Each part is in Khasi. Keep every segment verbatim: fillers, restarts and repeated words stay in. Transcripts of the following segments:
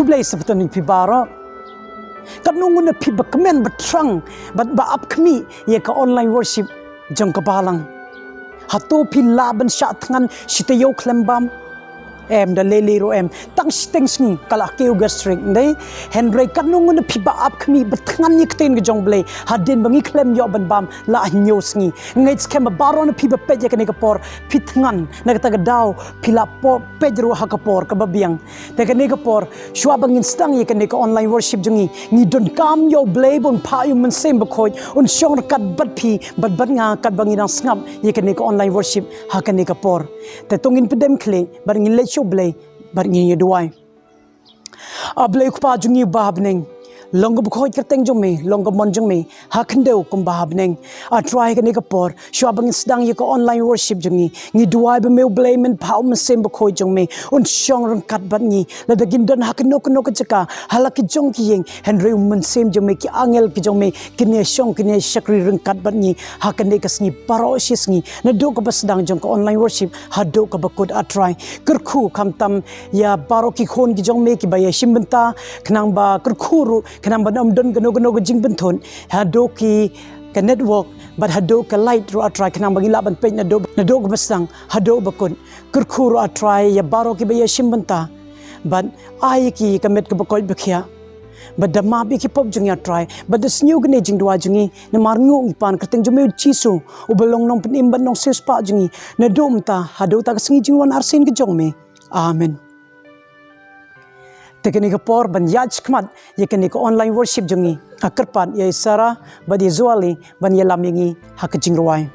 Blei sa bteng ïa phi baroh. Katno ngut na phi ba kmen ba thrang bad ba ap khmih ïa ka online worship jong ka balang. Hato phi lah ban shah thngan shi taïew khlem bam? Em, da lei lei ruh em. Tang shiteng sngi ka la kiew gastric, ym dei? Hynrei katno ngut na phi ba ap khmih ba thngan ïa ka ktien ka jong Blei hadien ba ngi khlem ïoh ban bam la hynñiew sngi. Nga ngeit skhem ba baroh na phi ba peit ïa kane ka por phi thngan, na kata ka daw phi lah peit ruh ha ka por kaba biang. Te kane ka por, shuwa ba ngin sdang ïa kane ka online worship jong ngi, ngi donkam ïa U Blei ba un phah ïa U Mynsiem Bakhuid un shong ryngkat bad phi bad bad nga katba ngi dang sngap ïa kane ka online worship ha kane ka por. Te to ngin pdem khlieh bad ngin leit sha U Blei bad ngin ïa duwai. A Blei U Kpa jong ngi uba ha bneng, long kaba khuid kyrteng jong me, long ka mon jong me ha khyndew kumba ha bneng. A Trai, kane ka por, shuwa ba ngin sdang ïa ka online worship jong ngi, ngi duwai ba me U Blei men phah U Mynsiem Bakhuid jong me un shong ryngkat bad ngi. Lada ngin don ha kano kano ka jaka, ha la ki jong ki ïing, hynrei U Mynsiem jong me, ki angel ki jong me kin ïa shong, kin ïa shakri ryngkat bad ngi ha kane ka sngi baroh shi sngi, naduh kaba sdang jong ka online worship haduh kaba kut, A Trai. Kyrkhu khamtam ïa baroh ki khun ki jong me kiba ïashim bynta, khnang ba kyrkhu ruh khnang ban ym don kano kano ka jingpynthut haduh ki ka network bad haduh ka light ruh, A Trai, khnang ba ngin lah ban peit naduh, naduh kaba sdang haduh ba kut. Kyrkhu ruh, A Trai, ïa baroh kiba ïashim bynta bad ai ïa ki ka met kaba koit ba khiah. Bad da map ïa ki pop jong ngi, A Trai, bad da sniew kane ka jingduwai jong ngi namar nguh ngi pan ha ka kyrteng jong me U Jisu, uba long Nongpynim bad Nongsiewspah jong ngi, naduh mynta haduh kata ka sngi jingwan arsien ka jong me. Amen. Te kane ka por ban ïaid shakhmat ïa kane ka online worship jong ngi, nga kyrpad ïa i Sarah bad i Zuali ban ïalam ïa ngi ha ka jingrwai.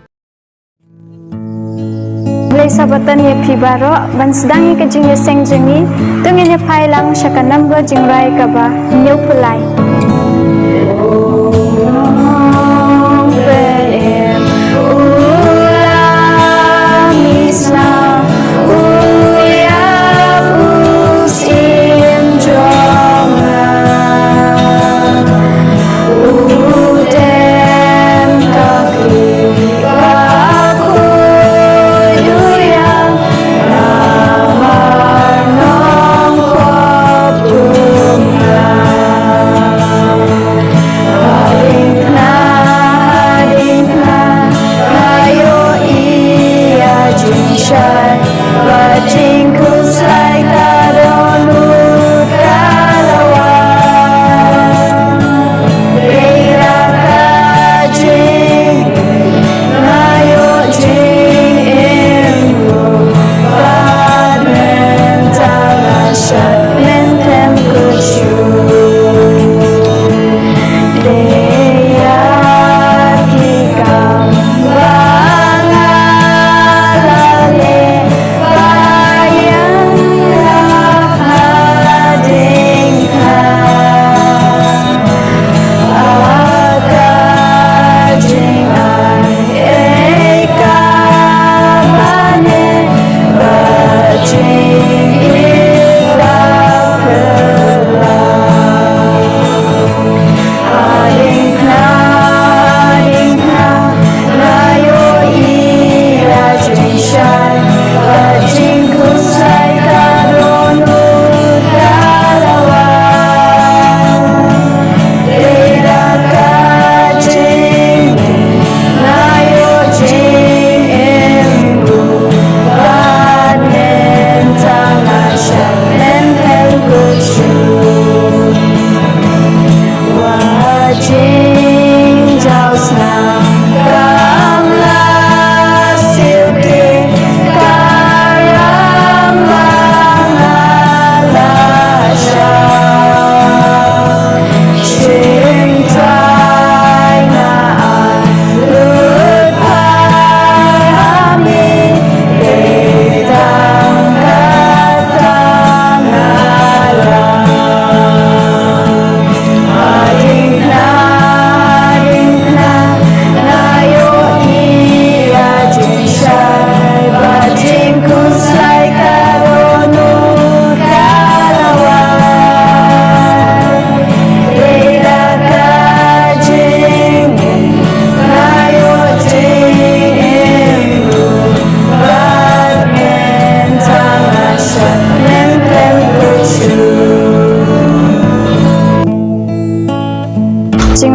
Blei Sabbaton ïa phi baroh. Ban sdang ïa ka jingïaseng jong ngi, to ngin ïa phai lang sha ka number jingrwai kaba hynñiewphew lai.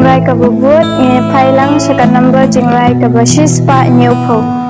Rai kaba bud, ngi phai lang sha ka number jingrai kaba shispah hynñiewphew.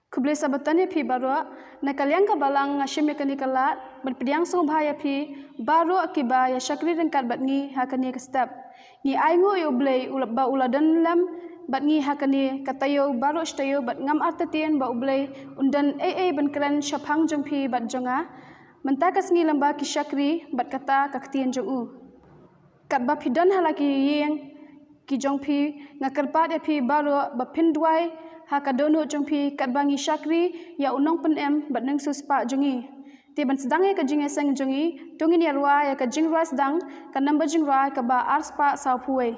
Khublei sabatan ïa phi baroh. Na ka liang ka balang nga shim ïa kane ka lad ban pdiang sngewbha ïa phi baroh kiba ïa shakri ryngkat bad ngi ha kane ka step. Ngi ainguh ïa U Blei u la, ba u la don lem bad ngi ha kane ka taïew baroh shi taïew bad ngam artatien ba U Blei un don ei ei ban kren shaphang jong phi bad jong nga. Mynta ka sngi lem bad ki shakri bad kata ka ktien jong u. Katba phi don ha la ki ïing ki jong phi, nga kyrpad ïa phi baroh ba phin duwai ha ka dohnud jong phi katba ngi shakri ïa u Nongpynim bad Nongsiewspah jong ngi. Te ban sdang ïa ka jingïaseng jong ngi, to ngin ïa rwai ïa ka jingrwai sdang, ka number jingrwai kaba arspah sawphew wei.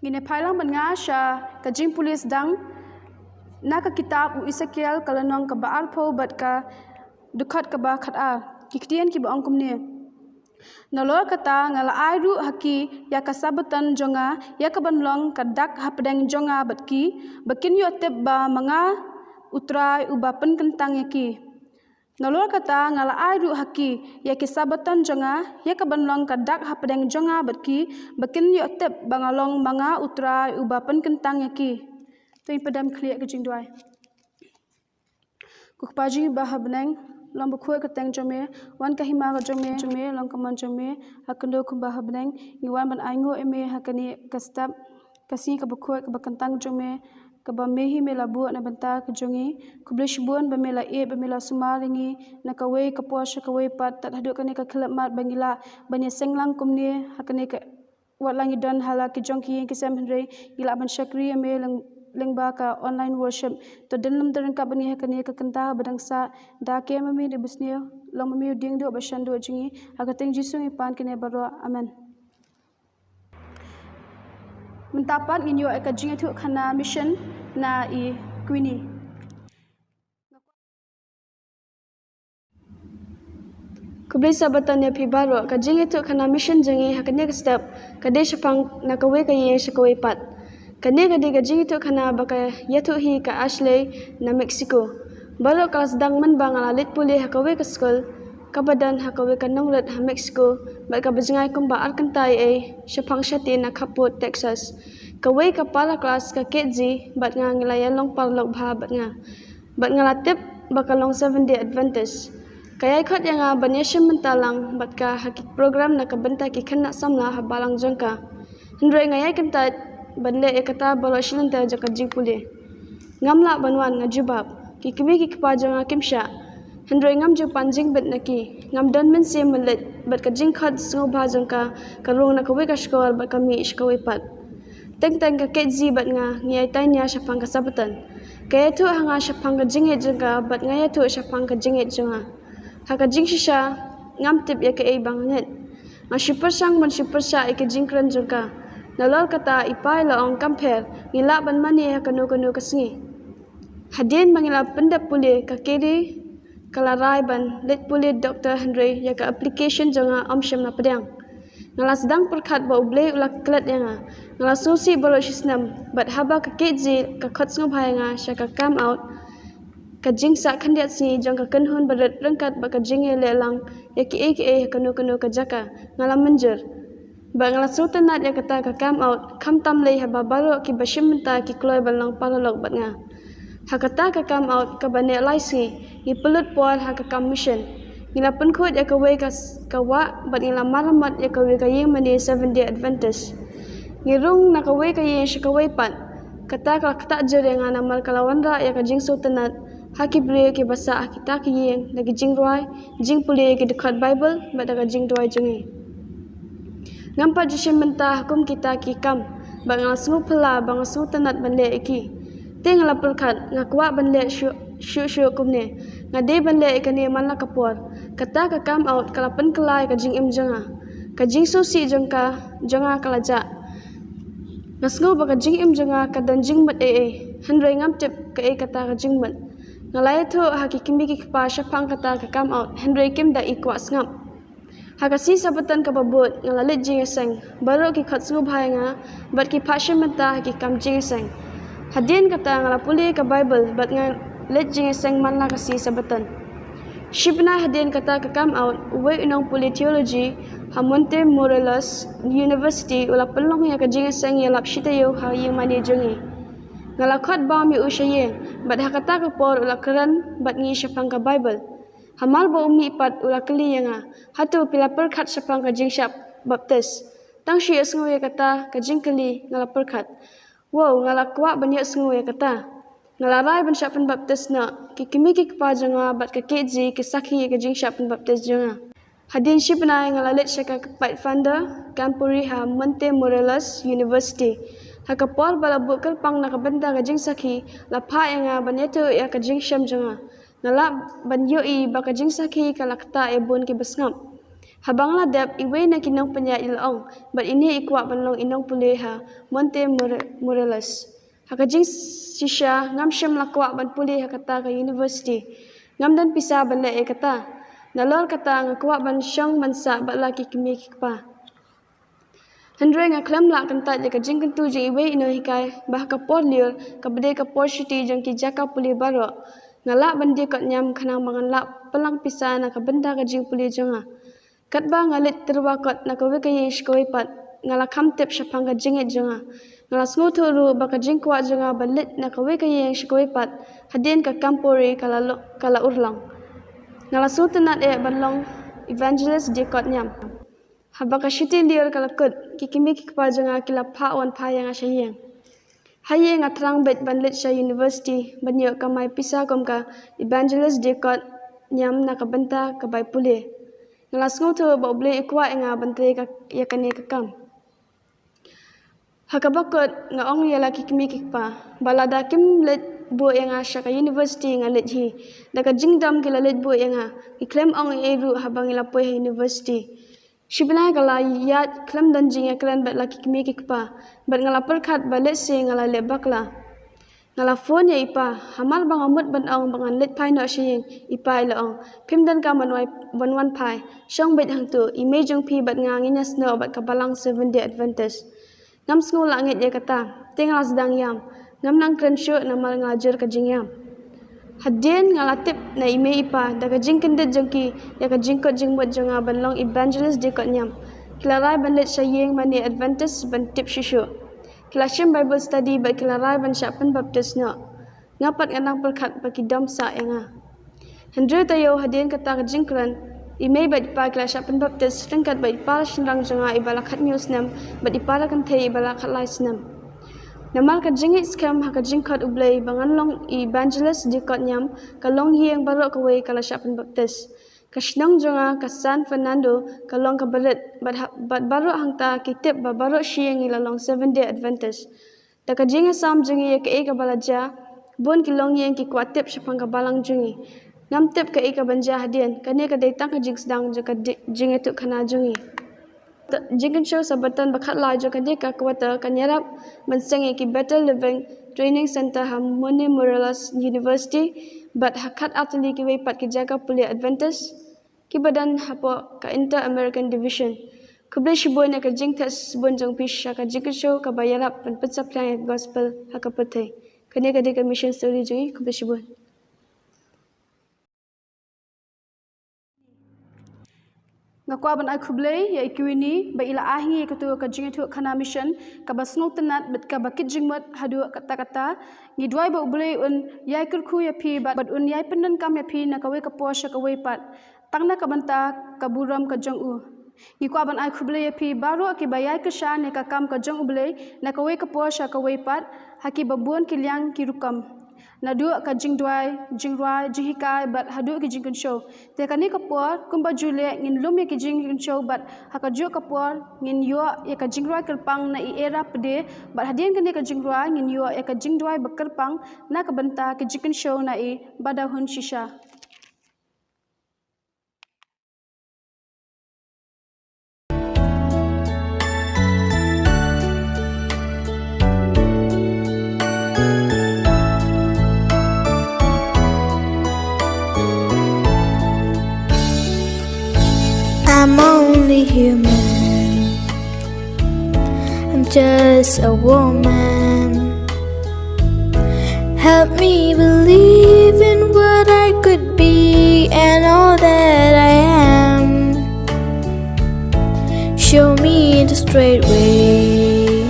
Ngin ïa phai lang bad nga sha ka jingpule sdang na ka kitab u Esekiel ka lynnong kaba arphew bad ka dkhot kaba khatar. Ki ktien kiba ong kumne. Nalor kata nga la ai ruh ha ki ïa ka Sabbaton jong nga, ïa kaban long ka dak hapdeng jong nga bad ki, ba kin ïoh tip ba ma nga U Trai uba pynkyntang ïa ki. Nalor kata nga la ai ruh ha ki ïa ki Sabbaton jong nga, ïa kaban long ka dak hapdeng jong nga bad ki, ba kin ïoh tip ba nga long ma nga U Trai uba pynkyntang ïa ki. To ngin pdem khlieh ka jingduwai. Ko Kpa jong ngi ba ha bneng, long bakhuid ka kyrteng jong me, wan ka hima ka jong me, jong me, long ka mon jong me, ha kano kumba ha bneng. Ngi wan ban ainguh ïa me ha kane ka step, ka sngi kaba khuid kaba kyntang jong me, kaba me hi me la buh na bynta ka jong ngi. Khublei shibun ba me la ïeit, ba me la sumar ïa ngi na kawei ka por sha kawei pat, tad haduh kane ka khyllipmat ba ngi lah ban ïaseng lang kumne ha kane ka, wat la ngi don ha la ki jong ki ïing ki sem, hynrei ngi lah ban shakri ïa me lyng, lyngba ka online worship. To don lem, to ryngkat bad ngi ha kane ka kynta ba dang sah, da ka kem ma me da basniew, long ma me u diengduh ba shanduh jong ngi. Ha ka kyrteng Jisu ngi pan kane baroh. Amen. Mynta pat ngin ïoh ïa ka jingïathuhkhana mission na i Queenie. Khublei Sabbaton ïa phi baroh. Ka jingïathuhkhana mission jong ngi ha kane ka step ka dei shaphang na kawei ka ïing sha kawei pat. Kane ka dei ka jingïathuhkhana ba ka ïathuh hi ka Ashley na Mexico. Baroh ka la sdang mynba nga la leit pule ha kawei ka skul kaba don ha kawei ka nongrit ha Mexico, bad kaba jngai kumba ar kynta eiei, shaphang shatei na khappud Texas. Kawei ka para klas ka Ketzi bad nga ngi la ïalong paralok bha bad nga. Bad nga la tip ba ka long Seventh Day Adventist. Ka ïai khot ïa nga ban ïashim bynta lang bad ka ha ki program na ka bynta ki khynnah samla ha balang jong ka. Hynrei nga ïai kyntait ban leh ïa kata baroh shi lynter jong ka jingpule. Ngam lah ban wan, nga jubab. Ki kmie ki kpa jong nga kim shah. Hynrei ngam ju pan jingbit na ki. Ngam don mynsiem ban leit, bad ka jingkhot sngewbha jong ka ka rung na kawei ka shkor bad ka mih sha kawei pat. Teng teng ka Ketzi bad nga ngi ïai tainia shaphang ka Sabbaton. Ka ïathuh ha nga shaphang ka jingngeit jong ka bad nga ïathuh shaphang ka jingngeit jong nga. Ha ka jingshisha ngam tip ïa kaei ba nga ngeit. Nga shu pyrshang ban shu pyrshah ïa ka jingkren jong ka. Nalor kata i pa i la ong, kam pher, ngi lah ban mane ha kano kano ka sngi. Hadien ba ngi la pyndep pule, ka Keri ka la rai ban leit pule doctor, hynrei ïa ka application jong nga ym shym la pdiang. Nga la sdang pyrkhat ba U Blei u la klet ïa nga. Nga la sngewsih baroh shi snem, bad haba ka Ketzi ka khot sngewbha ïa nga sha ka camp out, ka jingsah khyndiat sngi jong ka kynhun barit ryngkat bad ka jingïaleh lang ïa kiei kiei ha kano kano ka jaka, nga la mynjur. Bad nga la sngewtynnat ïa kata ka camp out, khamtam lei haba baroh kiba shim bynta ki kloi ban long paralok bad nga. Ha kata ka camp out kaba neh lai sngi, ngi pynlut por ha ka kam mission. Ngi la pynkhuid ïa kawei ka s-, ka wah bad ngi la maramot ïa kawei ka ïing mane Seventh Day Adventist. Ngi rung na kawei ka ïing sha kawei pat. Kata ka la ktah jur ïa nga namar ka la wanrah ïa ka jingsngewtynnat ha ki briew kiba sah ha kita ki ïing da ki jingrwai, jingpule ki dkhot Baibl bad da ka jingduwai jong ngi. Ngam pat ju shim bynta ha kum kita ki kam, bad nga la sngewphylla ba nga sngewtynnat ban leh ïa ki. Te nga la pyrkhat, nga kwah ban leh shuh shuh shuh kumne. Nga dei ban leh ïa kane man la ka por. Kata ka camp out ka la pynkylla ïa ka jingim jong nga. Ka jingsngewsih jong ka, jong nga ka la jah. Nga sngew ba ka jingim jong nga ka don jingmut eiei, hynrei ngam tip kaei kata ka jingmut. Nga la ïathuh ha ki kmie ki kpa shaphang kata ka camp out, hynrei kim da i kwah sngap. Ha ka sngi Sabbaton kaba bud nga la leit jingïaseng. Baroh ki khot sngewbha ïa nga bad ki phah shim bynta ha ki kam jingïaseng. Hadien kata nga la pule ka Baibl bad nga leit jingïaseng man la ka sngi Sabbaton. Shi bnai hadien kata ka camp out, uwei u nongpule theology ha Monte Morelos University u la pynlong ïa ka jingïaseng ïalap shi taïew ha ïing mane jong ngi. Nga la khot bam ïa u sha ïing, bad ha kata ka por u la kren bad ngi shaphang ka Baibl. Hamar ba u mih pat u la kylli ïa nga, hato phi la pyrkhat shaphang ka jingshah baptis? Tang shu ïohsngew ïa kata ka jingkylli nga la pyrkhat. Wow, nga la kwah ban ïohsngew ïa kata. Nga la rai ban shah pynbaptis noh. Ki kmie ki kpa jong nga bad ka Ketzi ki sakhi ïa ka jingshah pynbaptis jong nga. Hadien shi bnai nga la leit sha ka Pathfinder Camp ha Monte Morelos University. Ha ka por ba la buh kyrpang na ka bynta ka jingsakhi, la phah ïa nga ban ïathuh ïa ka jingshem jong nga. Nga lah ban ïohi ba ka jingsakhi ka la ktah ïa bun kiba sngap. Haba nga la dep, iwei na ki nongpynïaid i la ong ba ine i kwah ban long i nongpule ha Monte More-, Morelos. Ha ka jingshisha ngam shym la kwah ban pule ha kata ka university. Ngam don pisa ban leh ïa kata. Nalor kata nga kwah ban shong ban sah bad la ki kmie ki kpa. Hynrei nga khlem lah kyntait ïa ka jingkyntu jong iwei i nonghikai ba ha ka por lyiur, kaba dei ka por shuti jong ki jaka pule baroh, nga lah ban die kot niam khnang ba ngan lah pynlang pisa na ka bynta ka jingpule jong nga. Katba nga leit tyrwa kot na kawei ka ïing sha kawei pat, nga la kham tip shaphang ka jingngeit jong nga. Nga la sngewthuh ruh ba ka jingkwah jong nga ban leit na kawei ka ïing sha kawei pat hadien ka kam pule ka la lo-, ka la urlong. Nga la sngewtynnat eh ban long evangelist die kot niam. Haba ka shuti lyiur ka la kut, ki kmie ki kpa jong nga ki la phah wan phai ïa nga sha ïing. Ha ïing nga thrang beit ban leit sha university ban ïoh kamai pisa kum ka evangelist die kot niam na ka bynta ka bai pule. Nga la sngewthuh ba U Blei u kwah ïa nga ban trei ka, ïa kane ka kam. Ha kaba kut nga ong ïa la ki kmie ki kpa ba lada kim leit buh ïa nga sha ka university nga leit hi. Da ka jingdom ki la leit buh ïa nga. Ki khlem ong ei ei ruh haba ngi la poi ha university. Shi bnai ka la ïaid khlem don jingïakren bad la ki kmie ki kpa, bad nga la pyrkhat ba lehse nga la leh bakla. Nga la phone ïa i pa, hamar ba nga mut ban ong ba ngan leit phai noh sha ïing, i pa i la ong, phim donkam ban wai, ban wan phai, shong beit hangto, i mei jong phi bad nga ngin ïasnoh bad ka balang Seventh Day Adventist. Ngam sngew lah ngeit ïa kata, te nga la sdang ïam. Ngam nang kren shuh namar nga la jur ka jingïam. Hadien nga la tip na i mei i pa da ka jingkyndit jong ki ïa ka jingkut jingmut jong nga ban long evangelist die kot niam, ki la rai ban leit sha ïing mane Adventist ban tip shuh shuh. Ki la shim Bible study bad ki la rai ban shah pynbaptis noh. Nga pat nga nang pyrkhat ba ki dom sah ïa nga. Hynriew taïew hadien kata ka jingkren, i mei bad i pa ki la shah pynbaptis ryngkat bad i para shynrang jong nga iba la khathynñiew snem bad i para kynthei iba la khatlai snem. Namar ka jingngeit skhem ha ka jingkhot U Blei ba ngan long evangelist die kot niam, ka longïing baroh kawei ka la shah pynbaptis. Ka shnong jong nga ka San Fernando ka long kaba rit bad ha-, bad baroh hangta ki tip ba baroh shi ïing ngi la long Seventh Day Adventist. Da ka jingïasam jong ngi ïa kaei kaba la jia, bun ki longïing ki kwah tip shaphang ka balang jong ngi. Ngam tip kaei kaban jia hadien, kane ka dei tang ka jingsdang jong ka di-, jingïathuhkhana jong ngi. Jingkynshew Sabaton ba khatlai jong kane ka quarter kan ïarap ban seng ïa ki Better Living Training Center ha Monte Morelos University bad ha khatar tylli kiwei pat ki jaka pule Adventist kiba don hapoh ka Inter American Division. Khublei shibun ïa ka jingthied sbun jong phi sha ka jingkynshew kaba ïarap ban pynsaphriang ïa ka gospel ha ka pyrthei. Kane ka dei ka mission story jong ngi. Khublei shibun. Nga kwah ban ai khublei ïa i Queenie ba i la ai ha ngi ïa katu ka jingïathuhkhana mission kaba sngewtynnat bad kaba kit jingmut haduh katta katta. Ngi duwai ba U Blei un ïai kyrkhu ïa phi bad, bad un ïai pyndonkam ïa phi na kawei ka por sha kawei pat, tang na ka bynta ka burom ka jong u. Ngi kwah ban ai khublei ïa phi baroh kiba ïai kyrshan ïa ka kam ka jong U Blei na kawei ka por sha kawei pat ha kiba bun ki liang ki rukom, naduh ka jingduwai, jingrwai, jinghikai bad haduh ki jingkynshew. Te kane ka por kumba ju leh ngin lum ïa ki jingkynshew bad ha kajuh ka por ngin ïoh ïa ka jingrwai kyrpang na i Era Pde bad hadien kane ka jingrwai ngin ïoh ïa ka jingduwai ba kyrpang na ka bynta ki jingkynshew na i Badahun shisha. I'm only human. I'm just a woman. Help me believe in what I could be and all that I am. Show me the straight way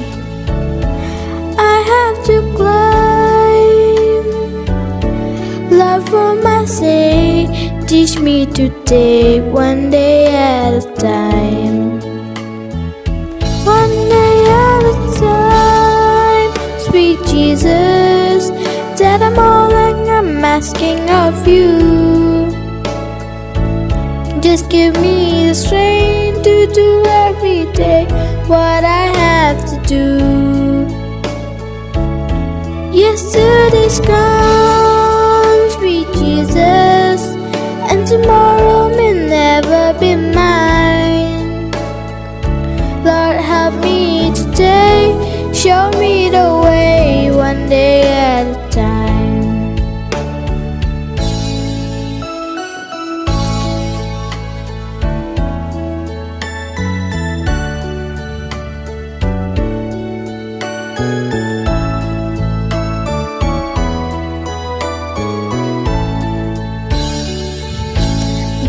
I have to climb. Love for my sake, teach me to take one day at a time. One day at a time, sweet Jesus, that I'm all I'm asking of you. Just give me the strength to do every day what I have to do. Yesterday's gone, sweet Jesus, and tomorrow may never be mine.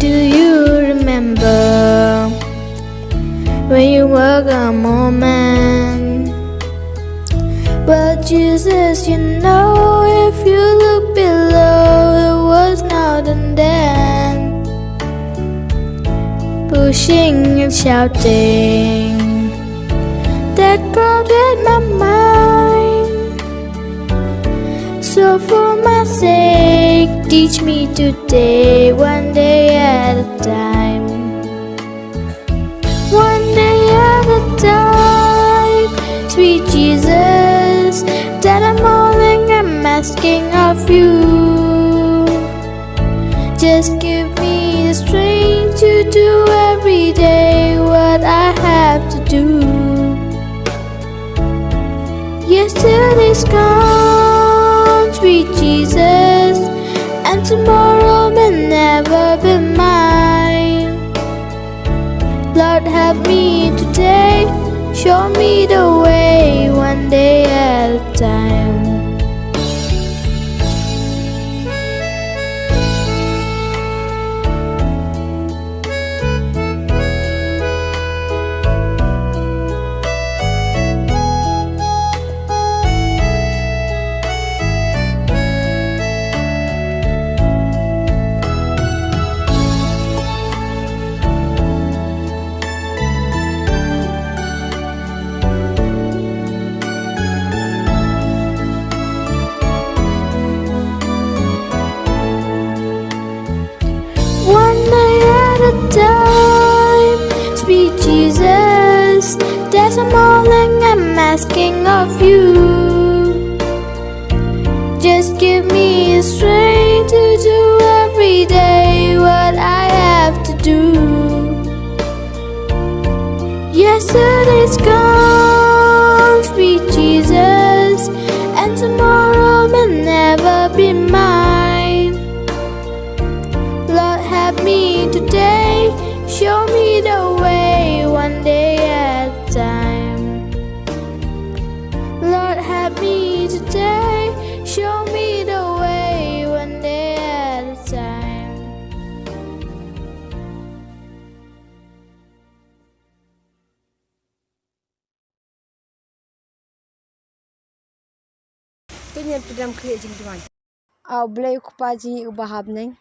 Do you remember when you were a moment? Well, Jesus, you know, if you look below, it was now and then. Pushing and shouting, that clouded my mind. So for my sake, teach me today, one day at a time. One day at a time, sweet Jesus, that I'm all I'm asking of you. Just give me the strength to do every day what I have to do. Yesterday's gone, sweet Jesus, and tomorrow may never be mine. Lord, help me today, show me the way, one day at a time. One day at a time, sweet Jesus, that's all I'm asking of you. Just give me strength to do every day what I have to do. Yesterday's gone, sweet Jesus, and tomorrow may never be mine. Lord, help me today, show me the way, one day at a time. Lord, help me today, show me the way, one day at a time. Te ngan pdiang khlieh jingduwai. A U Blei U Kpa jong ngi uba ha bneng,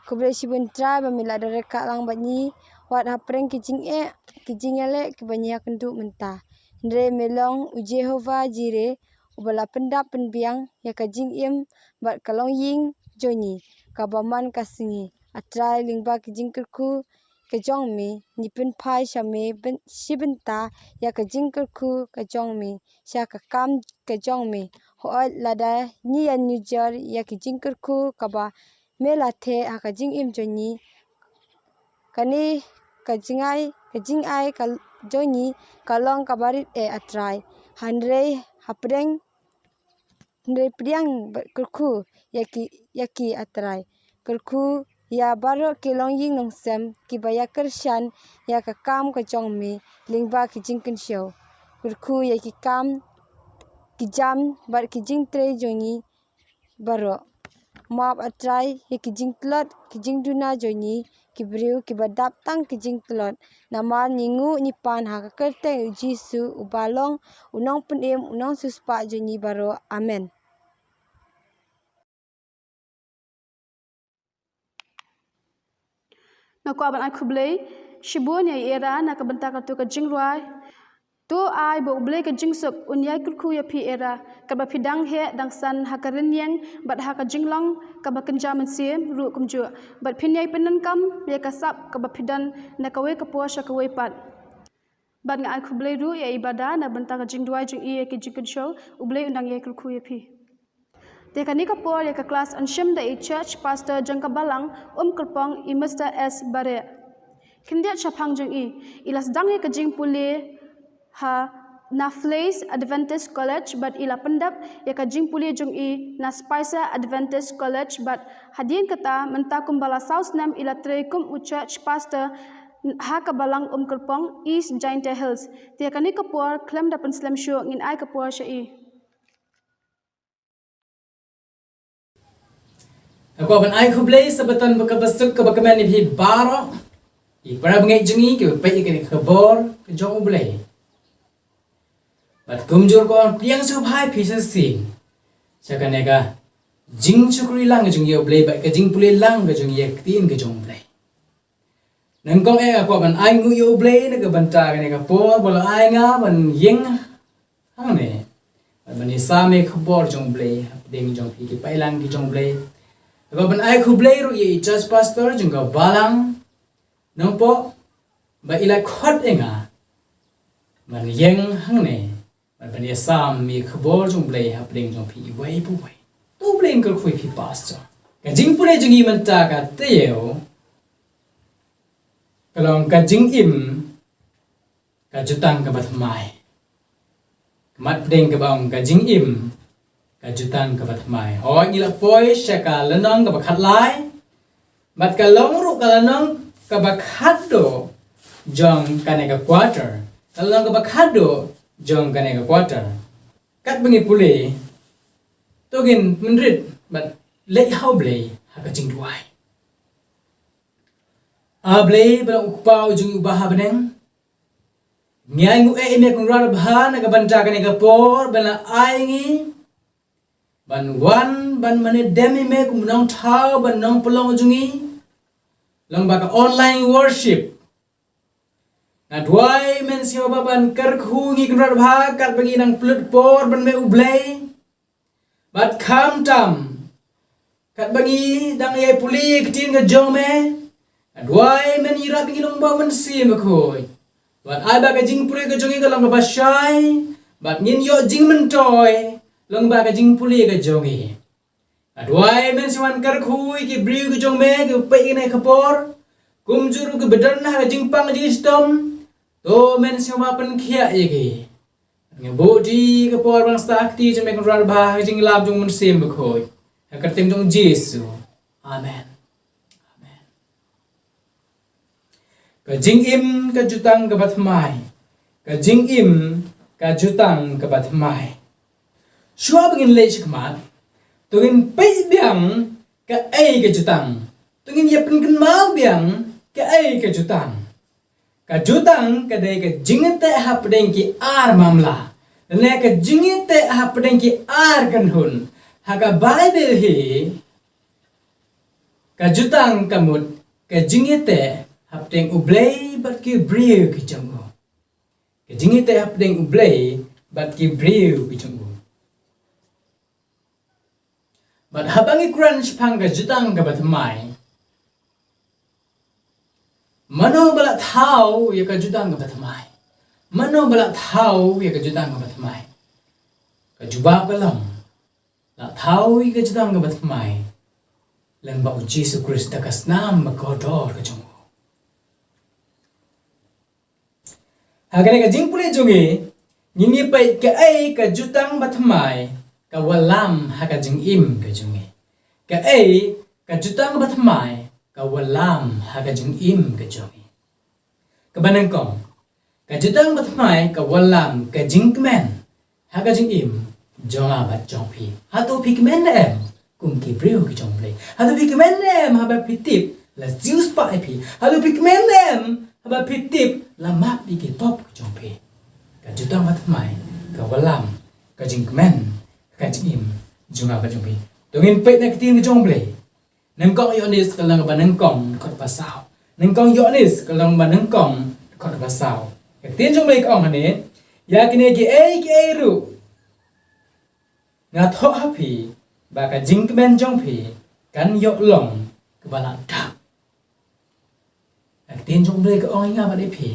khublei shibun Trai ba me la da ryngkat lang bad ngi wat hapdeng ki jingeh, ki jingïaleh kiba ngi ïakynduh mynta. Hynrei me long U Jehobah Jireh, uba la pyndap pynbiang ïa ka jingim bad ka longïing jong ngi kaba man ka sngi. A Trai, lyngba ki jingkyrkhu ka jong me, ngi pynphai sha me byn-, shi bynta ïa ka jingkyrkhu ka jong me, sha ka kam ka jong me. Hooid, lada ngi ïanujor ïa ki jingkyrkhu kaba me la theh ha ka jingim jong ngi, kane ka jingai, ka jingai ka jong ngi ka long kaba rit eh, A Trai. Hynrei hapdeng, hynrei pdiang bad kyrkhu ïa ki, ïa ki, A Trai. Kyrkhu ïa baroh ki longïing longsem kiba ïakyrshan ïa ka kam ka jong me lyngba ki jingkynshew. Kyrkhu ïa ki kam, ki jam bad ki jingtrei jong ngi baroh. Map, A Trai, ïa ki jingtlot, ki jingduna jong ngi ki briew kiba dap tang ki jingtlot. Namar ngi nguh ngi pan ha ka kyrteng U Jisu, uba long U Nongpynim, U Nongsiewspah jong ngi baroh. Amen. Nga kwah ban ai khublei shibun ïa i Era na ka bynta katu ka jingrwai. To ai ba U Blei ka jingsuk un ïai kyrkhu ïa phi Era, katba phi dang heh dang san ha ka rynïeng bad ha ka jinglong kaba kynja mynsiem ruh kumjuh. Bad phin ïai pyndonkam ïa ka sap kaba phi don na kawei ka por sha kawei pat. Bad nga ai khublei ruh ïa i Bada na bynta ka jingduwai jong i ïa ki jingkynshew, U Blei un dang ïai kyrkhu ïa phi. Te kane ka por ïa ka klas yn shim da i Church Pastor jong ka Balang Umkyrpong, i Mister S Bareh. Khyndiat shaphang jong i, i la sdang ïa ka jingpule ha na Flays Adventist College bad i la pyndep ïa ka jingpule jong i na Spicer Adventist College bad hadien kata mynta kumba la saw snem i la trei kum u Church Pastor ha ka Balang Umkyrpong, East Jaintia Hills. Te kane ka por khlem da pynslem shuh ngin ai ka por sha i. Nga kwah ban ai khublei sa bynta ba ka ba suk ka ba kmen ïa phi baroh, i para bangeit jong ngi kiba peit ïa kane ka khubor ka jong U Blei. Bad kumjuh ruh nga kwah ban pdiang sngewbha ïa phi sa shisien sha kane ka jingshukri lang ka jong ngi ïa U Blei bad ka jingpule lang ka jong ngi ïa ka ktien ka jong U Blei. Nyngkong eh nga kwah ban ai nguh ïa U Blei na ka bynta kane ka por ba u la ai nga ban ïeng hangne bad ban ïasam ïa ka khubor jong U Blei hapdeng jong phi ki paidlang ki jong U Blei. Nga kwah ban ai khublei ruh ïa i church pastor jong ka balang Nongpoh ba i la khot ïa nga ban ïeng hangne bad ban ïasam ïa ka khubor jong U Blei hapdeng jong phi iwei pa iwei. To U Blei un kyrkhu ïa phi pastor. Ka jingpule jong ngi mynta ka taïew ka long ka jingim ka jutang kaba thymmai. Ka mat pdeng kaba ong ka jingim ka jutang kaba thymmai. Hooid, ngi la poi sha ka lynnong kaba khatlai bad ka long ruh ka lynnong kaba khatduh jong kane ka quarter. Ka lynnong kaba khatduh jong kane ka quarter. Katba ngi pule, to ngin pynrit bad leit ha U Blei ha ka jingduwai. A Blei ba long U Kpa jong ngi uba ha bneng, ngi ainguh ïa Me Kynrad bha na ka bynta kane ka por ba la ai ngi ban wan ban mane dem ïa Me kum u Nongthaw bad Nongpynlong jong ngi lyngba ka online worship. Nga duwai Men Sngewbha ban kyrkhu ïa ngi Kynrad bha katba ngi nang pynlut por ban mih U Blei. Bad khamtam katba ngi dang ïai pule ïa ka ktien ka jong Me, nga duwai Men ïarap ïa ngi lyngba U Mynsiem Bakhuid. Bad ai ba ka jingpule ka jong ngi ka long kaba shai bad ngin ïoh jingmyntoi lyngba ka jingpule ka jong ngi. Nga duwai Men Sngewbha kyrkhu ïa ki briew ki jong Me kiba peit ïa kane ka khubor, kumjuh ruh kiba don ha ka jingpang jingshitom. To Men Sngewbha pynkhiah ïa ki. Nga buh ïa ka por ban sah ha ka kti jong Me Kynrad bha ha ka jingïalap jong U Mynsiem Bakhuid. Ha ka kyrteng jong U Jisu. Amen. Amen. Ka jingim ka jutang kaba thymmai. Ka jingim ka jutang kaba thymmai. Shuwa ba ngin leit shakhmat, to ngin peit biang kaei ka jutang. To ngin ïa pynkynmaw biang kaei ka jutang. Ka jutang ka dei ka jingïateh hapdeng ki ar mamla, lane ka jingïateh hapdeng ki ar kynhun. Ha ka Baibl hi, ka jutang ka mut ka jingïateh hapdeng U Blei bad ki briew ki jong U. Ka jingïateh hapdeng U Blei bad ki briew ki jong U. Bad haba ngi kren shaphang ka jutang kaba thymmai, mano ba la thaw ïa ka jutang kaba thymmai? Mano ba la thaw ïa ka jutang kaba thymmai? Ka jubab ka long, la thaw ïa ka jutang kaba thymmai lyngba U Jisu Khrist da ka snam bakordor ka jong U. Ha kane ka jingpule jong ngi, ngin ïa peit kaei ka jutang bathymmai ka wallam ha ka jingim ka jong ngi. Kaei ka jutang bathymmai ka wallam ha ka jingim ka jong ngi. Kaba nyngkong, ka jutang bathymmai ka wallam ka jingkmen ha ka jingim jong nga bad jong phi. Hato phi kmen ne em kum ki briew ki jong U Blei? Hato phi kmen ne em haba phi tip la siew spah ïa phi? Hato phi kmen ne em haba phi tip la map ïa ki pop ki jong phi? Ka jutang bathymmai ka wallam ka jingkmen ha ka jingim jong nga bad jong phi. To ngin peit na ka ktien ka jong U Blei. Nyngkong Ïoannis ka lynnong ba nyngkong dkhot ba saw. Nyngkong Ïoannis ka lynnong ba nyngkong dkhot ba saw. Ka ktien jong U Blei ka ong hangne, ïa kine kiei kiei ruh nga thoh ha phi ba ka jingkmen jong phi kan ïoh long kaba la dap. Ka ktien jong U Blei ka ong ïa nga bad ïa phi,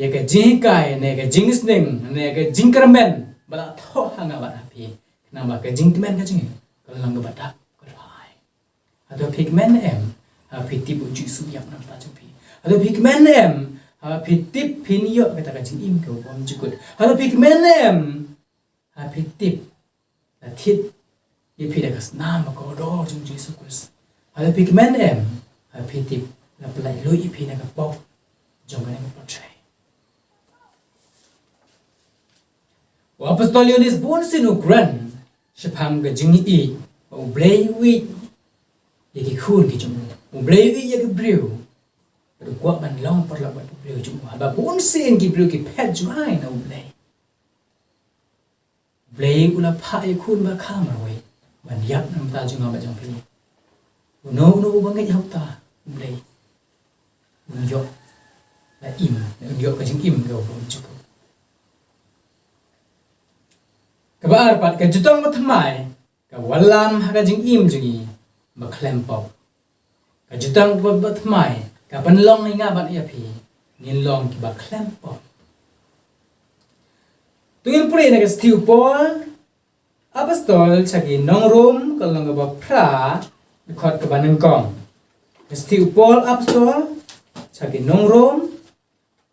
ïa ka jinghikai ne ka jingsneng ne ka jingkyrmen ba la thoh ha nga bad ha phi, khnang ba ka jingkmen ka jong ngi kan long kaba dap, kaba duwai. Hato phi kmen ne em haba phi tip U Jisu u ïap na ka bynta jong phi? Hato phi kmen ne em haba phi tip phin ïoh kata ka jingim kaba bymjukut? Hato phi kmen ne em haba phi tip la thied ïa phi da ka snam bakordor jong U Jisu Khrist? Hato phi kmen ne em haba phi tip la pyllait luid ïa phi na ka pop jong kane ka pyrthei? U Apostol Ïoannis bunsien u kren shaphang ka jingïeit ba U Blei u ïeit ïa ki khun ki jong u. U Blei u ïeit ïa ki briew. Bad u kwah ban long paralok bad ki briew jong u. Haba bun sien ki briew ki phet juh ai na u Blei. U Blei u la phah ïa u khun ba kha marwei ban ïap na ka bynta jong nga bad jong phi. Uno uno uba ngeit ha uta u Blei un ïoh la im, un ïoh ka jingim kaba bymjukut. Kaba ar pat, ka jutang bathymmai ka wallam ha ka jingim jong ngi ba khlem pop. Ka jutang bathymmai ka pynlong ïa nga bad ïa phi ngin long kiba khlem pop. To ngin pule na ka shithi u Paul Apostol sha ki nong Rom, ka lynnong kaba phra, dkhot kaba nyngkong. Ka shithi u Paul Apostol sha ki nong Rom,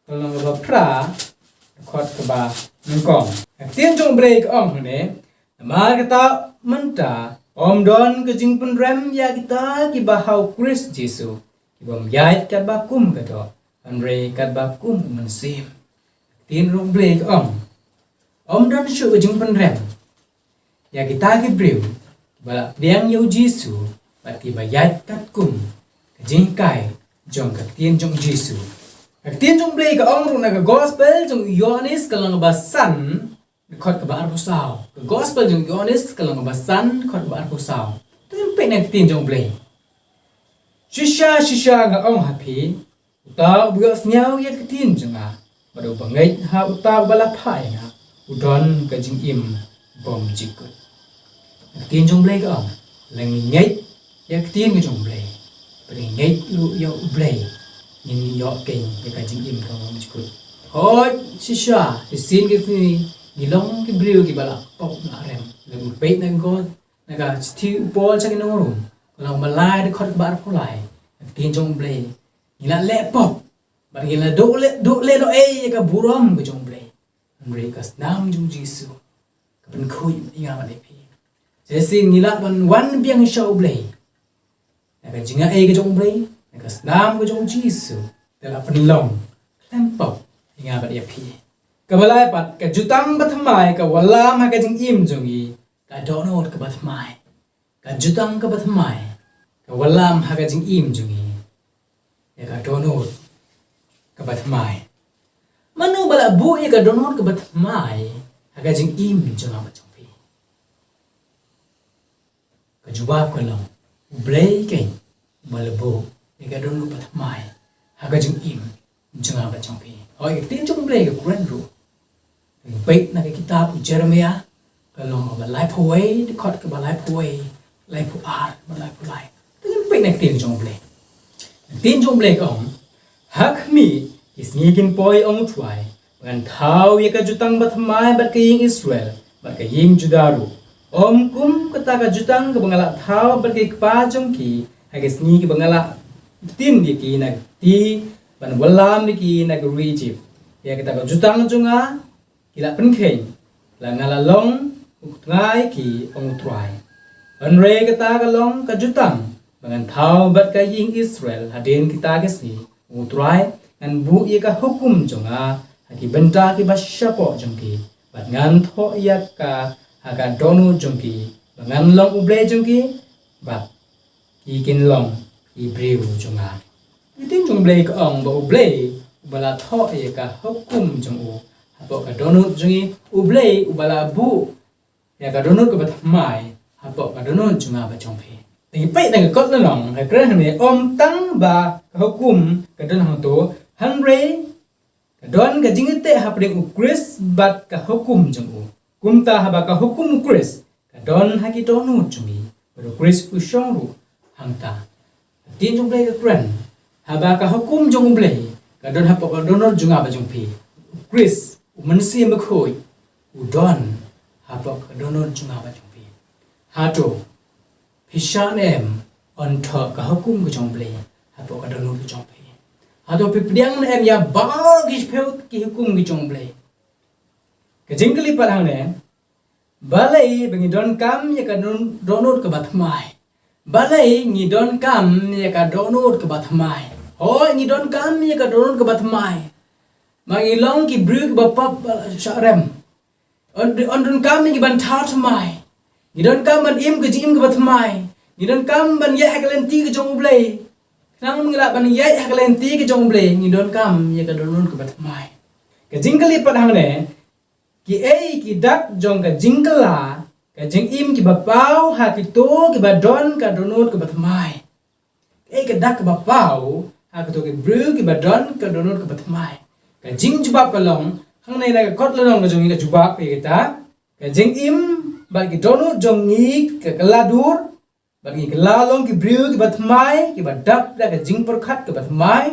ka lynnong kaba phra, dkhot kaba nyngkong. Ka ktien jong u Blei ka ong hangne, namar kata mynta ym don ka jingpynrem ïa kita kiba ha u Khrist Jisu, kibym ïaid katba kum ka doh, hynrei katba kum u Mynsiem. Ka ktien jong u Blei ka ong, ym don shuh ka jingpynrem ïa kita ki briew kiba la pdiang ïa u Jisu bad kiba ïaid katkum ka jinghikai jong ka ktien jong u Jisu. Ka ktien jong u Blei ka ong ruh na ka gospel jong u Ïoannis, ka lynnong kaba san, dkhot kaba arphew saw. Ka gospel jong u Ïoannis, ka lynnong kaba san, dkhot kaba arphew saw. To ngin peit na ka ktien jong u Blei. Shisha shisha nga ong ha phi, uta uba ïohsngew ïa ka ktien jong nga bad uba ngeit ha uta uba la phah ïa nga, u don ka jingim bymjukut. Ka ktien jong u Blei ka ong, lada ngi ngeit ïa ka ktien ka jong u Blei, bad ngi ngeit ruh ïa u Blei, ngin ïoh keiñ ïa ka jingim kaba bymjukut. Hooid, shisha shisien ki, ngi long ki briew kiba la pop la rem. Lada ngi peit na ka, na ka shithi u Paul sha ki nong Rom, ka lynnong kaba lai, dkhot kaba arphew lai. Ka ktien jong u Blei, ngi la leh pop bad ngi la duh leh, duh leh noh ei ïa ka burom ka jong u Blei. Hynrei ka snam jong u Jisu ka pynkhuid ïa nga bad ïa phi. Shisien ngi lah ban wan biang sha u Blei na ka jingaiei ka jong u Blei, na ka snam ka jong u Jisu, te la pynlong khlem pop ïa nga bad ïa phi. Kaba lai pat, ka jutang bathymmai ka wallam ha ka jingim jong ngi, ka dohnud kaba thymmai. Ka jutang kaba thymmai ka wallam ha ka jingim jong ngi, ïa ka dohnud kaba thymmai. Mano ba la buh ïa ka dohnud kaba thymmai ha ka jingim jong nga bad jong phi? Ka jubab ka long, u Blei keiñ uba la buh ïa ka dohnud kaba thymmai ha ka jingim jong nga bad jong phi. Hooid, ka ktien jong u Blei ka kren ruh. Peit na ka kitab u Jeremiah, ka lynnong kaba laiphew wei, dkhot kaba laiphew wei, laiphew ar bad laiphew lai. To ngin peit na ka ktien jong u Blei. Ka ktien jong u Blei ka ong, ha khmih, ki sngi kin poi, ong u Trai, ba ngan thaw ïa ka jutang bathymmai bad ka ïing Israel bad ka ïing Judah ruh, ym kum kata ka jutang kaba nga la thaw bad ki kpa jong ki ha ki sngi kiba nga la btin ïa ki na ka kti ban wallam ïa ki na ka ri Ijipt. Ïa kata ka jutang jong nga ki la pynkheiñ, la nga la long u tnga ïa ki, ong u Trai. Hynrei kata ka long ka jutang ba ngan thaw bad ka ïing Israel hadien kita ki sngi, ong u Trai, ngan buh ïa ka hukum jong nga ha ki bynta kiba shapoh jong ki, bad ngan thoh ïa ka ha ka dohnud jong ki, ba ngan long u Blei jong ki, bad ki kin long ki briew jong nga. Ka ktien jong u Blei ka ong ba u Blei uba la thoh ïa ka hukum jong u hapoh ka dohnud jong ngi, u Blei uba la buh ïa ka dohnud kaba thymmai hapoh ka dohnud jong nga bad jong phi. Te ngi peit na ka kot lynnong, ka kren hangne, ym tang ba ka hukum ka don hangto, hynrei ka don ka jingïateh hapdeng u Khrist bad ka hukum jong u. Kumta haba ka hukum u Khrist ka don ha ki dohnud jong ngi, bad u Khrist u shong ruh hangta. Ka ktien jong u Blei ka kren, haba ka hukum jong u Blei ka don hapoh ka dohnud jong nga bad jong phi, u Khrist, u Mynsiem Bakhuid, u don hapoh ka dohnud jong nga bad jong phi. Hato phi shah ne em ban thoh ka hukum ka jong u Blei hapoh ka dohnud ka jong phi? Hato phi pdiang ne em ïa baroh ki shiphew ki hukum ki jong u Blei? Ka jingkylli pat hangne, balei ba ngi donkam ïa ka don-, dohnud kaba thymmai? Balei ngi donkam ïa ka dohnud kaba thymmai? Hooid, ngi donkam ïa ka dohnud kaba thymmai. Ma ngi long ki briew kiba pop, ba la shah rem. Ym, ym donkam ïa ngi ban thaw thymmai. Ngi donkam ban im ka jingim kaba thymmai. Ngi donkam ban ïaid ha ka lynti ka jong U Blei. Khnang ngi lah ban ïaid ha ka lynti ka jong U Blei, ngi donkam ïa ka dohnud kaba thymmai. Ka jingkylli pat hangne, kiei ki dak jong ka jingkylla ka jingim kiba paw ha kito kiba don ka dohnud kaba thymmai? Kiei ki dak kiba paw ha kito ki briew kiba don ka dohnud kaba thymmai? Ka jingjubab ka long hangne na ka kot lynnong ka jong ngi, ka jubab ïa kita: ka jingim bad ki dohnud jong ngi ka kylla dur, bad ngi kylla long ki briew kiba thymmai, kiba dap da ka jingpyrkhat kaba thymmai,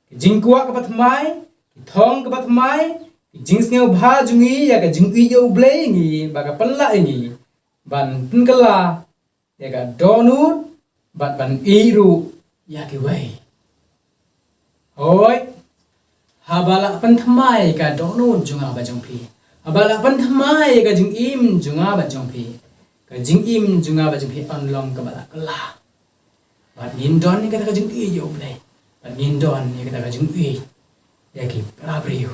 ki jingkwah kaba thymmai, ki thong kaba thymmai, ki jingsngewbha jong ngi ïa ka jingïeit ïa U Blei ngi, ba ka pynlah ïa ngi ban pynkylla ïa ka dohnud bad ban ïeit ruh ïa kiwei. Hooid, haba la pynthymmai ka dohnud jong nga bad jong phi, haba la pynthymmai ka jingim jong nga bad jong phi, ka jingim jong nga bad jong phi yn long kaba la kylla. Bad ngin don ïa kata ka jingïeit ïa U Blei, bad ngin don ïa kata ka jingïeit ïa ki para briew.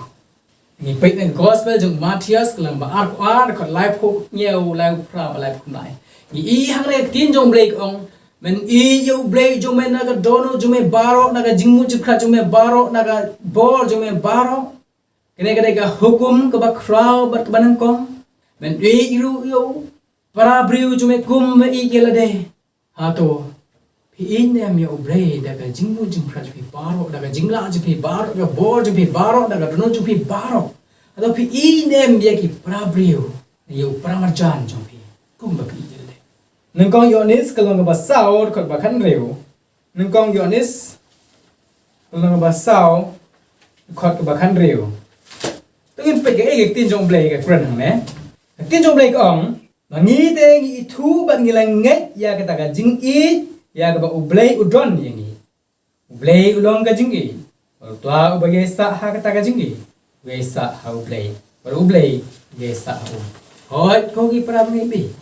Ngi peit na ka gospel jong u Mathaios ka lynnong ba arphew ar, dkhot laiphew hynñiew, laiphew phra bad laiphew khyndai. Ngi i hangne ka ktien jong U Blei ka ong: Men ïeit ïa U Blei jong me na ka dohnud jong me baroh, na ka jingmut jingpyrkhat jong me baroh, na ka bor jong me baroh. Kane ka dei ka hukum kaba khraw bad kaba nyngkong. Men ïeit ruh ïa u para briew jong me kum ba ïeit ïa lade. Hato phi ïeit ne em ïa U Blei da ka jingmut jingpyrkhat jong phi baroh, da ka jinglah jong phi baroh, da ka bor jong phi baroh, da ka dohnud jong phi baroh? Hato phi ïeit ne em ïa ki para briew, ïa u para marjan jong phi kum ba phi ïeit ïa lade? Nyngkong Ïoannis ka lynnong kaba saw, dkhot ba khathynriew. Nyngkong Ïoannis ka lynnong kaba saw, dkhot kaba khathynriew. To ngin peit kaei ka ktien jong U Blei ka kren hangne. Ka ktien jong U Blei ka ong: Ma ngi te ngi ithuh bad ngi la ngeit ïa kata ka jingïeit ïa kaba U Blei u don ïa ngi. U Blei u long ka jingïeit. Bad uta uba ïaisah ha kata ka jingïeit u ïaisah ha U Blei, bad U Blei u ïaisah ha u. Hooid, ko ki para bangeit,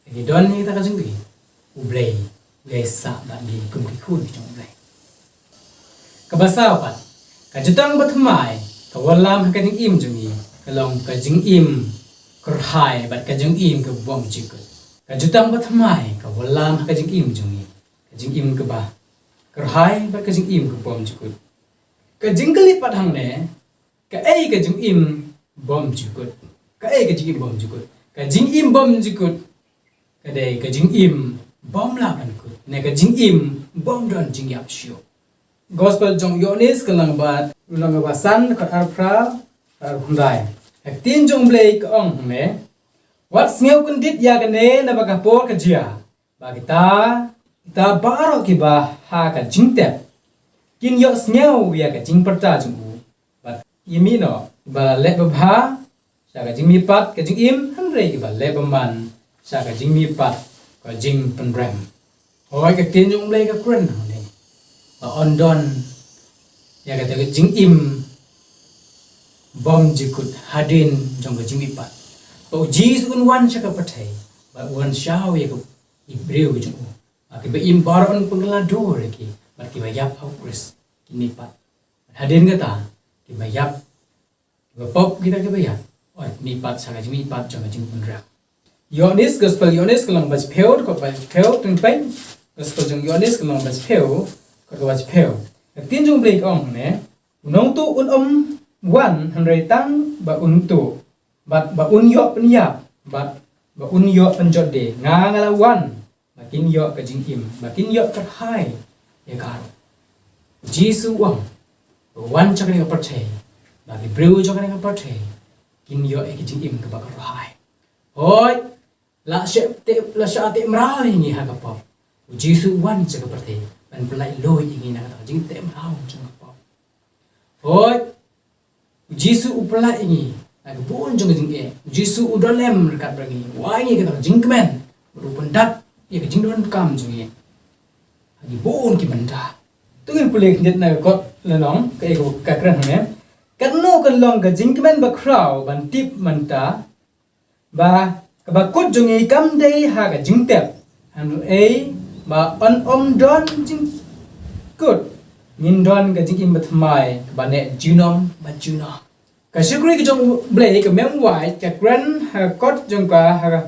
ngi don ïa kata ka jingïeit. U Blei u ïaisah bad ngi kum ki khun ki jong U Blei. Kaba saw pat, ka jutang bathymmai ka wallam ha ka jingim jong ngi ka long ka jingim kyrhai bad ka jingim ka bymjukut. Ka jutang bathymmai ka wallam ha ka jingim jong ngi, ka jingim kaba kyrhai bad ka jingim ka bymjukut. Ka jingkylli pat hangne, kaei ka jingim bymjukut? Kaei ka jingim bymjukut? Ka jingim bymjukut ka dei ka jingim bym lah ban kut, ne ka jingim bym don jingïap shuh. Gospel jong u Ïoannis ka lynnong ba, lynnong ba san, dkhot arphew phra, arphew khyndai. Ka ktien jong U Blei ka ong hangne: Wat sngew kyndit ïa kane, naba ka por ka jia ba kita, kita baroh kiba ha ka jingtep kin ïohsngew ïa ka jingpyrta jong u, bad ïa mih noh ba la leh babha sha ka jingmihpat ka jingim, hynrei kiba leh bymman sha ka jingmihpat ka jingpynrem. Hooid, ka ktien jong U Blei ka kren hangne ba yn don ïa kata ka jingim bymjukut hadien jong ka jingmihpat. Ba U Jisu un wan sha ka pyrthei bad un wan shaw ïa ki briew jong u. Ba kiba im baroh un pynkylla dur ïa ki, bad kiba ïap ha U Khrist kin mihpat. Hadien kata, kiba ïap, kiba pop, kita kiba ïap, oh, mihpat sha ka jingmihpat jong ka jingpynrem. Ïoannis, Gospel Ïoannis ka lynnong ba shiphew, dkhot ba shiphew, teng teng. Gospel jong Ïoannis ka lynnong ba shiphew, dkhot ba shiphew. Ka ktien jong U Blei ka ong hangne: U nongtuh un ym wan hynrei tang ba un tuh, bad ba un ïoh pynïap, bad ba un ïoh pynjot die. Nga, nga la wan ba kin ïoh ka jingim, ba kin ïoh kyrhai ïa ka ruh. U Jisu u ong ba u wan sha kane ka pyrthei ba ki briew jong kane ka pyrthei kin ïoh ïa ka jingim kaba kyrhai. Hooid, la shah teh, la shah teh mraw ïa ngi ha ka pop, U Jisu u wan sha ka pyrthei ban pyllait luid ïa ngi na kata ka jingteh mraw jong ka pop. Hooid, U Jisu u pyllait ïa ngi na ka bun jong ka jingeh. U Jisu u don lem ryngkat bad ngi, u ai ïa ngi kata ka jingkmen, bad u pyndap ïa ka jingdonkam jong ngi ha ki bun ki bynta. To ngin pule khyndiat na ka kot lynnong, kaei ka kren hangne: Katno kan long ka jingkmen bakhraw ban tip mynta ba kaba kut jong ngi kam dei ha ka jingtep, hynrei ba yn ym don jingkut, ngin don ka jingim bathymmai kaba neh junom bad junom. Ka shakri ka jong U Blei ka Mem White ka kren ha ka kot jong ka, ha ka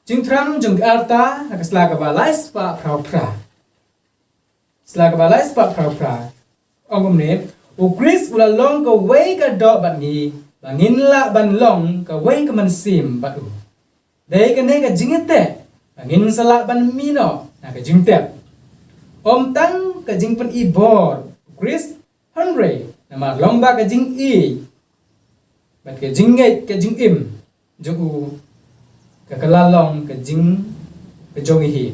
Jingthrang jong ki arta ha ka sla kaba lai spah phra phra. Sla kaba lai spah phra phra. Ong kumne, u Khrist u la long kawei ka doh bad ngi, ba ngin lah ban long kawei ka mynsiem bad u. Dei kane ka jingteh, ba ngin sa lah ban mih noh na ka jingtep. Ym tang ka jingpyni bor u Khrist, hynrei namar long ba ka jingïeit bad ka jingngeit ka jingim jong u ka ka la long ka jing ka jong i hi.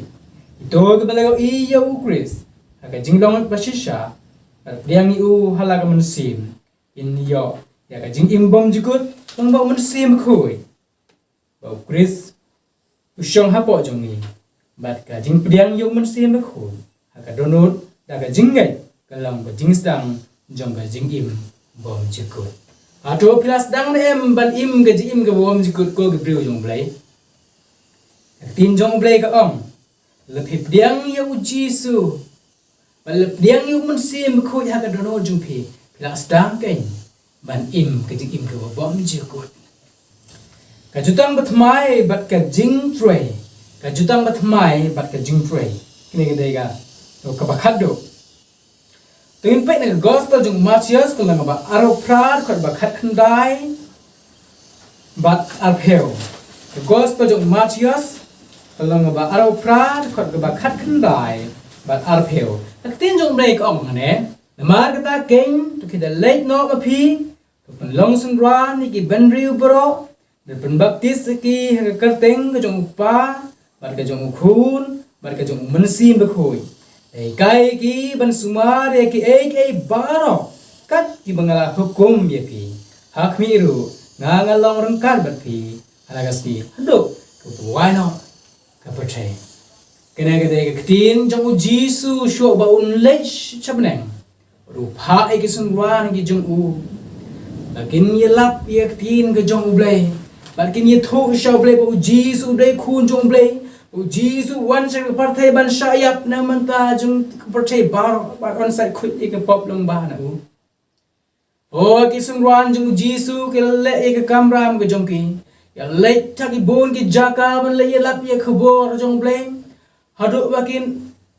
Ito kiba la ïohi ïa u Khrist ha ka jinglong ba shisha, bad pdiang ïa u ha la ka mynsiem, kin ïoh ïa ka jingim bymjukut, long ba u Mynsiem Bakhuid ba u Khrist u shong hapoh jong ngi, bad ka jingpdiang ïa u Mynsiem Bakhuid ha ka dohnud da ka jingngeit ka long ka jingsdang jong ka jingim bymjukut. Hato phi la sdang ne em ban im ka jingim ka bymjukut ko ki briew jong u Blei? Ka ktien jong u Blei ka ong, lada phi pdiang ïa u Jisu, bad lada pdiang ïa u Mynsiem Bakhuid ha ka dohnud jong phi, phi la sdang kein ban im ka jingim kaba bymjukut. Ka jutang bathymmai bad ka jingtrei. Ka jutang bathymmai bad ka jingtrei. Kine ka dei ka, kaba khatduh. To ngin peit na ka gospel jong u Mathaios, ka lynnong ba arphew phra, dkhot ba khatkhyndai bad arphew. Ka gospel jong u Mathaios, ka lynnong ba arphew phra, dkhot ba khatkhyndai bad arphew. Ka ktien jong u Blei ka ong hangne, namar kata kein, to khie da leit noh ma phi, to pynlong synran ïa ki bynriew baroh, da pynbaptis ïa ki ha ka kyrteng ka jong u Kpa, bad ka jong u Khun, bad ka jong u Mynsiem Bakhuid. Da hikai ïa ki ban sumar ïa kiei kiei baroh kat kiba nga la hukum ïa phi. Ha khmih ruh, nga nga long ryngkat bad phi ha la ka sngi haduh ka pynwai noh ka pyrthei. Kane ka dei ka ktien jong u Jisu shuh ba un leit sha bneng. Bad u phah ïa ki synran ki jong u ba kin ïalap ïa ka ktien ka jong u Blei, bad kin ïathuh sha u Blei ba u Jisu u dei Khun jong u Blei, u Jisu u wan sha ka pyrthei ban shah ïap na ka bynta jong ka pyrthei baroh, bad un sait khuid ïa ka pop lyngba na u. O, ki synran jong u Jisu ki la leh ïa ka kamram ka jong ki, ki la leit ha ki bun ki jaka ban leit ïalap ïa ka khubor jong u Blei. Haduh ba kin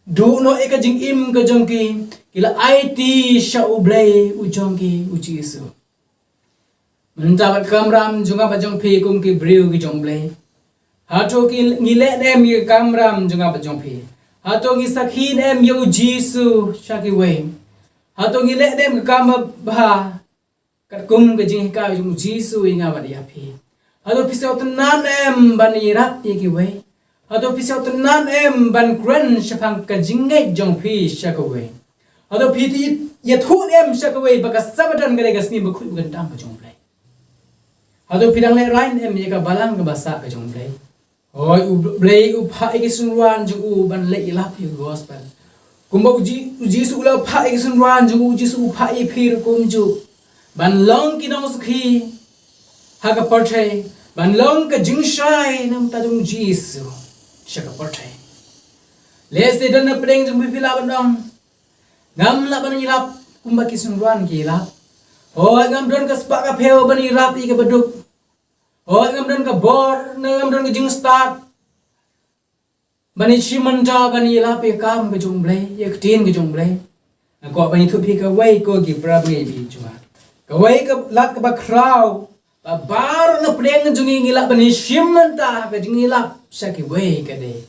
duh noh ïa ka jingim ka jong ki, ki la aiti sha u Blei u jong ki, u Jisu. Mynta bad ka kamram jong nga bad jong phi kum ki briew ki jong u Blei, hato ki, ngi leh ne em ïa ka kamram jong nga bad jong phi? Hato ngi sakhi ne em ïa u Jisu sha kiwei? Hato ngi leh ne em ka kam babha katkum ka jinghikai jong u Jisu ïa nga bad ïa phi? Hato phi sngewtynnat ne em ban ïarap ïa kiwei? Hato phi sngewtynnat ne em ban kren shaphang ka jingngeit jong phi sha kawei? Hato phi ïathuh ne em sha kawei ba ka Sabbaton ka dei ka sngi bakhuid bakyntang ka jong u Blei? Hato phi dang lehraiñ ne em ïa ka balang kaba sah ka jong u Blei? Hooid, u Blei u phah ïa ki synran jong u ban leit ïalap ïa ka gospel. Kumba u Ji-, u Jisu u la phah ïa ki synran jong u, u Jisu u phah ïa phi ruh kumjuh ban long ki nongsakhi ha ka pyrthei, ban long ka jingshai na ka bynta jong u Jisu sha ka pyrthei. Lehse don na pdeng jong phi phi lah ban ong, ngam lah ban ïalap kumba ki synran ki ïalap. Hooid, ngam don ka spah ka phew ban ïalap ïa kaba duk. Hooid, ngam don ka bor, ne ngam don ka jingstad ban ïashim bynta, ban ïalap ïa ka kam ka jong u Blei, ïa ka ktien ka jong u Blei. Nga kwah ban ïathuh phi kawei ko ki para bangeit jong nga. Kawei ka lad kaba khraw ba baroh na pdeng jong ngi ngi lah ban ïashim bynta ha ka jingïalap sha kiwei ka dei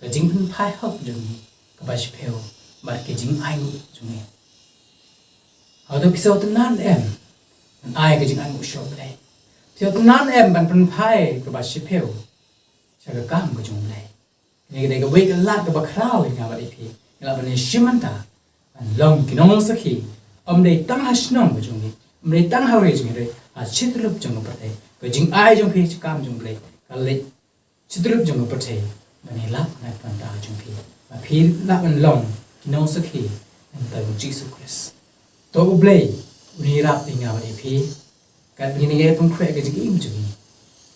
ka jingpynphai hok jong ngi kaba shiphew bad ka jingainguh jong ngi. Hato phi sngewtynnat em ban ai ka jingainguh sha u Blei? Phi sngewtynnat em ban pynphai kaba shiphew sha ka kam ka jong u Blei? Kane ka dei kawei ka lad kaba khraw ïa nga bad ïa phi. Ngi lah ban ïashim bynta ban long ki nongsakhi, ym dei tang ha shnong ka jong ngi, ym dei tang ha ri jong ngi, hynrei ha shityllup jong ka pyrthei. Ka jingai jong phi sha ka kam jong u Blei ka leit shityllup jong ka pyrthei ban ïalap na ka bynta jong phi, ba phi lah ban long ki nongsakhi na ka bynta jong u Jisu Khrist. To u Blei un ïarap ïa nga bad ïa phi. Katba ngin ïa pynkhreh ka jingim jong ngi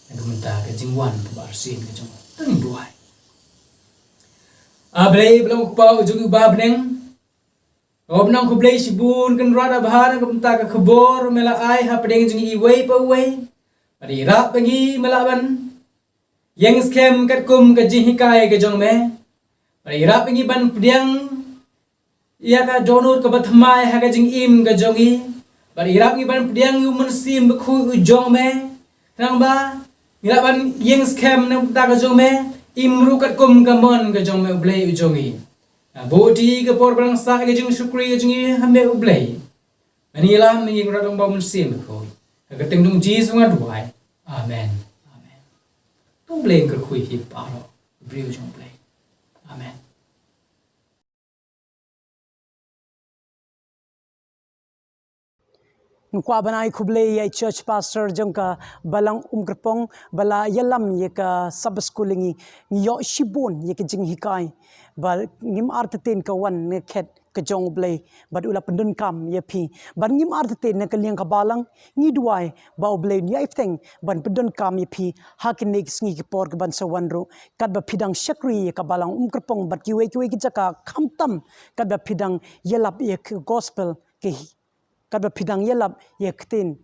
na ka bynta ka jingwan kaba arsien ka jong u. To ngin duwai. A Blei ba long u Kpa u jong ngi uba ha bneng, nga pynbna khublei shibun kynrad, A Blei, na ka bynta ka khubor me la ai hapdeng jong ngi iwei pa iwei. Bad ïarap ba ngi me lah ban Ïeng skhem katkum ka jinghikai ka jong me. Bad ïarap ngi ban pdiang ïa ka dohnud kaba thymmai ha ka jingim ka jong ngi. Bad ïarap ngi ban pdiang ïa u Mynsiem Bakhuid u jong me. Khnang ba ngi lah ban ïeng skhem na ka bynta ka jong me, im ruh katkum ka mon ka jong me, U Blei u jong ngi. Nga buh ïa ka por ba ngan sah ka jingshukri ka jong ngi ha me, U Blei. Ngan ïalam ïa ka dong ba u Mynsiem Bakhuid. Ha ka kyrteng jong Jisu nga duwai. Amen. Amen. To U Blei un kyrkhu ïa phi baroh, ki briew jong U Blei. Amen. Nga kwah ban ai khublei ïa i church pastor jong ka Balang Umkyrpong ba la ïalam ïa ka Sabbath School ïa ngi. Ngi ïoh shibun ïa ka jinghikai. Ba ngim artatien ka wan na khet ka jong U Blei bad u la pyndonkam ïa phi. Bad ngim artatien na ka liang ka balang, ngi duwai ba U Blei un ïai bteng ban pyndonkam ïa phi ha kine ki sngi ki por ki ban sa wan ruh, katba phi dang shakri ïa ka Balang Umkyrpong bad kiwei kiwei ki jaka, khamtam katba phi dang ïalap ïa ka gospel, ki, katba phi dang ïalap ïa ka ktien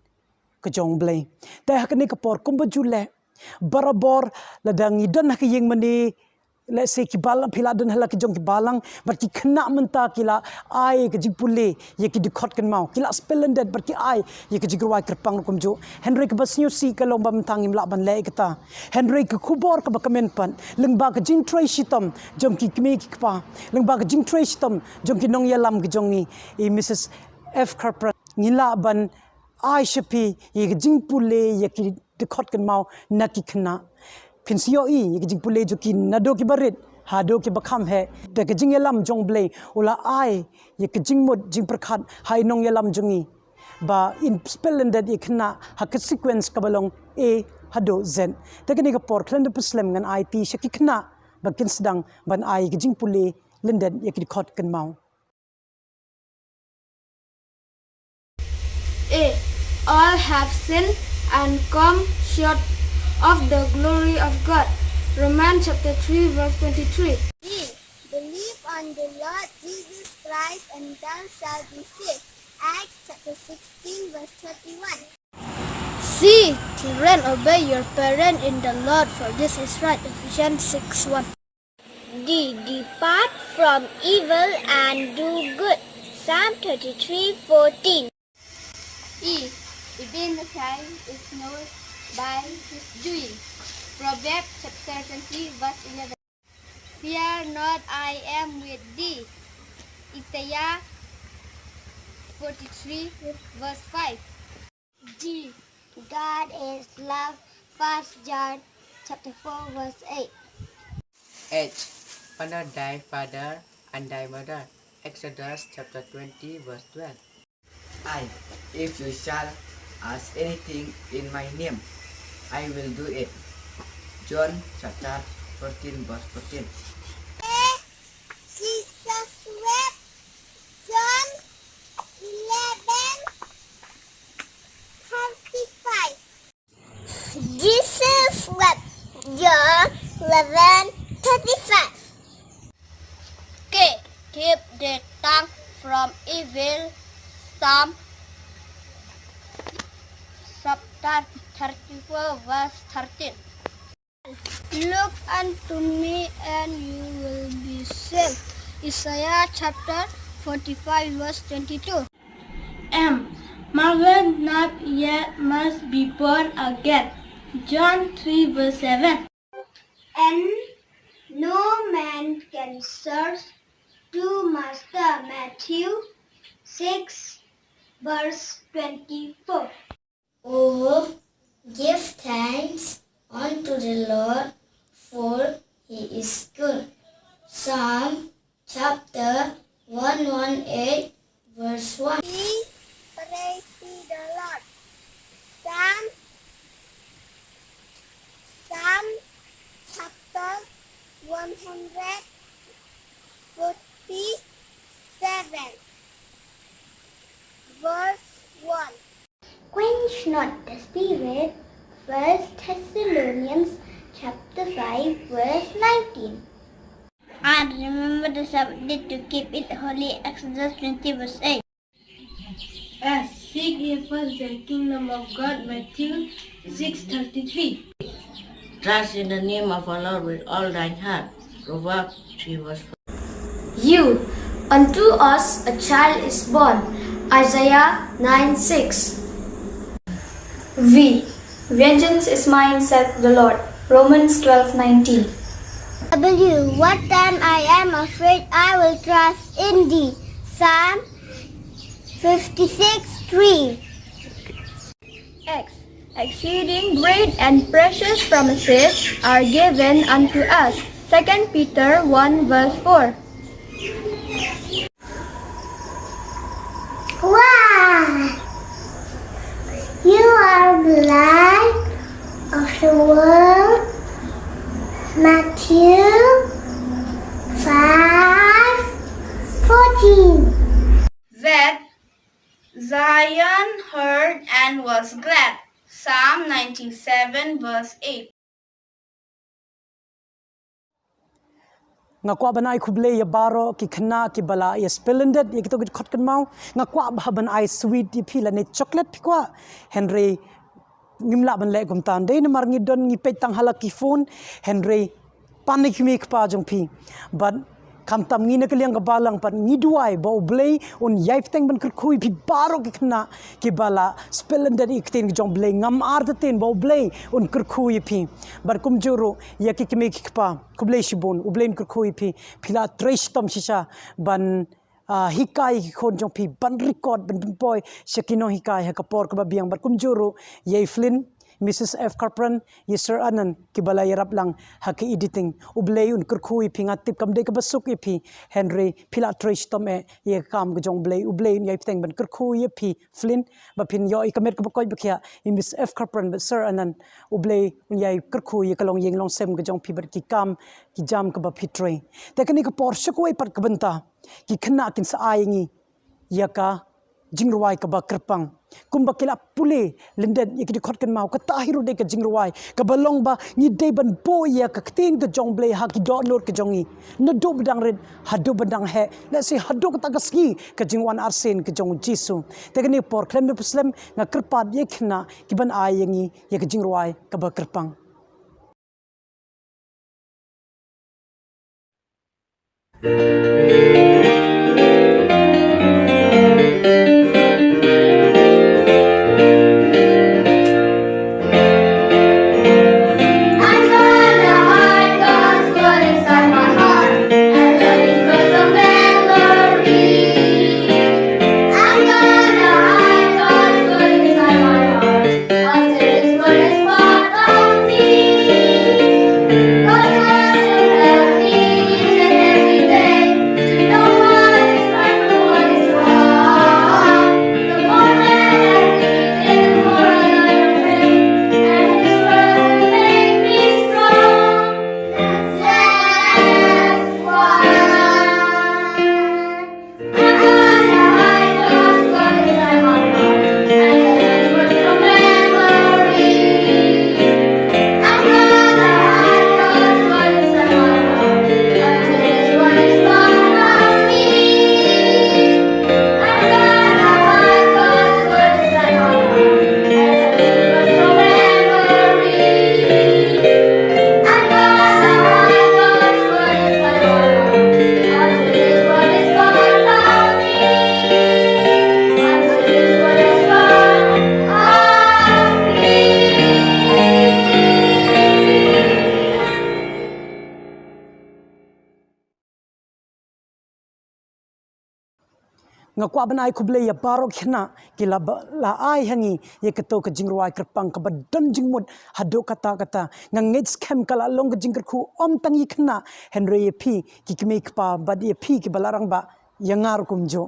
ka jong U Blei. Te ha kane ka por kumba ju leh barabor, lada ngi don ha ka ïing mane, lehse ki balang, phi la don ha la ki jong ki balang, bad ki khynnah mynta ki la ai ka jingpule ïa ki dkhot kynmaw, ki la splendid, bad ki ai ïa ka jingrwai kyrpang ruh kumjuh. Hynrei kaba sngewsih ka long ba mynta ngim lah ban leh ïa kata. Hynrei ka khubor kaba kmen pat, lyngba ka jingtrei shitom jong ki kmie ki kpa, lyngba ka jingtrei shitom jong ki nongïalam ki jong ngi, i Mrs F Kharpran, ngi lah ban ai sha phi ïa ka jingpule ïa ki dkhot kynmaw na ki khynnah. Phin sa ïohi ïa ka jingpule jong ki naduh kiba rit haduh kiba kham heh. Te ka jingïalam jong U Blei u la ai ïa ka jingmut jingpyrkhat ha i nongïalam jong ngi ba in spell lyndet ïa ki khynnah ha ka sequence kaba long A haduh Z. Te kane ka por khlem da pynslem ngan aiti sha ki khynnah ba kin sdang ban ai ïa ka jingpule lyndet ïa ki dkhot kynmaw. A. All have sinned and come short of the glory of God. Romans chapter three, verse twenty-three. B. Believe on the Lord Jesus Christ and thou shalt be saved. Acts chapter sixteen, verse thirty-one. C. Children, obey your parent in the Lord, for this is right. Ephesians six one. D. Depart from evil and do good. Psalm thirty-three fourteen. E. Even the shy is known by his doing. Proverbs chapter twenty, verse eleven. Fear not, I am with thee. Isaiah forty-three, verse five. G. God is love. First John chapter four, verse eight. H. Honor thy father and thy mother. Exodus chapter twenty, verse twelve. I. If you shall ask anything in my name, I will do it. John chapter fourteen, verse fourteen. A. Jesus wept. John eleven thirty-five. Jesus wept. John eleven thirty-five. K. Keep the tongue from evil. Psalm chapter thirty-four, verse thirteen. Look unto me and you will be saved. Isaiah chapter forty-five, verse twenty-two. M. Marvel not, yet must be born again. John three, verse seven. N. No man can serve two masters. Matthew six, verse twenty-four. Oh, give thanks unto the Lord, for he is good. Psalm chapter one one eight, verse one. P. Praise ye the Lord. Psalm, Psalm chapter one hundred forty-seven, verse one. Quench not the Spirit. First Thessalonians chapter five, verse nineteen. And remember the Sabbath day to keep it holy. Exodus twenty, verse eight. S. Seek ye first the kingdom of God. Matthew six thirty-three. Trust in the name of our Lord with all thine heart. Proverbs three verse four. You, unto us a child is born. Isaiah nine six. V. Vengeance is mine, saith the Lord. Romans twelve nineteen. W. What time I am afraid, I will trust in thee. Psalm fifty-six three. X. Exceeding great and precious promises are given unto us. Second Peter one verse four. Why? You are the light of the world. Matthew five fourteen. Z. Zion heard and was glad. Psalm ninety-seven verse eight. Nga kwah ban ai khublei ïa baroh ki khynnah kiba la ïa spelended ïa kito ki dkhot kynmaw. Nga kwah ba ban ai sweet ïa phi lane chocolate phi kwah. Hynrei ngim lah ban leh kumta. Dei namar ngi don ngi peit tang ha la ki phone. Hynrei pan ïa ki kmie ki kpa jong phi. Bad khamtam ngi na ka liang ka balang pat ngi duwai ba U Blei un ïai bteng ban kyrkhu ïa phi baroh ki khynnah kiba la spelended ïa ka ktien ka jong U Blei. Ngam artatien ba U Blei un kyrkhu ïa phi. Bad kumjuh ruh ïa ki kmie ki kpa, khublei shibun, U Blei un kyrkhu ïa phi. Phi la trei shitom shisha ban, ah, hikai ïa ki khun jong phi, ban record, ban pynpoi sha ki nonghikai ha ka por kaba biang. Bad kumjuh ruh ïa i Flynn, Missus F Kapran, ïa Sir Anand kiba la ïarap lang ha ka editing. U Blei un kyrkhu ïa phi, nga tip kam dei kaba suk ïa phi. Hynrei phi la trei shitom eh ïa ka kam ka jong U Blei. U Blei un ïai bteng ban kyrkhu ïa phi Flynn, ba phin ïoh ïa ka met kaba koit ba khiah. I Miss F Kapran bad Sir Anand, U Blei un ïai kyrkhu ïa ka longïing longsem ka jong phi bad ki kam ki jam kaba phi trei. Te kane ka por sha kawei pat ka bynta ki khynnah kin sa ai ïa ngi ïa ka jingrwai kaba kyrpang. Kumba ki la pule lyndet ïa ki dkhot kynmaw, kata hi ruh dei ka jingrwai kaba long ba ngi dei ban buh ïa ka ktien ka jong U Blei ha ki dohnud ka jong ngi. Naduh ba dang rit haduh ba dang heh, lehse haduh kata ka sngi ka jingwan arsien ka jong U Jisu. Te kane ka por khlem da pyrshah nga kyrpad ïa ki khynnah ki ban ai ïa ngi ïa ka jingrwai kaba kyrpang. Nga kwah ban ai khublei ïa baroh ki khynnah ki la ba, la ai ha ngi ïa kato ka jingrwai kyrpang kaba don jingmut haduh katta katta. Nga ngeit skhem ka la long ka jingkyrkhu ym tang ïa ki khynnah hynrei ïa phi ki kmie ki kpa bad ïa phi kiba la rangbah ïa nga ruh kumjuh.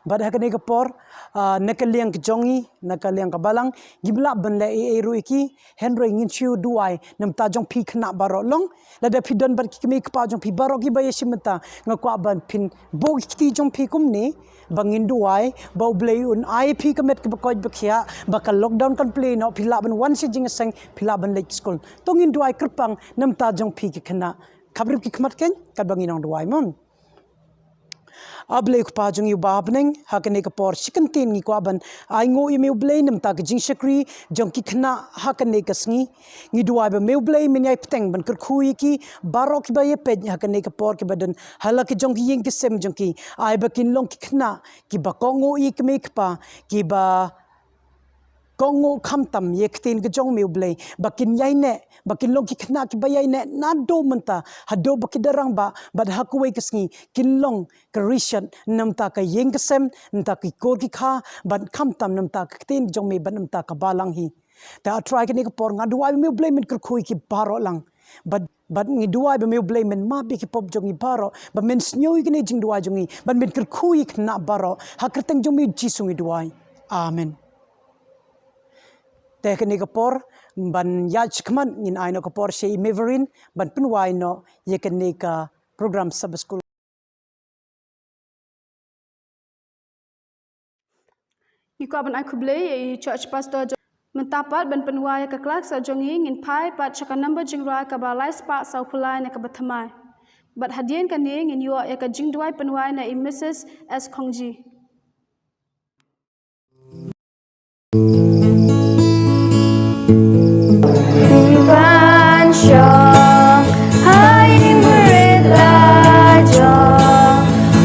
Bad ha kane ka por, ah, na ka liang ka jong ngi, na ka liang ka balang, ngim lah ban leh ei ei ruh ïa ki, hynrei ngin shu duwai na bynta jong phi khynnah baroh long. Lada phi don bad ki kmie ki kpa jong phi baroh kiba ïashim bynta, nga kwah ban phin buh ki kti jong phi kumne, ba ngin duwai ba U Blei un ai phi ka met kaba koit ba khiah, ba ka lockdown kan plie noh, phi lah ban wan sha jingïaseng, phi lah ban leit skul. To ngin duwai kyrpang na bynta jong phi ki khynnah. Khaphrip ki khmat keiñ, katba ngin ong duwai mon. A Blei U Kpa jong ngi uba ha bneng, ha kane ka por shi kyntien ngi kwah ban ainguh ïa me U Blei namar ka jingshakri jong ki khynnah ha kane ka sngi. Ngi duwai ba me U Blei men ïai bteng ban kyrkhu ïa ki baroh kiba ïa peit ha kane ka por, kiba don ha la ki jong ki ïing ki sem jong ki. Ai ba kin long ki khynnah kiba kohnguh ïa ki kmie kpa, kiba kohnguh khamtam ïa ka ktien ka jong me U Blei, ba kin ïaineh, ba kin long ki khynnah kiba ïaineh naduh mynta haduh ba ki da rangbah, bad ha kawei ka sngi kin long ka rishot namar ka ïing ka sem, namar ki kur ki kha, bad khamtam namar ka ktien jong me, bad namar ka balang hi. Te A Trai, kane ka por nga duwai ba me U Blei men kyrkhu ïa ki baroh lang. Bad, bad ngi duwai ba me U Blei men map ïa ki pop jong ngi baroh, ba men sngew ïa kane ka jingduwai jong ngi, bad men kyrkhu ïa ki khynnah baroh. Ha ka kyrteng jong me U Jisu ngi duwai. Amen. Te kane ka por ban ïaid shakhmat, ngin ai noh ka por sha i Meverin ban pynwai noh ïa kane ka program Sabbath School. Ngi kwah ban ai khublei ïa i Church Pastor jong, mynta pat ban pynwai ïa ka klas jong ngi, ngin phai pat sha ka number jingrwai kaba lai spah sawphew lai na kaba thymmai. Bad hadien kane ngin ïoh ïa ka jingduwai pynwai na i Missus S Khongji. Ban shong ha i miet lajong,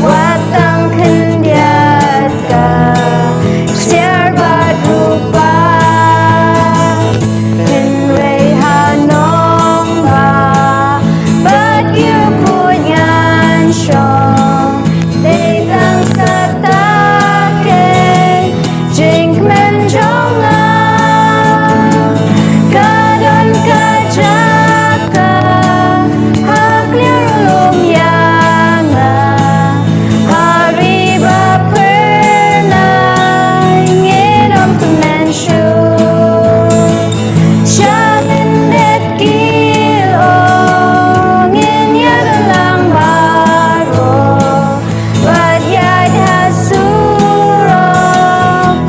wat tang khyndiat ka ksiar bad rupa. Hynrei ha nongbah bad ki riewkhuid ngan shong, dei tang kata kei jingkmen jong nga. Ka don ka jaka ha kliar lum ïa nga, ha ri ba phyrnai ngin ym kmen shuh. Sha lyndet ki long ngin ïalang baroh, bad ïaid ha surok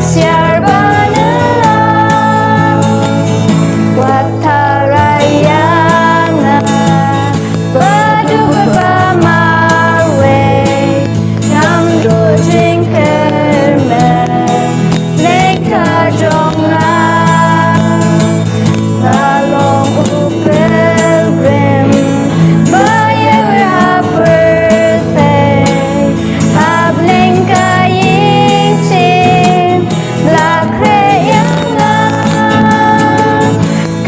ksiar ban ïalang. Wat tharai ïa nga, ba duk ba marwei, ngam duh jingkyrmen, leh ka jong nga. Nga long u pilgrim ba ïawer ha pyrthei, hap leh ka ïing sim, la khreh ïa nga.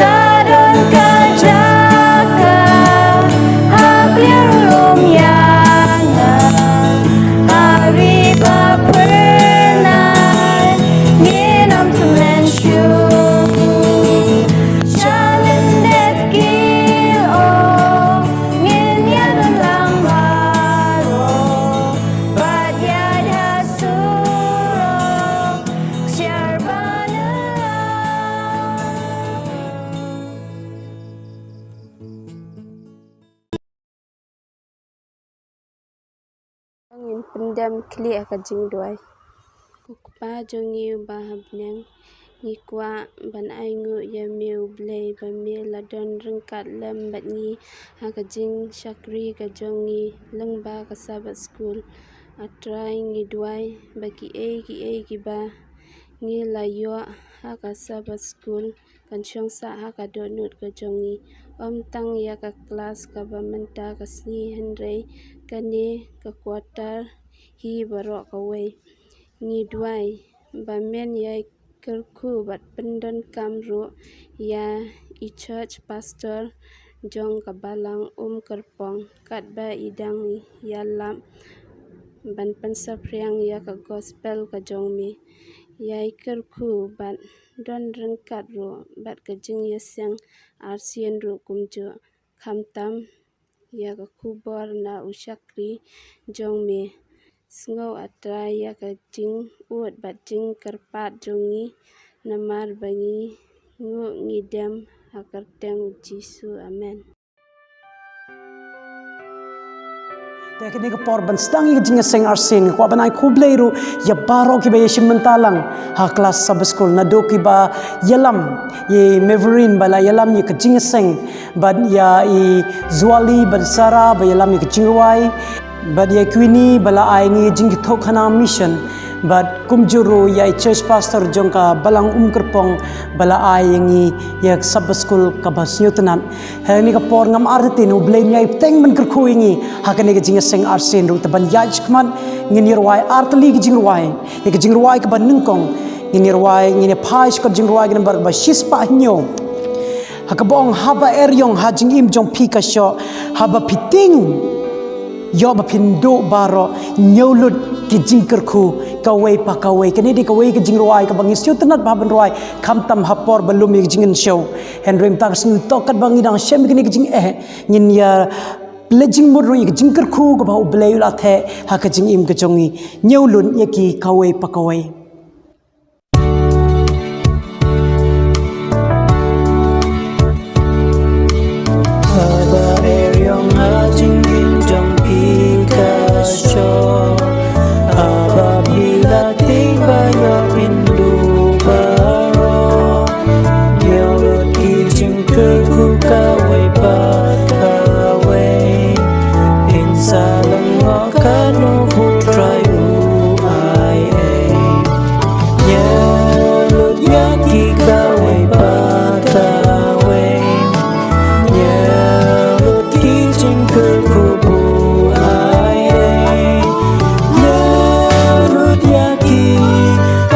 Ka don ka jaka ha kliar lum ïa nga, ha ri ba phyrnai ngin ym kmen shuh. Sha lyndet ki long ngin ïalang baroh, bad ïaid ha surok ksiar ban ïalang. Ngin pyndem khlieh ha ka jingduwai. Ko Kpa jong ngi uba ha bneng, ngi kwah ban ainguh ïa me U Blei ba me la don ryngkat lem bad ngi ha ka jingshakri ka jong ngi lyngba ka Sabbath School. A Trai, ngi duwai ba kiei kiei kiba ngi la ïoh ha ka Sabbath School kan shong sah ha ka dohnud ka jong ngi, ym tang ïa ka klas kaba mynta ka sngi hynrei kane ka quarter hi baroh kawei. Ngi duwai ba men ïai kyrkhu bad pyndonkam ruh ïa i church pastor jong ka Balang Umkyrpong, katba i dang ïalap ban pynsaphriang ïa ka gospel ka jong me. Ïai kyrkhu bad don ryngkat ruh bad ka jingïaseng arsien ruh kumjuh, khamtam ïa ka khubor na u shakri jong me. Sngew, A Trai, ïa ka jingud bad jingkyrpad jong ngi, namar ba ngi nguh ngi dem ha ka kyrteng u Jisu. Amen. Te kane ka por ban sdang ïa ka jingïaseng arsien, nga kwah ban ai khublei ruh ïa baroh kiba ïashim bynta lang ha klas Sabbath School, naduh kiba ïalam, ïa i Meverin ba la ïalam ïa ka jingïaseng, bad ïa i Zuali bad Sarah ba ïalam ïa ka jingrwai. Bad ïa i Queenie ba la ai ngi jingithuhkhana mission. Bad kumjuh ruh ïa i church pastor jong ka Balang Umkyrpong ba la ai ïa ngi ïa ka Sabbath school kaba sngewtynnat. Ha kane ka por ngam artatien, U Blei un ïai bteng ban kyrkhu ïa ngi ha kane ka jingïaseng arsien ruh. Te ban ïaid shakhmat ngin ïa rwai artylli ka jingrwai, ïa ka jingrwai kaba nyngkong. Ngin ïa rwai, ngin ïa phai sha ka jingrwai ka nambar kaba shispah hynñiew. Ha kaba ong, haba eriong ha jingim jong phi ka shoh, haba phi tieng ïoh ba phin duh baroh, ñiew lut ki jingkyrkhu kawei pa kawei. Kane dei kawei ka jingrwai kaba ngi sngewtynnat bha ban rwai, khamtam ha por ba lum ïa ka jingkynshew. Hynrei mynta ka sngi, to katba ngi dang shem ïa kane ka jingeh, ngin ïa pynleit jingmut ruh ïa ka jingkyrkhu kaba U Blei u la theh ha ka jingim ka jong ngi. Ñiew lut ïa ki kawei pa kawei. Haba eriong ha jingim jong phi ka shoh, haba phi la tieng ba ïoh phin duh baroh, ñiew lut ki jingkyrkhu kawei pa kawei. Phin sa lyngngoh katno ba U Trai u ai ei. Ñiew lut ïa ki kawei pa kawei. Ñiew lut ki jingkyrkhu ba u ai ei. Ñiew lut ïa ki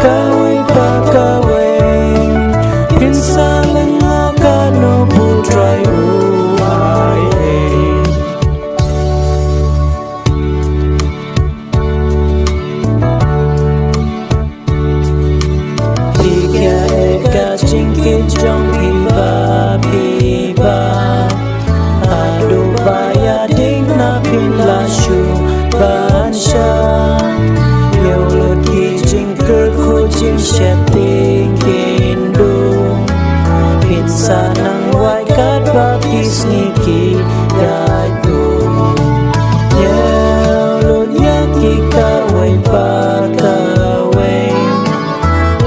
kawei pa kawei. Phin sa lyngngoh katno ba U Trai u ai ei. Phi ïa ka jingkit jong phi ba phi bam, haduh ba ïadei na phin la shu ban shah. Ñiew lut ki jingkyrkhu jingsheptieng kin duh. Phin sa nang wai katba ki sngi ki ïaid bun. Ñiew lut ïa ki kawei pa kawei.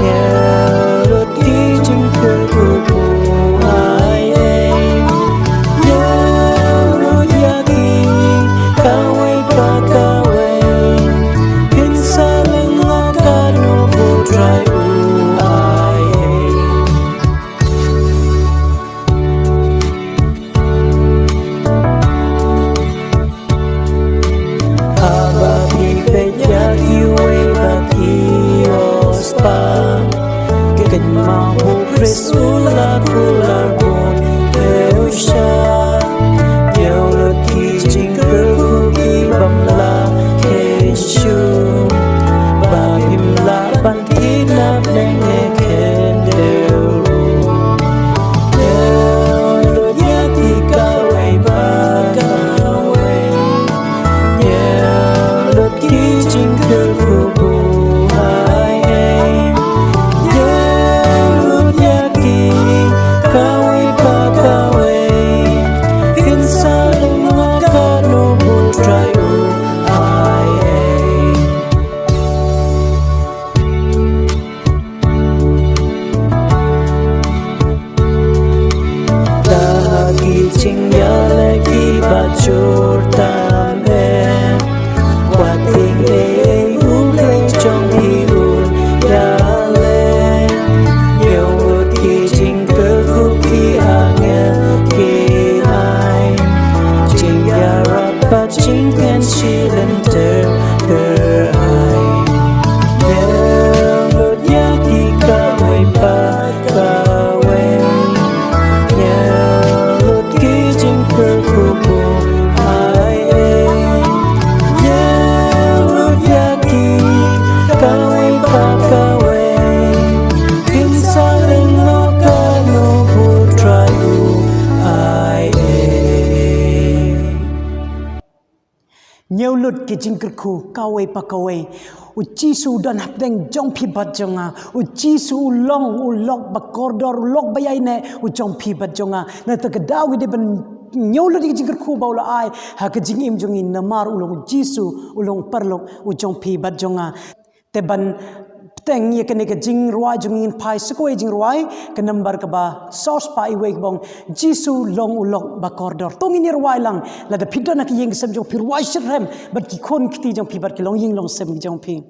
Ñiew lut ki jingkyrkhu ba u ai ei. Ñiew lut ïa ki kawei pa kawei. Phin sa lyngngoh katno ba U Trai u ai ei. Haba phi peit ïa kiwei pat ki ospah, kynmaw ba U Khrist u la kular bun khew shai. Ñiew lut ki jingkyrkhu ki bym lah kheiñ shuh, ba phim lah ban kynap lyngngoh khyndew ruh. Ñiew lut ïa ki kawei pa kawei. Ñiew lut ki jingkyrkhu ba u ai ei. Ñiew lut ïa ki kawei pa kawei. Phin sa lyngngoh katno ba U Trai u ai ei. Da ki jingïaleh kiba jur tam eh, wat tieng ei ei, U Blei jong phi un ïaleh. Ñiew lut ki jingkyrkhu ki angel ki ai, jingïarap bad jingpynshit lynter kyrhai. Ñiew lut ïa ki kawei pa kawei. Ñiew lut ki jingkyrkhu ba u ai ei. Ñiew lut ïa ki kawei pa kawei. Phin sa lyngngoh katno ba U Trai u ai ei. Ñiew lut ki jingkyrkhu kawei pa kawei. U Jisu u don hapdeng jong phi bad jong nga. U Jisu u long u lok ba kordor, u lok ba ïaineh, u jong phi bad jong nga. Nangta ka daw ngi dei ban ñiew lut ïa ki jingkyrkhu ba u la ai ha ka jingim jong ngi, namar u long u Jisu, u long paralok, u jong phi bad jong nga. Te ban Teng ïa kane ka jingrwai jong ngi, ngin phai sa kawei jingrwai, ka number kaba saw spah wei, kaba ong Jisu long u lok ba kordor. To ngin ïa rwai lang, lada phi don ha ka ïing ka sem jong phi, rwai shitrhem bad ki khun ki kti jong phi bad ki longïing longsem jong phi.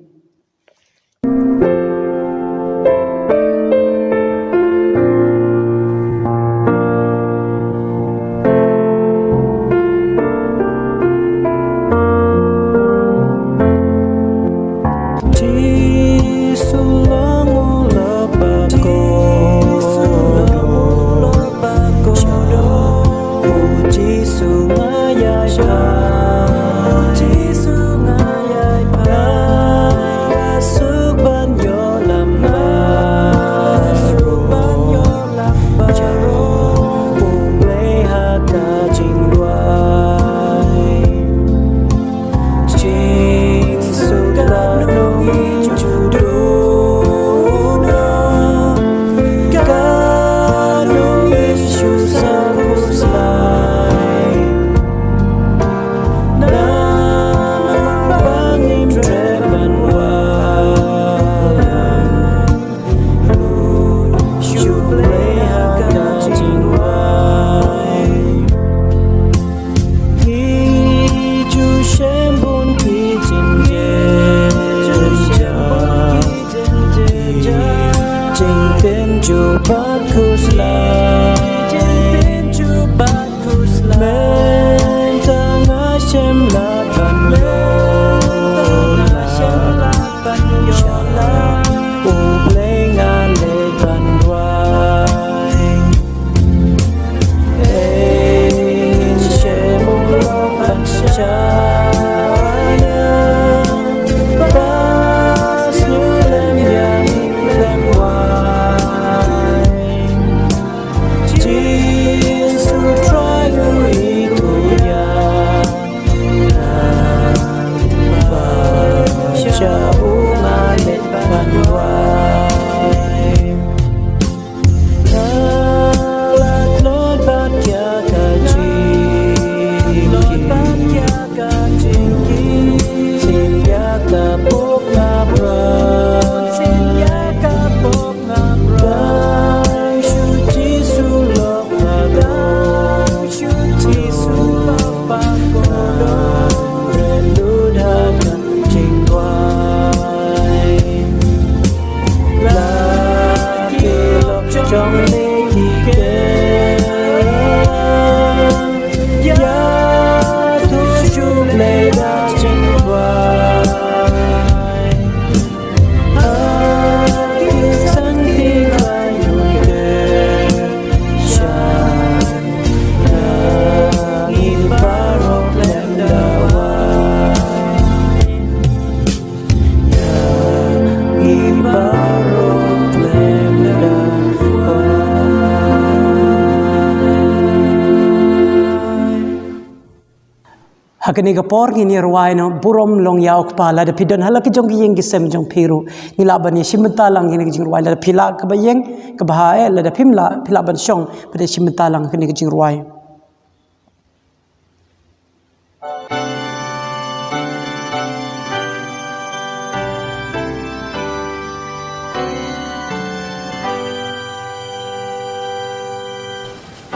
Ha kane ka por ngin ïa rwai noh, Burom Long Ïa U Kpa. Lada phi don ha la ki jong ki ïing ki sem jong phi ruh, ngi lah ban ïa shim bynta lang ïa kane ka jingrwai. Lada phi lah kaba ïeng, kaba ha eh, lada phim lah, phi lah ban shong bad ïa shim bynta lang kane ka jingrwai.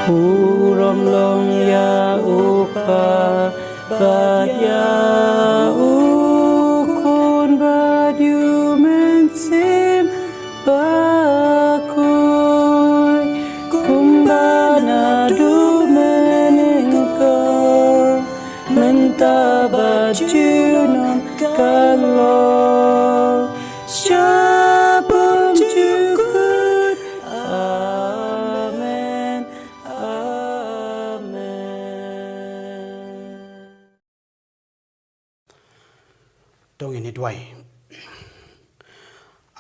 Burom Long Ïa U Kpa bad ïa U Khun bad ïa U Mynsiem Bakhuid, kumba naduh mynnyngkong, mynta bad junom ka long, sha bymjukut. Amen. Amen. To ngin ïa duwai.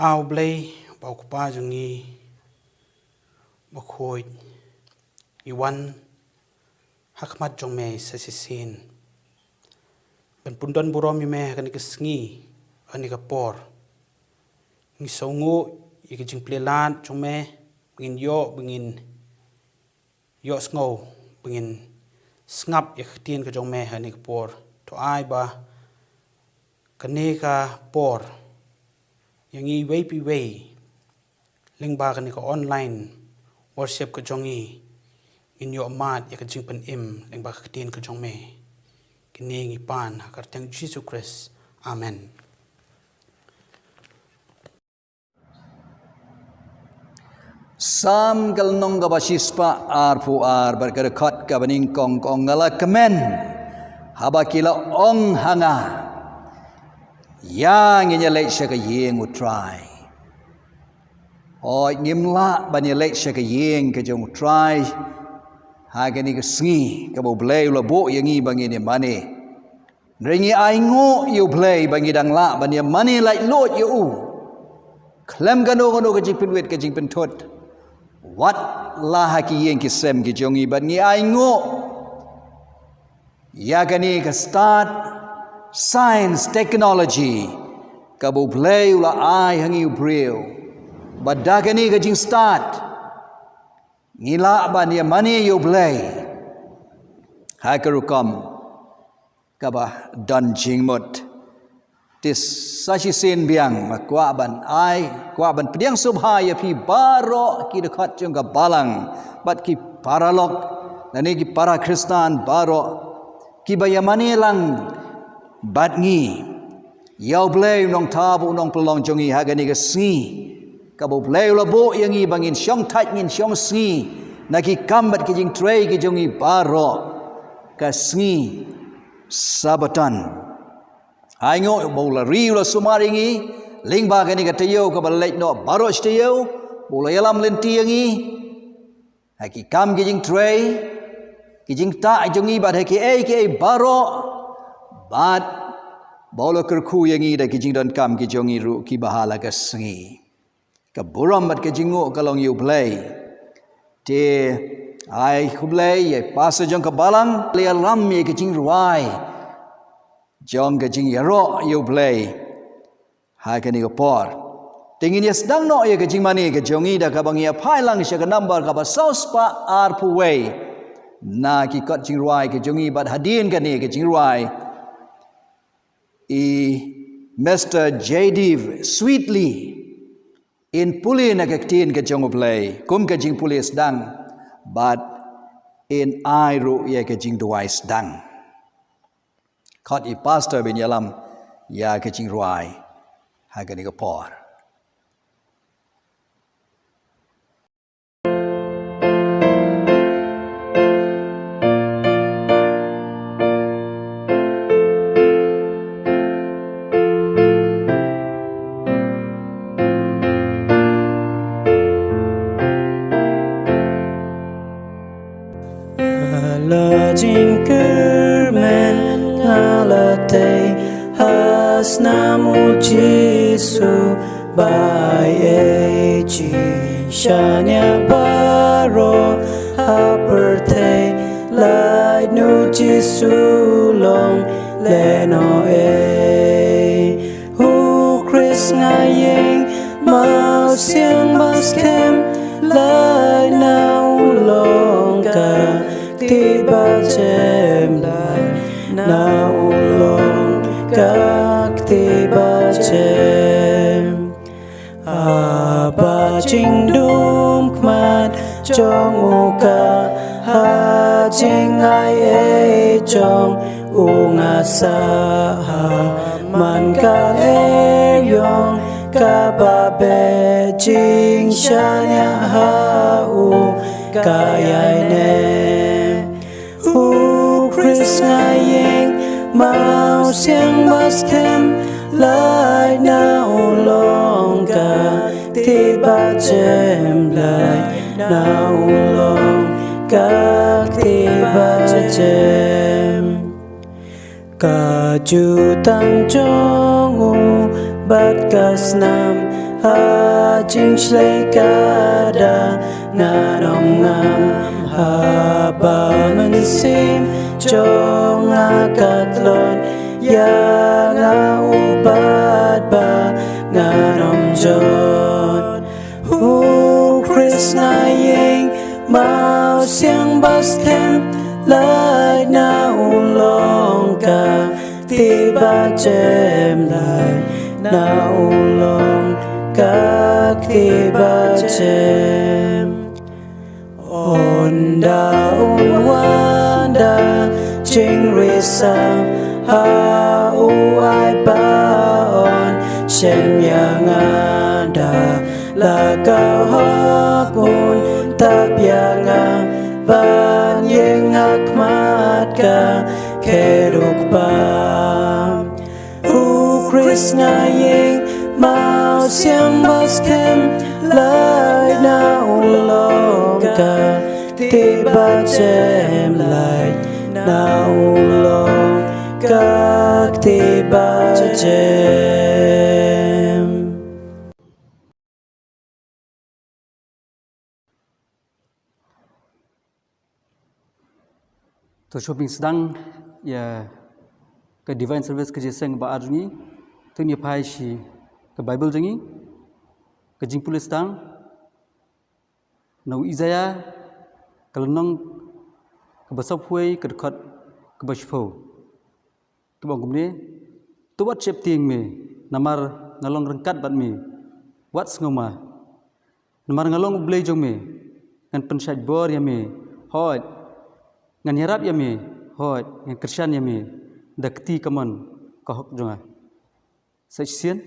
A U Blei, ba U Kpa jong ngi bakhuid, ngi wan ha khmat jong me sa shisien ban pyndon burom ïa me ha kane ka sngi, ha kane ka por. Ngi sngewnguh ïa ka jingplie lad jong me, ba ngin ïoh, ba ngin ïohsngew, ba ngin sngap ïa ka ktien ka jong me ha kane ka por. To ai ba kane ka por ïa ngi iwei pa iwei lyngba kane ka online worship ka jong ngi, ngin ïoh mad ïa ka jingpynim lyngba ka ktien ka jong me. Kine ngi pan ha ka kyrteng Jisu Khrist. Amen. Salm ka lynnong kaba shispah arphew ar bad ka dkhot kaba nyngkong ka ong, nga la kmen haba ki la ong ha nga, ïa ngin ïaleit sha ka ïing U Trai. Hooid, ngim lah ban ïaleit sha ka ïing ka jong U Trai ha kane ka sngi kaba U Blei u la buh ïa ngi ba ngin ïamane. Hynrei ngi ainguh ïa U Blei ba ngi dang lah ban ïamane laitluid ïa u khlem kano kano ka jingpynwit ka jingpynthut, wat la ha ki ïing ki sem ki jong ngi. Bad ngi ainguh ïa kane ka stad science technology kaba U Blei u la ai ha ngi u briew. Bad da kane ka jingstad ngi lah ban ïamane ïa U Blei ha ka rukom kaba don jingmut. Te sa shisien biang nga kwah ban ai, kwah ban pdiang sngewbha ïa phi baroh ki dkhot jong ka balang bad ki paralok lane ki para Khristan baroh kiba ïamane lang bad ngi ïa U Blei U Nongthaw bad U Nongpynlong jong ngi ha kane ka sngi kaba U Blei u la buh ïa ngi ba ngin shong thait ngin shong sngi na ki kam bad ki jingtrei ki jong ngi baroh, ka sngi Sabbaton. Ainguh ba u la ri u la sumar ïa ngi lyngba kane ka taïew kaba la leit noh baroh shi taïew, ba u la ïalam lynti ïa ngi ha ki kam ki jingtrei, ki jingktah jong ngi bad ha kiei kiei baroh, bad ba u la kyrkhu ïa ngi da ki jingdonkam ki jong ngi ruh kiba ha la ka sngi. Ka burom bad ka jingnguh ka long ïa U Blei. Te ai khublei ïa i pastor jong ka balang, la ïalam ïa ka jingrwai jong ka jingïaroh ïa U Blei ha kane ka por. Te ngin ïa sdang noh ïa ka jingmane ka jong ngi da kaba ngi ïa phai lang sha ka nambar kaba saw spah arphew wei na ki kot jingrwai ka jong ngi, bad hadien kane ka jingrwai i Mister Jaydeep Sweetley in pule na ka ktien ka jong U Blei kum ka jingpule sdang bad in ai ruh ïa ka jingduwai sdang. Khot i pastor ban ïalam ïa ka jingrwai ha kane ka por. La jingkyrmen nga la tei ha snam U Jisu, ba ai ei jingshaniah baroh ha pyrthei, lait na U Jisu long lehnoh ei. U Khrist nga ïeng mawsiang ba skhem, lait na u long ka kti ba jem, lait na u long ka kti ba jem. Haba jingdum khmat jong u ka ha jingai ei jong u nga sah ha man ka ei jong kaba beh, jingshaniah ha u ka ïaineh. U Khrist nga ïeng mawsiang ba skhem, lait na u long ka kti ba jem, lait na u long ka kti ba jem. Ka jutang jong u bad ka snam ha jingshlei ka da ngan ym ngam, haba mynsiem jong nga ka tlot ïa nga u bad ba ngan ym jot. U Khrist nga ïeng mawsiang ba skhem, lait na u long ka kti ba jem, lait na u long ka kti ba jem. Ynda un wan da jingrisam ha u ai ba un shem ïa nga, da la ka hok un tap ïa nga ban ïeng ha khmat ka kyrduh ba. U Khrist nga ïeng mawsiang ba skhem, lait na u long ka kti ba jem, lait na u long ka kti ba jem. To shu pyn sdang ïa ka Divine Service ka jingïaseng ba ar jong ngi. To ngin ïa phai sha ka Bible jong ngi, ka jingpule sdang na u Isaïah, ka lynnong kaba sawphew wei, ka dkhot kaba shiphew. Kaba ong kumne: To wat sheptieng me, namar nga long ryngkat bad me. Wat sngewma, namar nga long U Blei jong me. Ngan pynshait bor ïa me, hooid, ngan ïarap ïa me, hooid, ngan kyrshan ïa me da ka kti kamon ka hok jong nga. Sa shisien: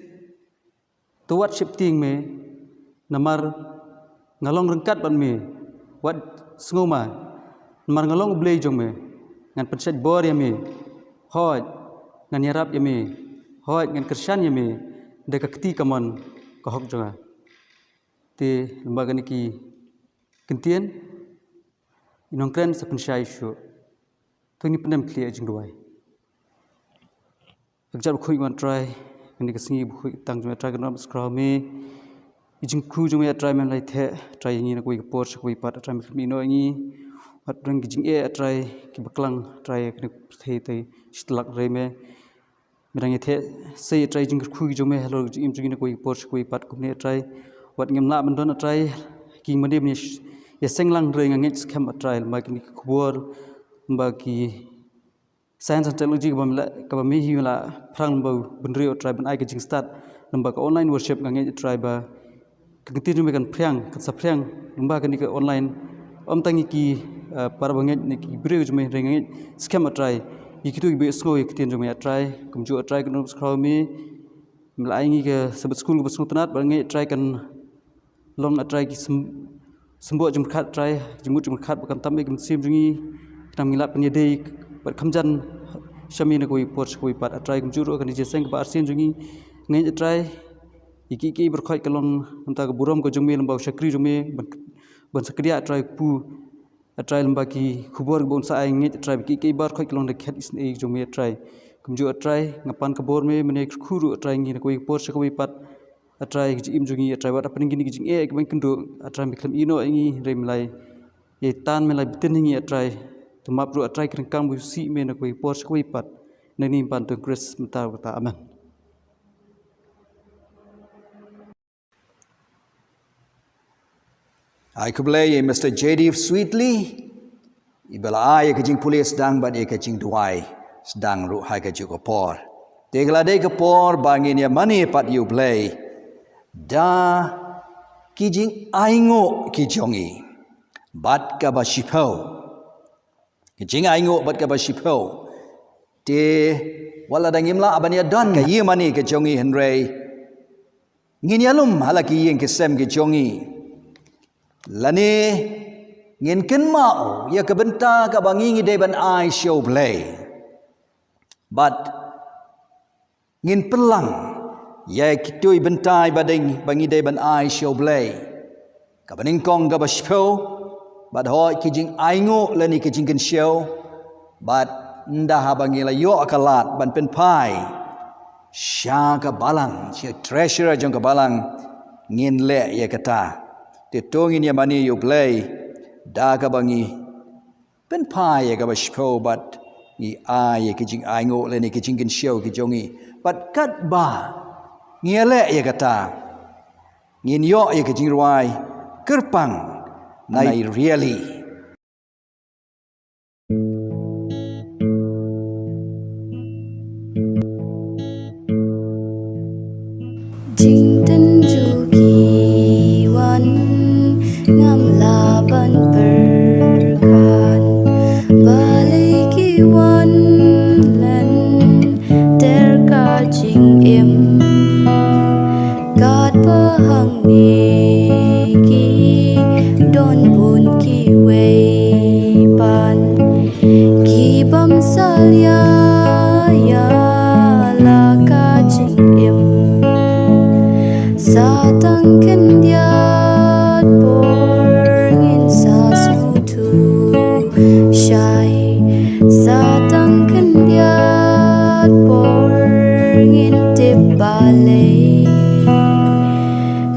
To wat sheptieng me, namar nga long ryngkat bad me. Wat sngewma, namar nga long U Blei jong me. Ngan pynshait bor ïa me, hooid, ngan ïarap ïa me, hooid, ngan kyrshan ïa me da ka kti kamon ka hok jong nga. Te lyngba kine ki kyntien, i nongkren sa pynshai shuh. To ngin pyndem khlieh ïa ka jingduwai. Ka kjat bakhuid Wan Trai, kane ka sngi bakhuid tang jong me Trai, kan ram skraw me. I jingkyrkhu jong me Trai, men lai theh Trai ïa ngi na kawei ka por sha kawei pat Trai, me khlem ïeh noh ïa ngi. Wat reng ki jingeh Trai kiba klang Trai, kane ka pyrthei te shi tlak re me. Me dang ïa theh sei Trai jingkyrkhu jong me halor ka jingim jong ngi na kawei ka por sha kawei pat kumne Trai. Wat ngim lah ban don Trai ki mane ban ïa seng lang re, nga ngeit skhem Trai, lymba kine ki khubor, lymba ki science and technology kaba me la, kaba me hi me la phrang lymba u bynriew Trai ban ai ka jingstad lymba ka online worship, nga ngeit Trai ba ka ktien jong me kan phriang, kan sa phriang lymba kane ka online. Ym tang ïa ki, eh, para bangeit ne ki briew jong me, hynrei nga ngeit skhem Trai ïa kito kiba ïohsngew ïa ka ktien jong me Trai. Kumjuh Trai kan ym skraw me, me la ai ngi ka Sabbath school kaba sngewtynnat, ba nga ngeit Trai kan long Trai ki sym-, symboh jingpyrkhat Trai, jingmut jingpyrkhat ba kan tam ïa ka mynsiem jong ngi, khnang ngi lah pynïadei bad kham jan sha me na kawei ka por sha kawei pat Trai. Kumjuh ruh kane ka jingïaseng kaba arsien jong ngi, nga ngeit Trai ïa kiei kiei baroh khoit ka long namar ka burom ka jong me lymba u shakri jong me ban, ban sa kdiah Trai u kpu Trai, lymba ki khubor kiba un sa ai, nga ngeit Trai ba kiei kiei baroh khoit ka long da ka khet isynei jong me Trai. Kumjuh Trai nga pan ka bor me, mane kyrkhu ruh Trai ngi na kawei ka por sha kawei pat Trai, ka jingim jong ngi Trai, wat hapdeng kine ki jingeh kiba ngi kynduh Trai, me khlem ïeh noh ïa ngi, hynrei me la ïai tan, me la ïai btin ïa ngi Trai. To map ruh Trai ki ryngkang ba sih me na kawei ka por sha kawei pat. Nangne ngi pan ha u Khrist mynta kata. Amen. Ai khublei ïa Mister J D Sweetly, iba la ai ïa ka jingpule sdang bad ïa ka jingduwai sdang ruh ha kajuh ka por. Te ka la dei ka por ba ngin ïa mane pat ïa U Blei da ki jingainguh ki jong ngi bad kaba shiphew. Ka jingainguh bad kaba shiphew. Te wat la dang ngim lah ban ïa don ka ïa mane ka jong ngi, hynrei ngin ïalum ha la ki ïing ki sem ki jong ngi, lane ngin kynmaw ïa ka bynta kaba ngi ngi dei ban ai sha U Blei. Bad ngin pynlang ïa kito ki bynta ba dei ba ngi dei ban ai sha U Blei. Kaba nyngkong kaba shiphew, bad hooid ki jingainguh lane ki jingkynshew, bad ynda haba ngi la ïoh ka lad ban pynphai sha ka balang, sha treasurer jong ka balang, ngin leh ïa kata. Te to ngin ïa mane ïa U Blei da kaba ngi pynphai ïa kaba shiphew bad ngi ai ïa ki jingainguh lane ki jingkynshew ki jong ngi. Bad katba ngi ïa leh ïa kata, ngin ïoh ïa ki jingrwai kyrpang na i riali. Jingtynjuh Ba hangne ki don bun kiwei pat ki bym salia ïa la ka jingim. Sa tang khyndiat por ngin sa sngewthuh shai. Sa tang khyndiat por ngin tip balei.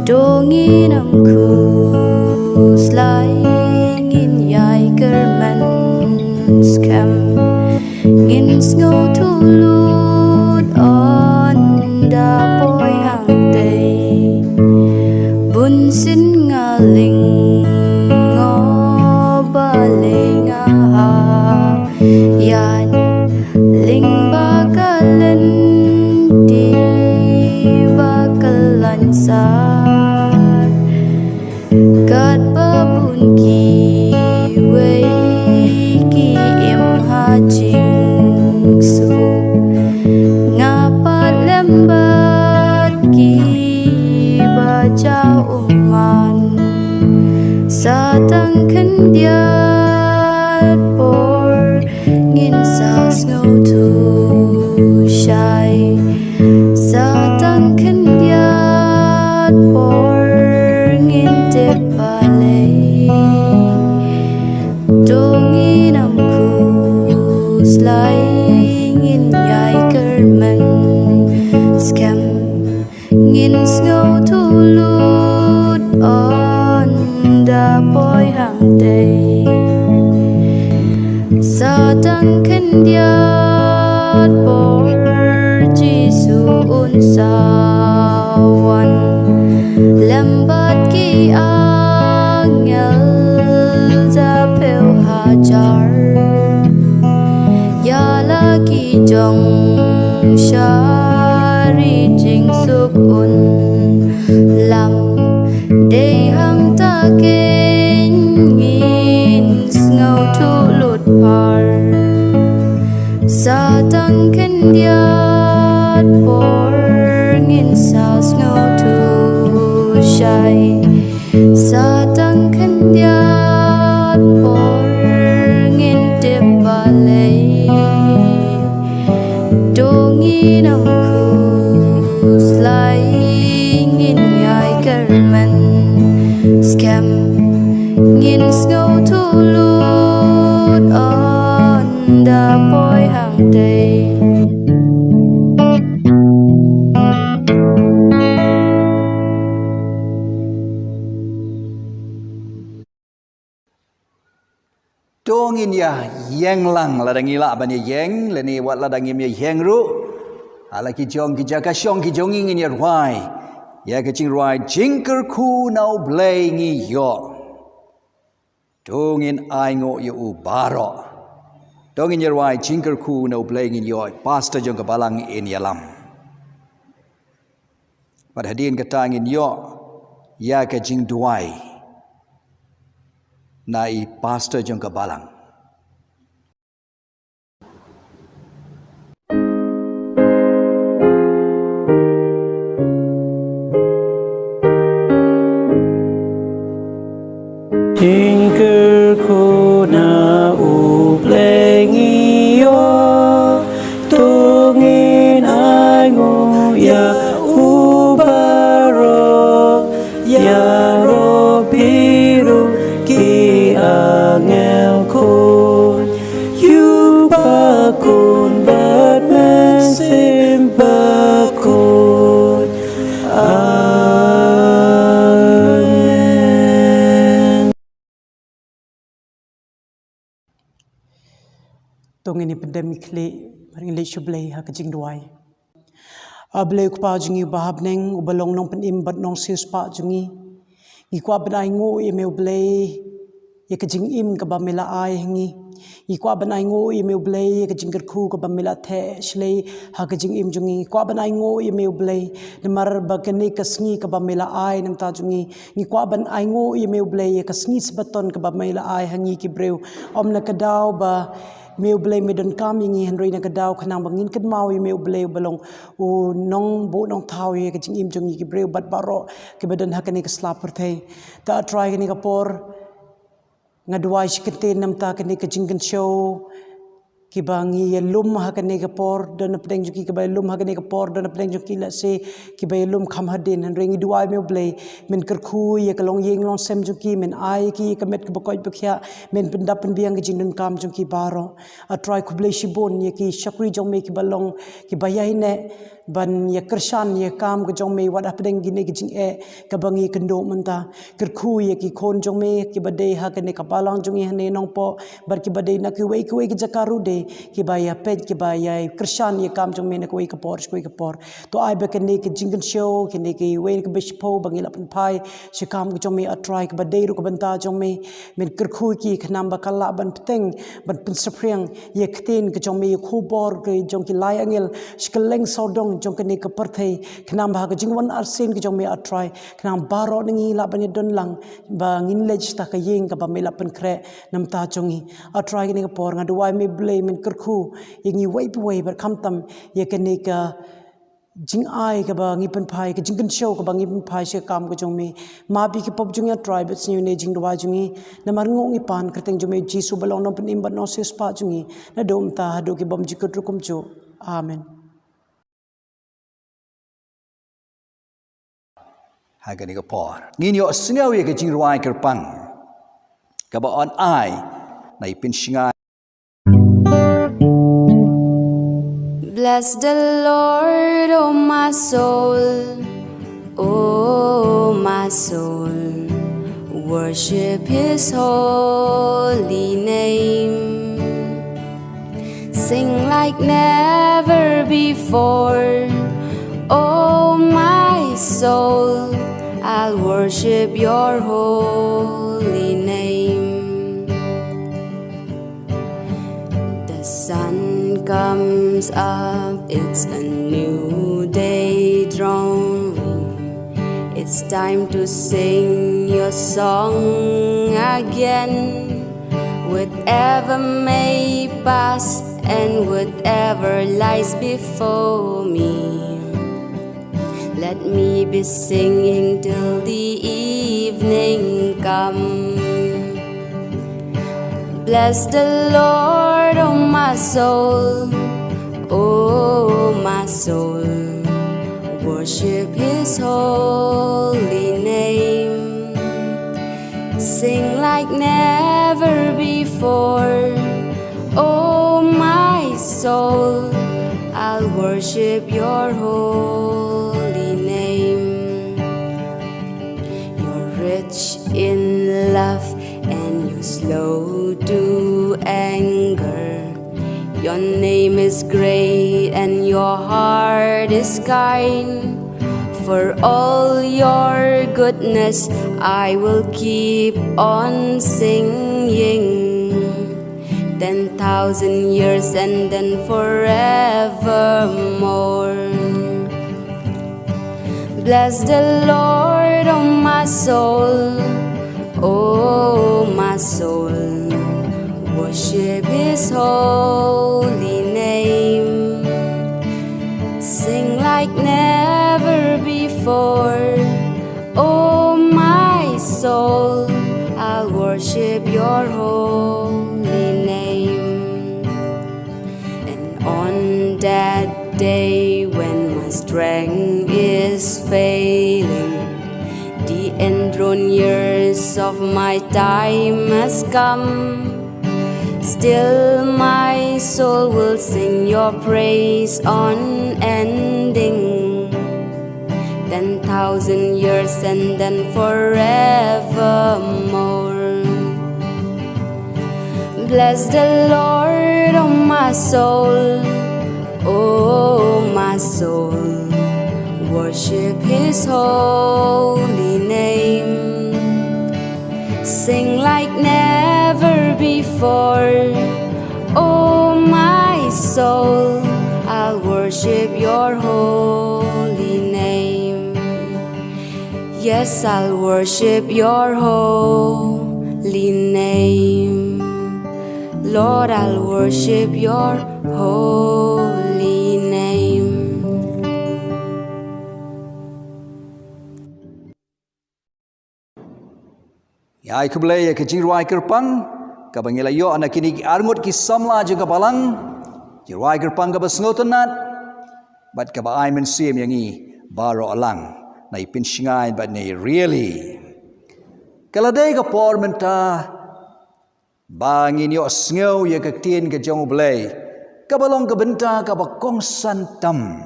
To ngin ym khuslai, ngin ïai kyrmen skhem. Ngin sngewthuh lut ynda poi hangtei. Bun sien nga ling, oh balei nga hap ïaid lyngba ka lynti ba kyllain sat. Katba bun kiwei ki im ha jingsuk, nga pat lem bad kiba jaw ummat. Sa tang khyndiat por ngin sa sngewthuh shai. Sa tang khyndiat por ngin tip balei. To ngin ym khuslai, ngin ïai kyrmen skhem. Ngin sngewthuh lut ynda poi hangtei. Sa tang khyndiat por Jisu un sa wan lem bad ki angel da phew hajar. Ïa la ki jong sha ri jingsuk un lam. Dei hangta keiñ ngin sngewthuh lut par. Sa tang khyndiat por ngin sa sngewthuh shai. Sa tang khyndiat por ngin tip balei. To ngin ym khuslai, ngin ïai kyrmen skhem. Ngin sngewthuh lut ynda poi hangtei. To ngin ïa ïeng lang, lada ngi lah ban ïa ïeng, lane wat lada ngim ïa ïeng ruh. Ha la ki jong ki jaka shong ki jong ngi ngin ïa rwai ïa ka jingrwai Jingkyrkhu na U Blei ngi ïoh. To ngin ainguh ïa u baroh. To ngin ïa rwai Jingkyrkhu na U Blei ngi ïoh, pastor jong ka balang in ïalam. Bad hadien kata ngin ïoh ïa ka jingduwai na i pastor jong ka balang. Jingkyrkhu na U Blei ngi ïoh, to ngin ainguh ïa u baroh, ïaroh phi ruh ki angel khuid, ïa u Kpa, Khun bad Mynsiem Bakhuid. Amen. To ngin ïa pyndem ki khlieh, bad ngin leit sha U Blei ha ka jingduwai. A Blei U Kpa jong ngi uba ha bneng, uba long nongpynim bad nongsiewspah jong ngi. Ngi kwah ban ainguh ïa me U Blei ïa ka jingim kaba me la ai ha ngi. Ngi kwah ban ainguh ïa me U Blei ïa ka jingkyrkhu kaba me la theh shlei ha ka jingim jong ngi. Ngi kwah ban ainguh ïa me U Blei namar ba kane ka sngi kaba me la ai na ka bynta jong ngi. Ngi kwah ban ainguh ïa me U Blei ïa ka sngi Sabaton kaba me la ai ha ngi ki briew. Ym na ka daw ba Me U Blei me donkam ïa ngi, hynrei na ka daw khnang ba ngin kynmaw ïa me U Blei uba long u nongbuh nongthaw ïa ka jingim jong ngi ki briew bad baroh kiba don ha kane ka sla pyrthei. Te A Trai, kane ka por nga duwai shi kyntien namar kane ka jingkynshew, kiba ngi ïalum ha kane ka por, don napdeng jong ki kiba ïalum ha kane ka por, don napdeng jong ki lehse kiba ïalum kham hadien. Hynrei ngi duwai me U Blei men kyrkhu ïa ka longïing longsem jong ki, men ai ïa ki ïa ka met kaba koit ba khiah, men pyndap pynbiang ka jingdonkam jong ki baroh. A Trai, khublei shibun ïa ki shakri jong me kiba long kiba ïaineh ban ïakyrshan ïa ka kam ka jong me wat hapdeng kine ki jingeh kaba ngi kynduh mynta. Kyrkhu ïa ki khun jong me kiba dei ha kane ka balang jong ngi hangne Nongpoh bad kiba dei na kiwei kiwei ki jaka ruh de, kiba ïapeit, kiba ïakyrshan ïa ka kam jong me na kawei ka por sha kawei ka por. To ai ba kane ka jingkynshew, kane kawei ka bishop ba ngi la pynphai sha ka kam ka jong me A Trai, kaba dei ruh ka bynta jong me, men kyrkhu ïa ki khnang ba ka lah ban bteng, ban pynsaphriang ïa ka ktien ka jong me, ïa ka khubor ka jong ki lai angel sha kylleng sawdong jong kane ka pyrthei, khnang ba ha ka jingwan arsien ka jong me A Trai, khnang baroh na ngi lah ban ïadon lang ba ngin leit sha ka ïing kaba me la pynkhreh namar jong ngi. A Trai, kane ka por nga duwai me Blei men kyrkhu ïa ngi uwei pa uwei bad khamtam ïa kane ka jingai kaba ngi pynphai, ka jingkynshew kaba ngi pynphai sha ka kam ka jong me. Map ïa ki pop jong ngi A Trai bad sngew ïa kane ka jingduwai jong ngi. Namar ngi ong ngi pan ha ka kyrteng jong me Jisu ba long u Nongpynim bad u Nongsiewspah jong ngi, naduh mynta haduh ki bymjukut ruh kumjuh. Amen. Ha kane ka por ngin ïohsngew ïa ka jingrwai kyrpang kaba yn ai na i Pynshngaiñ. Bless the Lord, oh my soul, oh my soul, worship his holy name. Sing like never before, oh my soul, I'll worship your holy name. The sun comes up, it's a new day drawing. It's time to sing your song again. Whatever may pass and whatever lies before me, let me be singing till the evening come. Bless the Lord, oh my soul, oh my soul, worship his holy name. Sing like never before, oh my soul, I'll worship your holy name. You're rich in love and you're slow to anger. Your name is great and your heart is kind. For all your goodness, I will keep on singing. Ten thousand years and then forevermore. Bless the Lord, oh my soul, oh my soul, worship his holy name. Sing like never before, oh my soul, I'll worship your holy name. And on that day when my strength is failing, the enthroned years of my time has come. Still, my soul will sing your praise unending. Ten thousand years and then forevermore. Bless the Lord, oh my soul, oh my soul, worship his holy name. Sing like never before, oh my soul, I'll worship your holy name. Yes, I'll worship your holy name. Lord, I'll worship your holy name. Ngi ai khublei ïa ka jingrwai kyrpang kaba ngi la ïoh na kine ki arngut ki samla jong ka balang. Jingrwai kyrpang kaba sngewtynnat bad kaba ai mynsiem ïa ngi baroh lang. Nai pynshngaiñ bad nai really. Ka la dei ka por mynta ba ngin ïohsngew ïa ka ktien ka jong U Blei kaba long ka bynta kaba kongsan tam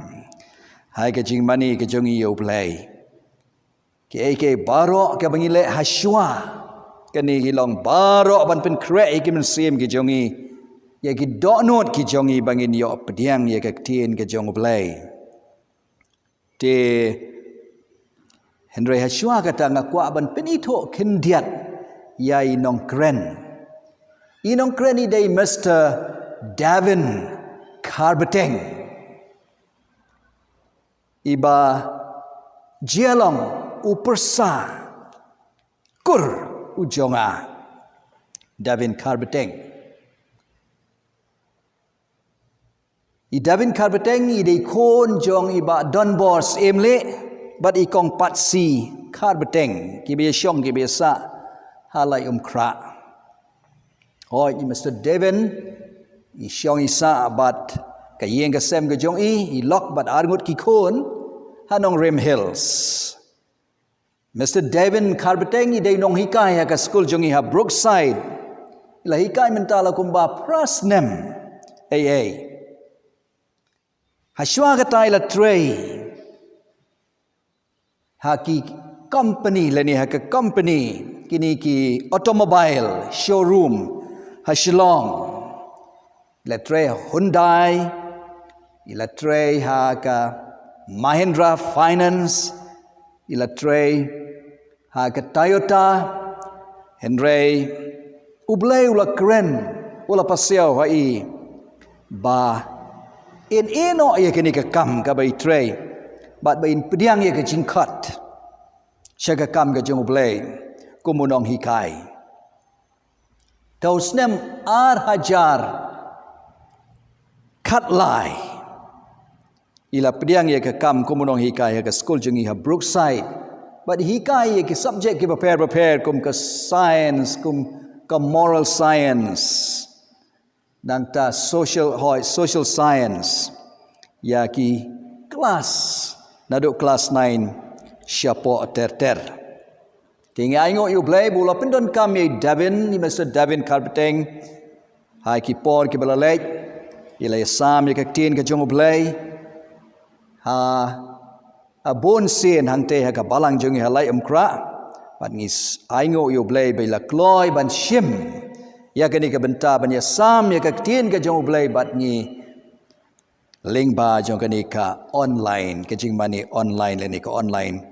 ha ka jingmane ka jong ngi ïa U Blei. Kiei kiei baroh kaba ngi leh hashwa, kane ki long baroh ban pynkhreh ïa ki mynsiem ki jong ngi, ïa ki dohnud ki jong ngi ba ngin ïoh pdiang ïa ka ktien ka jong U Blei. Te hynrei hashwa kata nga kwah ban pynithuh khyndiat ïa i nongkren. I nongkren i dei Mister Davin Kharbeteng. Iba jia long u pyrsa kur u jong nga, Davin Kharbeteng. I Davin Kharbeteng i dei khun jong i Bah Donbor Syiemlieh bad i Kong Patsi Kharbeteng, kiba ïashong kiba ïasah ha Laitumkhrah. Hooid, i Mister Davin i shong i sah bad ka ïing ka sem ka jong i, i lok bad arngut ki khun ha Nongrim Hills. Mister Davin Kharbeteng i dei nonghikai ha ka skul jong i ha Brookside. I la hikai mynta la kumba phra snem. Ei ei. Hashwa kata i la trei ha ki company lane ha ka company, kine ki automobile showroom ha Shillong. I la trei ha Hyundai, i la trei ha ka Mahindra Finance, i la trei ha ka Toyota. Hynrei U Blei u la kren, u la pasiaw ha i ba in ïehnoh ïa kane ka kam kaba i trei bad ba in pdiang ïa ka jingkhot sha ka kam ka jong U Blei kum u nonghikai. Te u snem ar hajar khatlai i la pdiang ïa ka kam kum u nonghikai ha ka skul jong i ha Brookside. Bad i hikai ïa ki subject kiba pher bapher kum ka science, kum ka moral science, nangta social, hooid, social science, ïa ki klas naduh klas nine shapoh ter ter. Te ngi ainguh ïa U Blei ba u la pyndonkam ïa i Davin, i Mister Davin Kharbeteng, ha ki por kiba la leit i la ïasam ïa ka ktien ka jong U Blei ha, ha bun sien hangtei ha ka balang jong i ha Laitumkhrah. Bad ngi ainguh ïa U Blei ba i la kloi ban shim ïa kane ka bynta ban ïasam ïa ka ktien ka jong U Blei bad ngi lyngba jong kane ka online, ka jingmane online lane ka online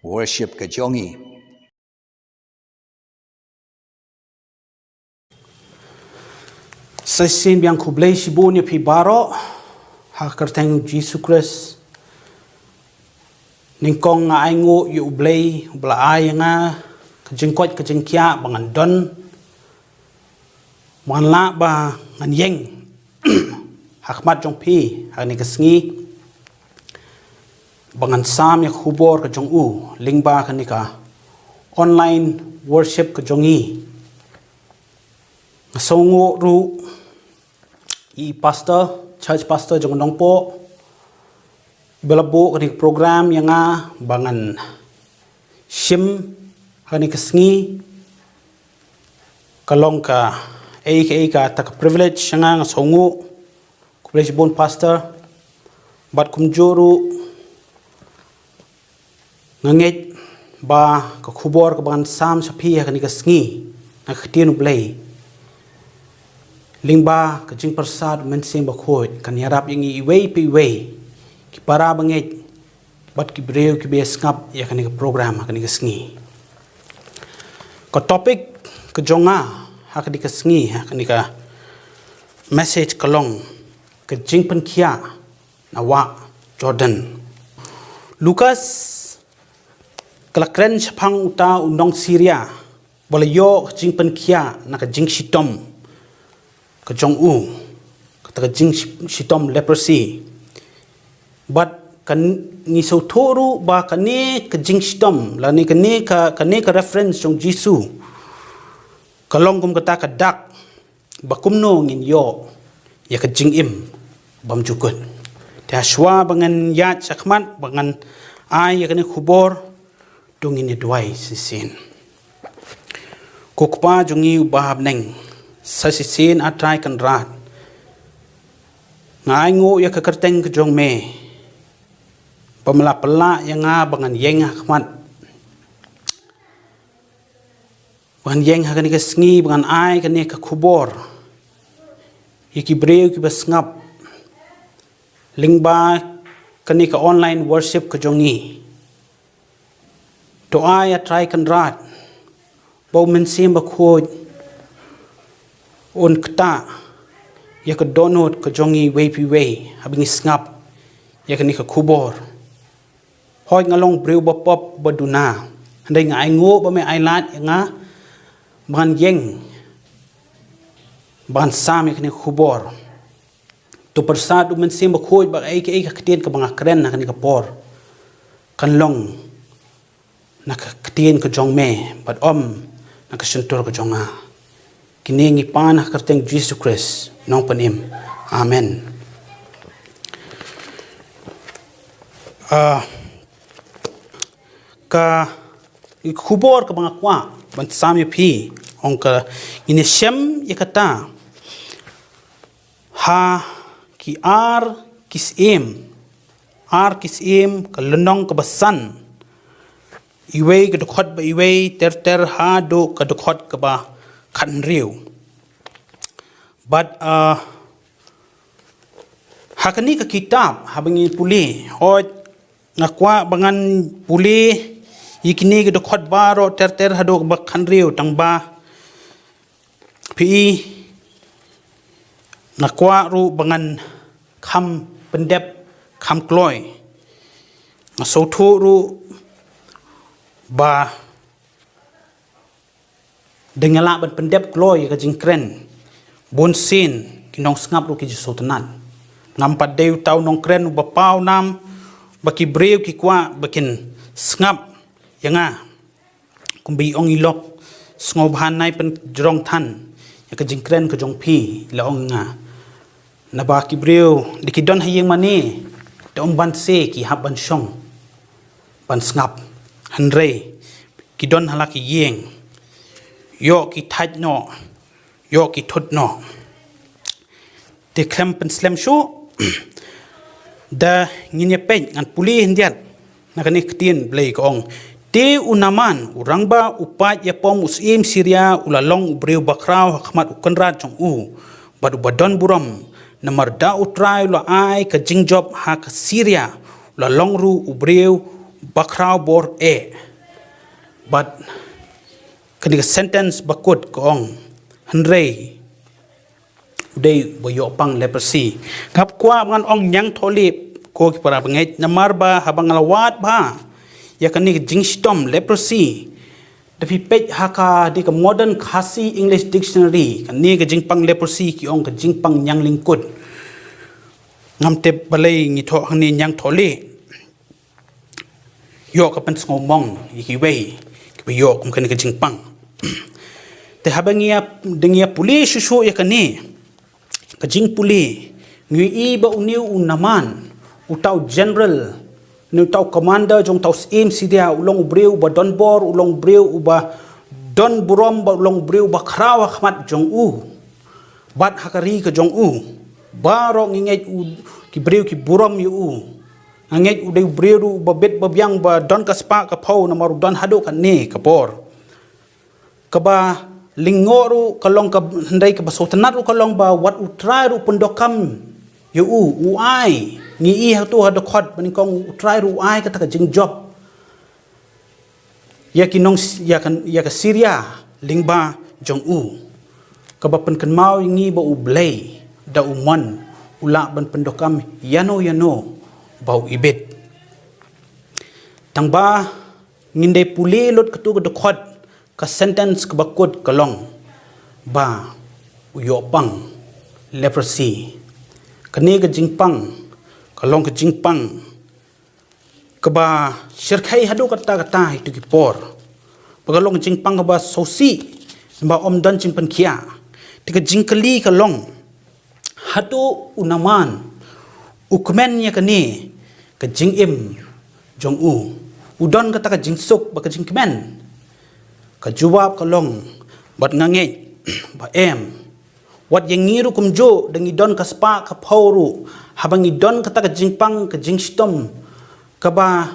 worship ka jong i. Sa shisien biang khublei shibun ïa phi baroh ha ka kyrteng U Jisu Khrist. Nyngkong nga ainguh ïa U Blei uba la ai ïa nga ka jingkoit ka jingkhiah ba ngan don, ba ngan lah ba ngan ïeng ha khmat jong phi ha kane ka sngi, ba ngan sam ïa ka khubor ka jong u lyngba kane ka online worship ka jong i. Nga sngewnguh ruh i pastor, church pastor jong Nongpoh, iba la buh kane ka program ïa nga ba ngan shim ha kane ka sngi. Ka long kaei kaei kata ka privilege ïa nga, nga sngewnguh. Khublei shibun pastor. Bad kumjuh ruh nga ngeit ba ka khubor kaba ngan sam sha phi ha kane ka sngi na ka ktien U Blei lyngba ka jingpyrsad U Mynsiem Bakhuid kan ïarap ïa ngi iwei pa iwei, ki para bangeit bad ki briew kiba ïa sngap ïa kane ka program ha kane ka sngi. Ka topic ka jong nga ha kane ka sngi, ha kane ka message ka long ka jingpynkhiah na wah Jordan. Lukas ka la kren shaphang uta u nong Syria ba la ïoh ka jingpynkhiah na ka jingshitom. ka jong u, kata ka jingshitom leprosy. Bad kan ngi sngewthuh ruh ba kane ka jingshitom, lane kane ka, kane ka reference jong Jisu, ka long kum kata ka dak ba kumno ngin ïoh ïa ka jingim bymjukut. Te hashwa ba ngan ïaid shakhmat, ba ngan ai ïa kane ka khubor, to ngin ïa duwai shisien. Ko Kpa jong ngi uba ha bneng, sa shisien A Trai Kynrad, nga ainguh ïa ka kyrteng ka jong me, ba me la pynlah ïa nga ba ngan ïeng ha khmat, ba ngan ïeng ha kane ka sngi, ba ngan ai kane ka khubor ïa ki briew kiba sngap lyngba kane ka online worship ka jong ngi. To ai A Trai Kynrad ba U Mynsiem Bakhuid un ktah ïa ka dohnud ka jong ngi iwei pa iwei haba ngi sngap ïa kane ka khubor. Hooid nga long briew ba pop ba duna, hynrei nga ainguh ba me ai lad ïa nga ba ngan ïeng, ba ngan sam ïa kane ka khubor. To pyrsad U Mynsiem Bakhuid ba kaei kaei ka ktien kaba nga kren ha kane ka por, kan long na ka ktien ka jong me bad ym na ka shyntur ka jong nga. Kine ngi pan ha ka kyrteng Jisu Khrist, Nongpynim. Amen. Ah, ka khubor kaba nga kwah ban sam ïa phi, ong ka, ngin ïa shem ïa kata ha ki ar ki syiem, ar ki syiem, ka lynnong kaba san, iwei ka dkhot ba iwei ter ter haduh ka dkhot kaba khathynriew. Bad, ah, ha kane ka kitab, haba ngi pule, hooid nga kwah ba ngan pule ïa kine ki dkhot baroh ter ter haduh ba khathynriew, tang ba phi i, nga kwah ruh ba ngan kham pyndep kham kloi. Nga sngewthuh ruh ba dang ïa lah ban pyndep kloi ïa ka jingkren, bun sien ki nongsngap ruh ki ju sngewtynnat. Ngam pat dei uta u nongkren uba paw nam ba ki briew ki kwah ba kin sngap ïa nga. Kumba i ong i lok, sngewbha nai pynjrong than ïa ka jingkren ka jong phi, i la ong ïa nga. Naba ki briew dei ki don ha ïing mane, te ym ban se ki hap ban shong ban sngap. Hynrei ki don ha la ki ïing, ïoh ki thait noh, ïoh ki thut noh. Te khlem pynslem shuh, da ngin ïa peit, ngan pule khyndiat na kane ka ktien Blei, ka ong: Te u Naman u rangbah u paid ïapom u syiem Syria u la long u briew bakhraw ha khmat U Kynrad jong u bad uba don burom, namar da U Trai u la ai ka jingjop ha ka Syria, u la long ruh u briew bakhraw bor eh. Bad kane ka sentence ba kut ka ong: Hynrei u dei ba ïoh pang leprosy. Ngam kwah ba ngan ong ñiangthohlieh, ko ki para bangeit, namar ba haba nga la wad bha ïa kane ka jingshitom leprosy, da phi peit ha kane ka Modern Khasi English Dictionary, kane ka jingpang leprosy ki ong ka jingpang ñianglyngkut. Ngam tip balei ngi thoh hangne ñiangthohlieh. Ïoh ka pynsngewmong ïa kiwei kiba ïoh kum kane ka jingpang. Te haba ngi ïa, dang ïa pule shuh shuh ïa kane ka jingpule, ngi i ba une u Naman, uta u general, ne uta u commander jong uta u syiem Syria, u long u briew uba donbor, u long u briew uba don burom, bad u long u briew uba khraw ha khmat jong u bad ha ka ri ka jong u. Baroh ngi ngeit u, ki briew ki burom ïa u. Nga ngeit u dei u briew ruh uba bit ba biang, ba don ka spah ka phew, namar u don haduh kane ka bor. Kaba lyngngoh ruh ka long ka, hynrei kaba sngewtynnat ruh ka long ba wat U Trai ruh u pyndonkam ïa u, u ai. Ngi i ha kato ha dkhot ba nyngkong, U Trai ruh u ai kata ka jingjop ïa ki nong, ïa ka, ïa ka Syria lyngba jong u. Kaba pynkynmaw ïa ngi ba U Blei da u mon u lah ban pyndonkam ïano ïano ba u ibit. Tang ba ngin dei pule lut kato ka dkhot, ka sentence kaba kut ka long ba u ïoh pang leprosy. Kane ka jingpang ka long ka jingpang kaba shyrkhei haduh katta katta ha kito ki por. Ba ka long ka jingpang kaba sngewsih, ba ym don jingpynkhiah. Te ka jingkylli ka long, hato u Naaman u kmen ïa kane ka jingim jong u? U don kata ka jingsuk bad ka jingkmen? Ka jubab ka long, bad nga ngeit ba em. Wat ïa ngi ruh kumjuh, da ngi don ka spah ka phew ruh, haba ngi don kata ka jingpang ka jingshitom, kaba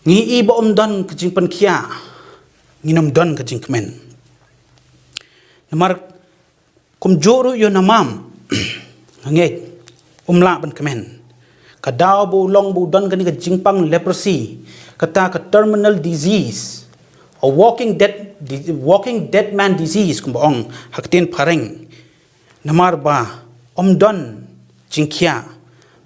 ngi i ba ym don ka jingpynkhiah, ngin ym don ka jingkmen. Namar kumjuh ruh ïa u Naaman, nga ngeit um lah ban kmen. Ka daw ba u long ba u don kane ka jingpang leprosy, kata ka terminal disease, a walking dead, walking dead man disease, kumba ong ha ka ktien phareng. Namar ba ym don jingkhiah,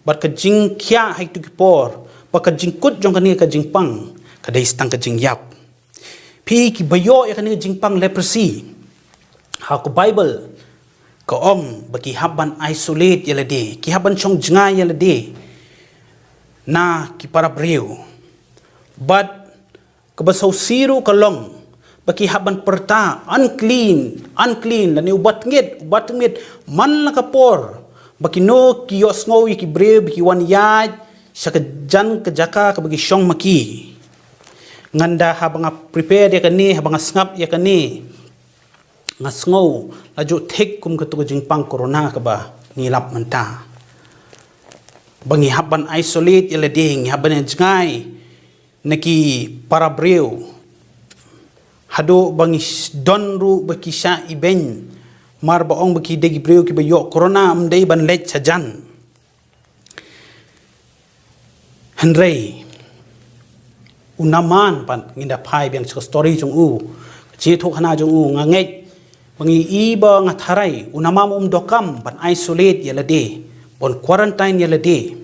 bad ka jingkhiah ha kito ki por, bad ka jingkut jong kane ka jingpang ka dei tang ka jingïap. Phi, kiba ïoh ïa kane ka jingpang leprosy, ha ka Baibl ka ong ba ki hap ban isolate ïa lade, ki hap ban shong jngai ïa lade na ki para briew. Bad kaba sngewsih ruh ka long ba ki hap ban pyrta unclean, unclean, lane uba tngit, uba tngit, man la ka por ba kino ki ïohsngew ïa ki briew ba ki wan ïaid sha ka jan ka jaka kaba ki shong ma ki. Ngan da, haba nga prepare ïa kane, haba nga sngap ïa kane, nga sngew la ju thik kum kato ka jingpang corona kaba ngi lap mynta. Ba ngi hap ban isolate ïa lade, ngi hap ban jngai na ki para briew. Haduh ba ngi sh-, don ruh ba ki shah ibeiñ, mar ba ong ba ki dei ki briew kiba ïoh corona, ym dei ban leit shajan. Hynrei u Naaman pat, ngin da phai biang sha ka story jong u, ka jingïathuhkhana jong u, nga ngeit ba ngi i ba nga tharai u Naaman um donkam ban isolate ïa lade, ban quarantine ïa lade.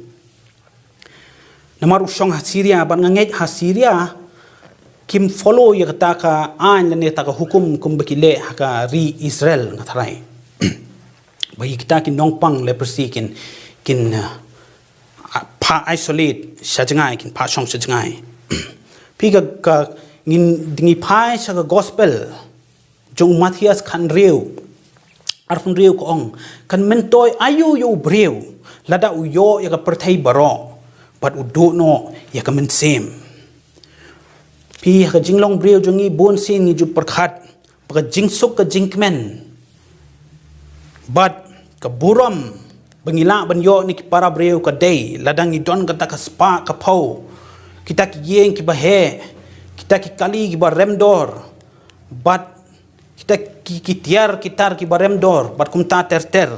Namar u shong ha Syria, bad nga ngeit ha Syria kim follow ïa kata ka aiñ lane kata ka hukum kumba ki leh ha ka ri Israel, nga tharai. Ba ïa kita ki nongpang leprosy kin, kin, uh, phah isolate sha jngai, kin phah shong sha jngai. Phi, ka, ka, ngin, ngi phai sha ka gospel jong u Mathaios khathynriew, arphew hynriew, ka ong, kan myntoi aïu ïa u briew lada u ïoh ïa ka pyrthei baroh bad u duh noh ïa ka mynsiem? Phi, ha ka jinglong briew jong ngi bun sien ngi ju pyrkhat ba ka jingsuk ka jingkmen bad ka burom ba ngi lah ban ïoh na ki para briew ka dei lada ngi don kata ka spah ka phew, kita ki ïing kiba heh, kita ki kali kiba rem dor, bad kita ki, ki tiar ki tar kiba rem dor, bad kumta ter ter.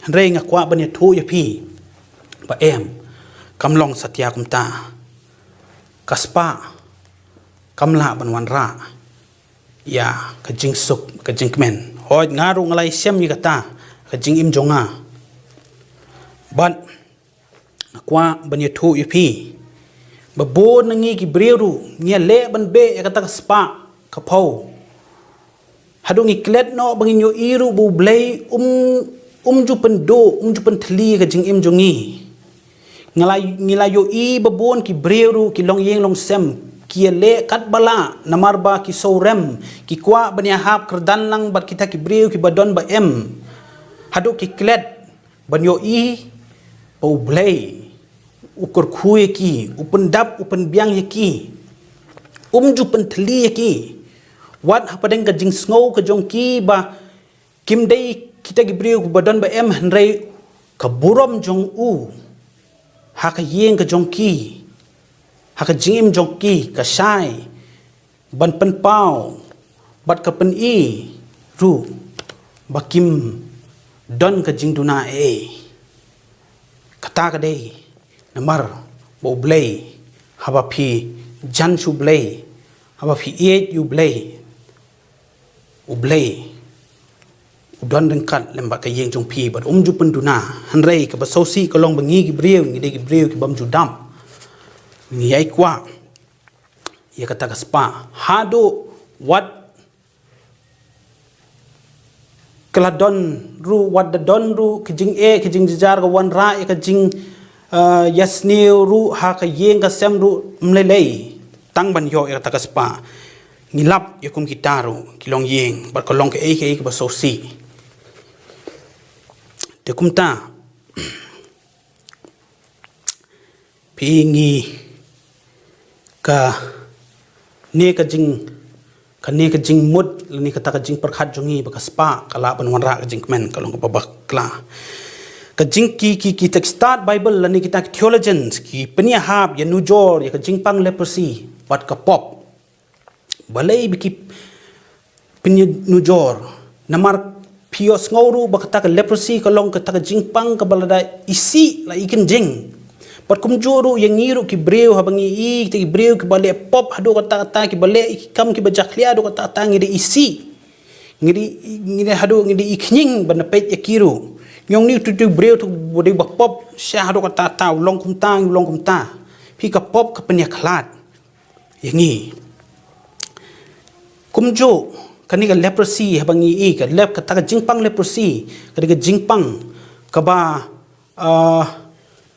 Hynrei nga kwah ban ïathuh ïa phi ba em, kam long satia kumta. Ka spah kam lah ban wanrah ïa ka jingsuk ka jingkmen. Hooid, nga ruh nga la ïashem ïa kata ha ka jingim jong nga. Bad nga kwah ban ïathuh ïa phi ba bun na ngi ki briew ruh ngi ïaleh ban beh ïa kata ka spah ka phew. Haduh ngi klet noh ba ngin ïohi ruh ba U Blei um, um ju pynduh, um ju pynthylli ka jingim jong ngi. Ngi la, ngi la ïohi ba bun ki briew ruh, ki longïing longsem, ki ïaleh katba lah namar ba ki sngewrem, ki kwah ban ïahap kyrdan lang bad kita ki briew kiba don ba em. Haduh ki klet ban ïohi ba U Blei u kyrkhu ïa ki, u pyndap, u pynbiang ïa ki, um ju pynthylli ïa ki. Wat hapdeng ka jingsngew ka jong ki ba kim dei kita ki briew ba don ba em, hynrei ka burom jong u ha ka ïing ka jong ki, ha ka jingim jong ki, ka shai ban pynpaw bad ka pyni ruh ba kim don ka jingduna ei. Kata ka dei namar ba U Blei, haba phi jan sha U Blei, haba phi ïeit ïa U Blei, U Blei u don ryngkat lem bad ka ïing jong phi bad um ju pynduna. Hynrei kaba sngewsih ka long ba ngi ki briew ngi dei ki briew kibym ju dap. Ngi ïai kwah ïa kata ka spah haduh wat Ka la don ruh, wat da don ruh ka jingeh, ka jingjynjar ka wanrah ïa ka jing, uh, ïasniew ruh ha ka ïing ka sem ruh, ym lei lei tang ban ïoh ïa kata ka spah. Ngi lap ïa kum kita ruh ki longïing, bad ka long kaei kaei kaba sngewsih. Te kumta, phi ngi, kane ka jing, kane ka jingmut lane kata ka jingpyrkhat jong ngi ba ka spah ka lah ban wanrah ka jingkmen, ka long kaba bakla. Ka jing ki, ki, kita ki stad Bible lane kita ki theologians ki pynïahap ïa nujor ïa ka jingpang leprosy bad ka pop. Balei ba ki pynïanujor? Namar phi ïohsngew ruh ba kata ka leprosy ka long kata ka jingpang kaba lada isih la i kynjing. Bad kumjuh ruh ïa ngi ruh ki briew, haba ngi i kita ki briew kiba leh pop haduh katta katta, kiba leh ki kam kiba jakhlia haduh katta katta, ngi dei isih. Ngi dei, ngi dei haduh, ngi dei i khñiang ban peit ïa ki ruh. Ngi ong ni tu tu briew tu ba dei ba pop sha haduh katta katta, u long kumta, u long kumta. Phi, ka pop ka pynïakhlad ïa ngi. Kumjuh kane ka leprosy, haba ngi i ka lep, kata ka jingpang leprosy ka dei ka jingpang kaba, ah,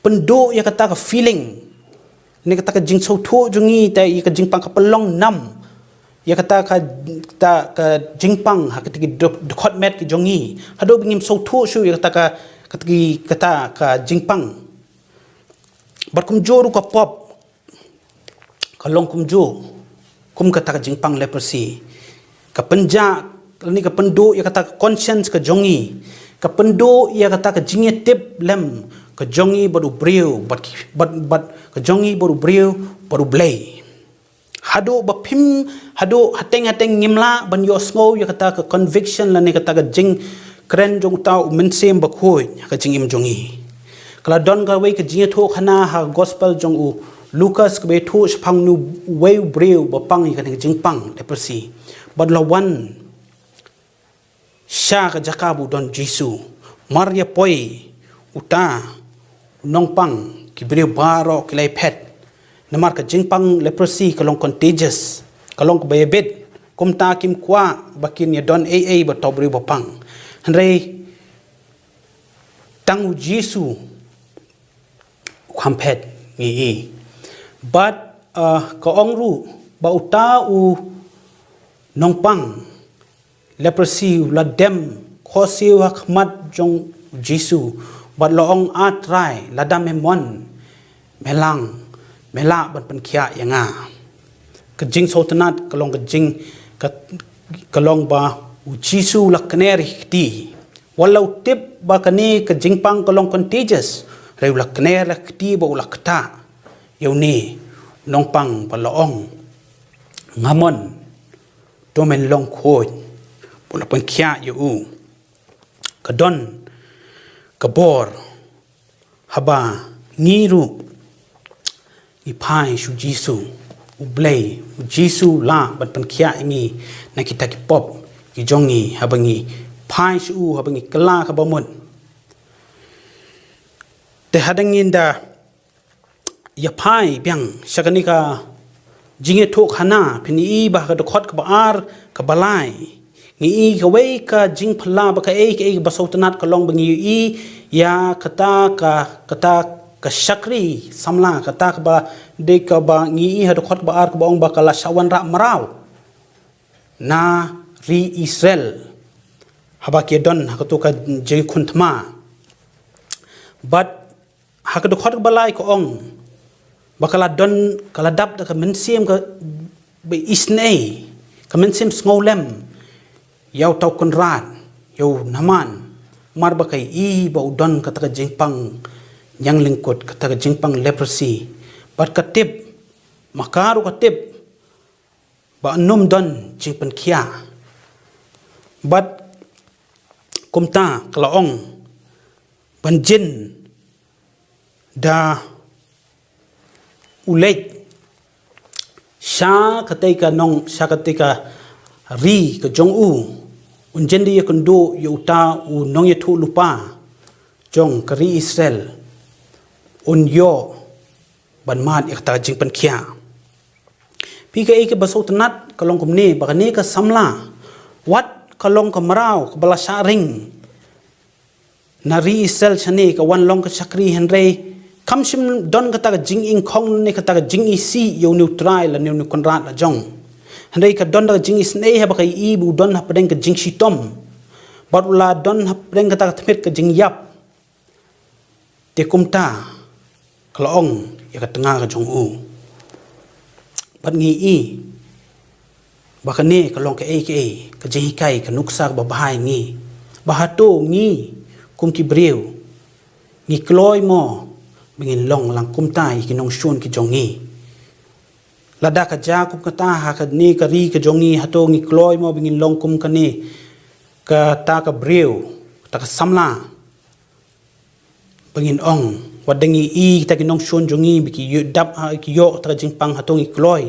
pynduh ïa kata ka feeling, ne kata ka jingsngewthuh jong ngi, te ïa ka jingpang ka pynlong nam ïa kata ka, kata ka jingpang ha kata ki dkhot met ki jong ngi. Haduh ba ngim sngewthuh shuh ïa kata ka, kata ki, kata ka jingpang. Bad kumjuh ruh ka pop ka long kumjuh kum kata ka jingpang leprosy. Ka pynjah, lane ka pynduh ïa kata ka conscience ka jong ngi. Ka pynduh ïa kata ka jingïatiplem ka jong ngi bad u briew, bad, bad, bad ka jong ngi bad u briew, bad U Blei. Haduh ba phim, haduh hateng hateng ngim lah ban ïohsngew ïa kata ka conviction lane kata ka jingkren jong uta u Mynsiem Bakhuid ha ka jingim jong ngi. Ka la don kawei ka jingïathuhkhana ha gospel jong u Lukas kaba ïathuh shaphang uwei u briew ba pang ïa kane ka jingpang leprosy. Bad la wan sha ka jaka ba u don u Jisu. Mar ïa poi uta u nongpang, ki briew baroh ki la ïaphet. Namar ka jingpang leprosy ka long contagious, ka long kaba ïabit. Kumta kim kwah ba kin ïadon ei ei bad uta u briew ba pang. Hynrei tang u Jisu u kham phet, ngi i. Bad, uh, ka ong ruh ba uta u nongpang leprosy u la dem khohsiew ha khmat jong u Jisu, bad la ong, "A Trai, lada me mon, me lang, me lah ban pynkhiah ïa nga." Ka jingsngewtynnat ka long ka jing, ka, ka long ba u Jisu u la kner ïa ka kti. Wat la u tip ba kane ka jingpang ka long contagious, hynrei u la kner ïa ka kti bad u la ktah ïa une u nongpang bad la ong, "Nga mon, to men long khuid." Bad u la pynkhiah ïa u. Ka don ka bor haba ngi ruh ngi phai sha u Jisu, U Blei, u Jisu u lah ban pynkhiah ïa ngi na kita ki pop ki jong ngi haba ngi phai sha u, haba ngi kylla kaba mut. Te hadien ngin da ïa phai biang sha kane ka jingïathuhkhana, phin i ba ha ka dkhot kaba ar, kaba lai, ngi i kawei ka jingphylla ba kaei kaei kaba sngewtynnat ka long ba ngi i ïa kata ka, kata ka shakri samla, kata kaba dei kaba ngi i ha dkhot kaba ar kaba ong ba ka la shah wanrah mraw na ri Israel haba ki don ha kato ka jingkhun thma. Bad ha ka dkhot kaba lai ka ong ba ka la don, ka la dap da ka mynsiem kaba isynei, ka mynsiem sngewlem ïa uta u kynrad, ïa u Naaman, mar ba ka i ba u don kata ka jingpang ñianglyngkut, kata ka jingpang leprosy. Bad ka tip, ma ka ruh ka tip ba ym don jingpynkhiah. Bad kumta ka la ong, ban jin da u leit sha katei ka nong, sha katei ka ri ka jong u, un jin da ïakynduh ïa uta u nongïathuhlypa jong ka ri Israel, un ïoh ban mad ïa kata ka jingpynkhiah. Phi, kaei kaba sngewtynnat ka long kumne, ba kane ka samla, wat ka long ka mraw kaba la shah ring na ri Israel shane, ka wan long ka shakri, hynrei kam shym don kata ka jingingkhong ne kata ka jingisih ïa une u trai lane une u kynrad la jong. Hynrei ka don da ka jingisnei haba ka ïohi ba u don hapdeng ka jingshitom, bad u la don hapdeng kata ka tmier ka jingïap. Te kumta ka la ong ïa ka tnga ka jong u. Bad ngi i ba kane ka long kaei kaei ka jinghikai, ka nuksa kaba bha ïa ngi, ba hato ngi kum ki briew ngi kloi mo ba ngin long lang kumta ïa ki nongshun ki jong ngi? Lada ka jia kum kata ha kane ka ri ka jong ngi, hato ngi kloi mo ba ngin long kum kane kata ka briew, kata ka samla, ba ngin ong, wat da ngi i kita ki nongshun jong ngi ba ki ïoh dap ha, ki ïoh kata ka jingpang, hato ngi kloi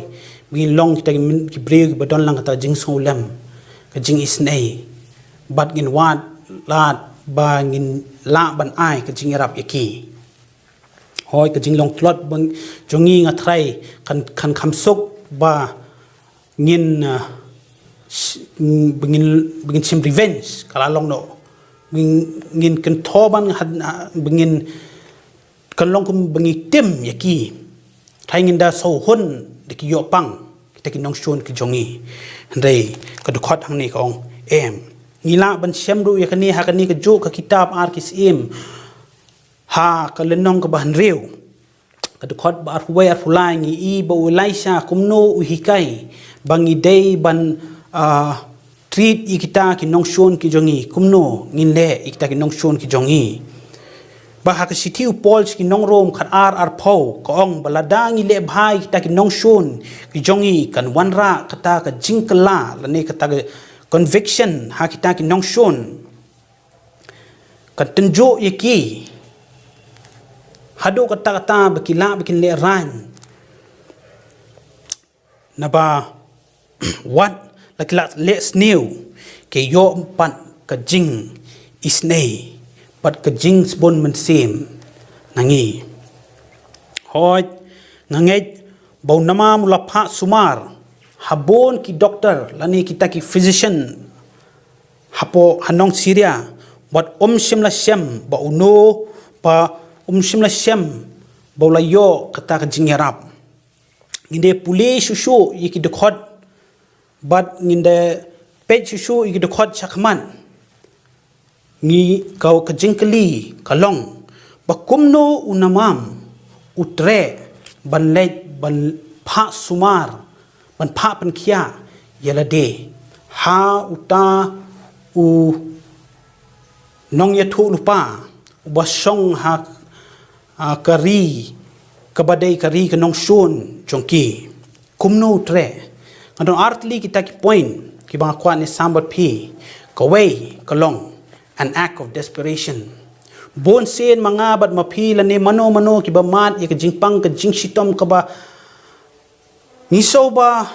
ba ngin long kita ki min-, ki briew kiba don lang kata ka jingsngewlem, ka jingisnei, bad ngin wad lad ba ngin lah ban ai ka jingïarap ïa ki? Hooid, ka jinglong tlot ba ng-, jong ngi, nga tharai kan, kan kham suk ba ngin, uh, sh-, ba ngin, ba ngin shim revenge, ka la long noh. Ba ngin, ngin kynthoh ban had-, ha, ba ngin, kan long kum ba ngi tim ïa ki. Tharai ngin da sngewhun da ki ïoh pang kita ki nongshun ki jong ngi. Hynrei ka dkhot hangne ka ong em. Ngi lah ban shem ruh ïa kane ha kane kajuh ka kitab Ar Ki Syiem, ha ka lynnong kaba hynriew, ka dkhot ba arphew wei arphew lai, ngi i ba u Elisha kumno u hikai ba ngi dei ban, ah, treat ïa kita ki nongshun ki jong ngi, kumno ngin leh ïa kita ki nongshun ki jong ngi. Ba ha ka shithi u Paul sha ki nong Rom khatar arphew ka ong ba lada ngi leh bha ïa kita ki nongshun ki jong ngi, kan wanrah kata ka jingkylla lane kata ka conviction ha kita ki nongshun. Kan tynjuh ïa ki haduh katta katta ba ki lah ba kin lehraiñ. Naba wat la ki lah leh sniew, ki ïoh pat ka jingisnei bad ka jingsbun mynsiem na ngi. Hooid, nga ngeit ba u Namam u la phah sumar ha bun ki doktor lane kita ki physician hapoh ha nong Syria, bad um shym la shem ba uno, ba um shym la shem ba u la ïoh kata ka jingïarap. Ngin da pule shuh shuh ïa ki dkhot, bad ngin da peit shuh shuh ïa ki dkhot shakhmat. Ngi ka, ka jingkylli ka long ba kumno u Namam u treh ban leit ban phah sumar, ban phah pynkhiah ïa lade ha uta u nongïathuhlypa uba shong ha, ah, ka ri kaba dei ka ri ka nongshun jong ki. Kumno u treh? Nga don artylli kita ki point kiba nga kwah ne sam bad phi. Kawei ka long an act of desperation. Bun sien ma nga bad ma phi lane mano mano kiba mad ïa ka jingpang ka jingshitom kaba ngi shu ba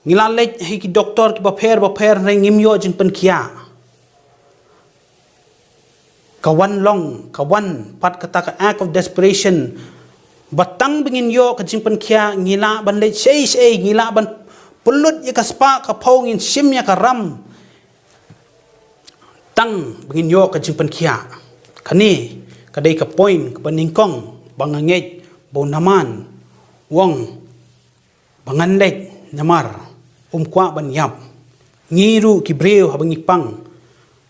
ngi la leit ha ki doktor kiba pher ba pher, hynrei ngim ïoh jingpynkhiah. Ka wan long, ka wan pat kata ka act of desperation. Ba tang ba ngin ïoh ka jingpynkhiah, ngi lah ban leit shei shei, ngi lah ban pynlut ïa ka spah ka phew, ngin shim ïa ka ram. Tang ba ngin ïoh ka jingpynkhiah. Kane ka dei ka point kaba nyngkong ba nga ngeit ba u Namam u ong ba ngan leit namar um kwah ban ïap. Ngi ruh ki briew haba ngi pang,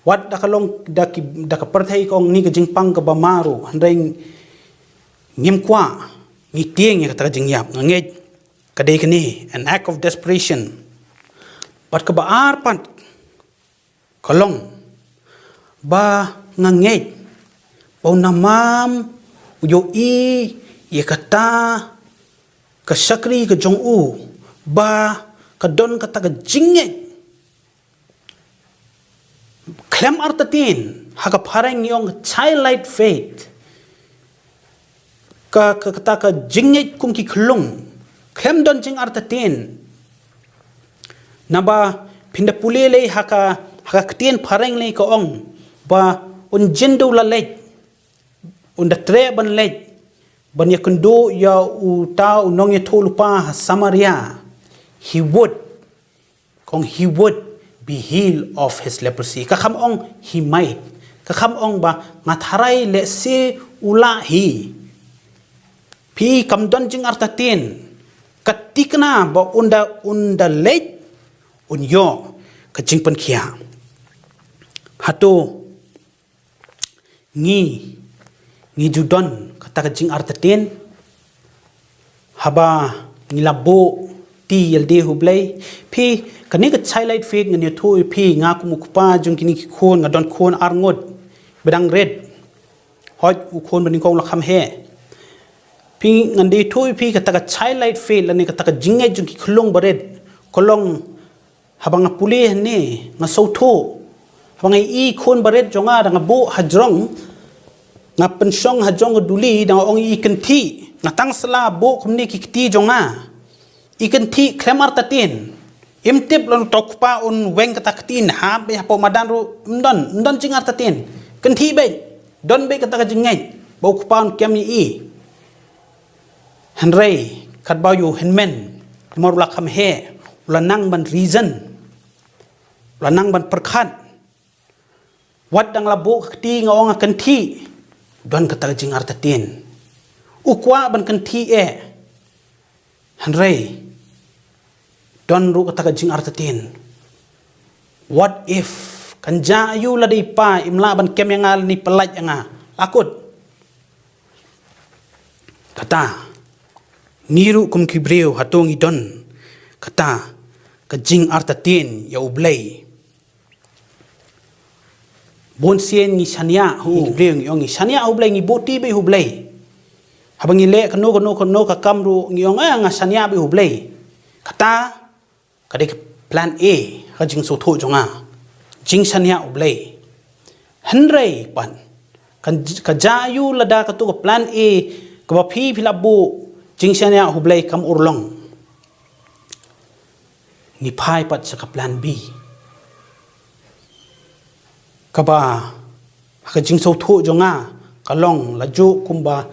wat da ka long da ki, da ka pyrthei ka ong ne ka jingpang kaba ma ruh, hynrei ngim kwah, ngi tieng ïa kata ka jingïap. Nga ngeit ka dei kane, an act of desperation. Bad kaba ar pat ka long ba nga ngeit ba u Namam u ïohi ïa kata ka shakri ka jong u, ba ka don kata ka jingngeit khlem artatien, ha ka phareng ngi ong childlike faith. Ka, ka, kata ka jingngeit kum ki khyllung, khlem don jingartatien. Naba phin da pule lei ha ka, ha ka ktien phareng lei ka ong ba un jin da u la leit, un da treh ban leit ban ïakynduh ïa uta u nongïathuhlypa ha Samaria, he would, kong, he would be healed of his leprosy. Ka kham ong he might. Ka kham ong ba nga tharai lehse u lah hi. Phi, kam don jingartatien. Ka thikna ba un da, un da leit, un ïoh ka jingpynkhiah. Hato ngi, ngi ju don kata ka jingartatien? Haba ngi la buh kti ïalade ha U Blei. Phi, kane ka childlike faith ngan ïathuh ïa phi, nga kum u kpa jong kine ki khun, nga don khun ar ngut ba dang rit. Hooid, u khun ba nyngkong u la kham heh. Phi, ngan da ïathuh ïa phi kata ka childlike faith lane kata ka jingngeit jong ki khyllung barit ka long, haba nga pule hangne, nga sngewthuh. Haba nga ïohi khun barit jong nga da nga buh hajrong, nga pynshong hajrong ka duli, da nga ong i kynthih, nga tang sla buh kumne ki kti jong nga. I kynthih khlem artatien. Im tip lano uta u kpa un weng kata ka kti, un hap beit hapoh madan ruh, ym don, ym don jingartatien. Kynthih beit, don beit kata ka jingngeit ba u kpa un kem ïa i. Hynrei katba ïoh hynmen, namar u la kham heh, u la nang ban reason, u la nang ban pyrkhat. Wat dang la buh ka kti, nga ong nga kynthih, don kata ka jingartatien. U kwah ban kynthih eh. Hynrei don ruh kata ka jingartatien. What if? Kan jia aïu lada i pa im lah ban kem ïa nga lane pyllait ïa nga? La kut. Kata, ngi ruh kum ki briew, hato ngi don kata ka jingartatien ïa U Blei? Bun sien ngi shaniah ha U Blei, ngi ong ngi shaniah ha U Blei, ngi buh kti beit ha U Blei. Haba ngi leh kano kano kano ka kam ruh ngi ong, eh, nga shaniah beit ha U Blei. Kata ka dei ka plan A ha ka jingsngewthuh jong nga. Jingshaniah U Blei. Hynrei pat, kan, ka jia aïu lada kato ka plan A kaba phi, phi la buh, jingshaniah ha U Blei kam urlong? Ngi phai pat sha ka plan B. Kaba ha ka jingsngewthuh jong nga ka long, la juh kumba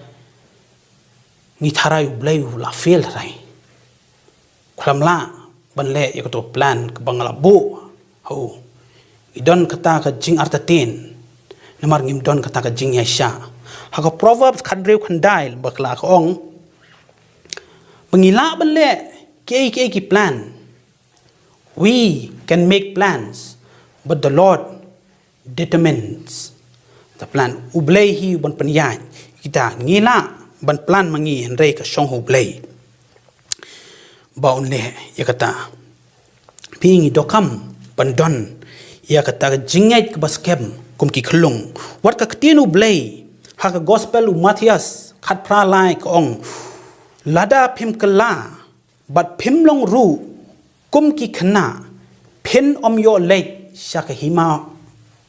ngi tharai U Blei u la fail tharai. Khlem lah ban leh ïa kato plan kaba nga la buh ha u. Ngi don kata ka jingartatien, namar ngim don kata ka jingïaishah. Ha ka Proverbs khathynriew khyndai, ba ka la ka ong ba ngi lah ban leh kiei kiei ki plan. We can make plans, but the Lord determines the plan. U Blei hi u ban pynïaid kita. Ngi lah ban plan ma ngi, hynrei ka shong ha U Blei ba un leh ïa kata. Phi, ngi donkam ban don ïa kata ka jingngeit kaba skhem kum ki khyllung. Wat ka ktien U Blei ha ka Gospel u Mathaios khatphra lai ka ong, lada phim kylla bad phim long ruh kum ki khynnah, phin ym ïoh leit sha ka hima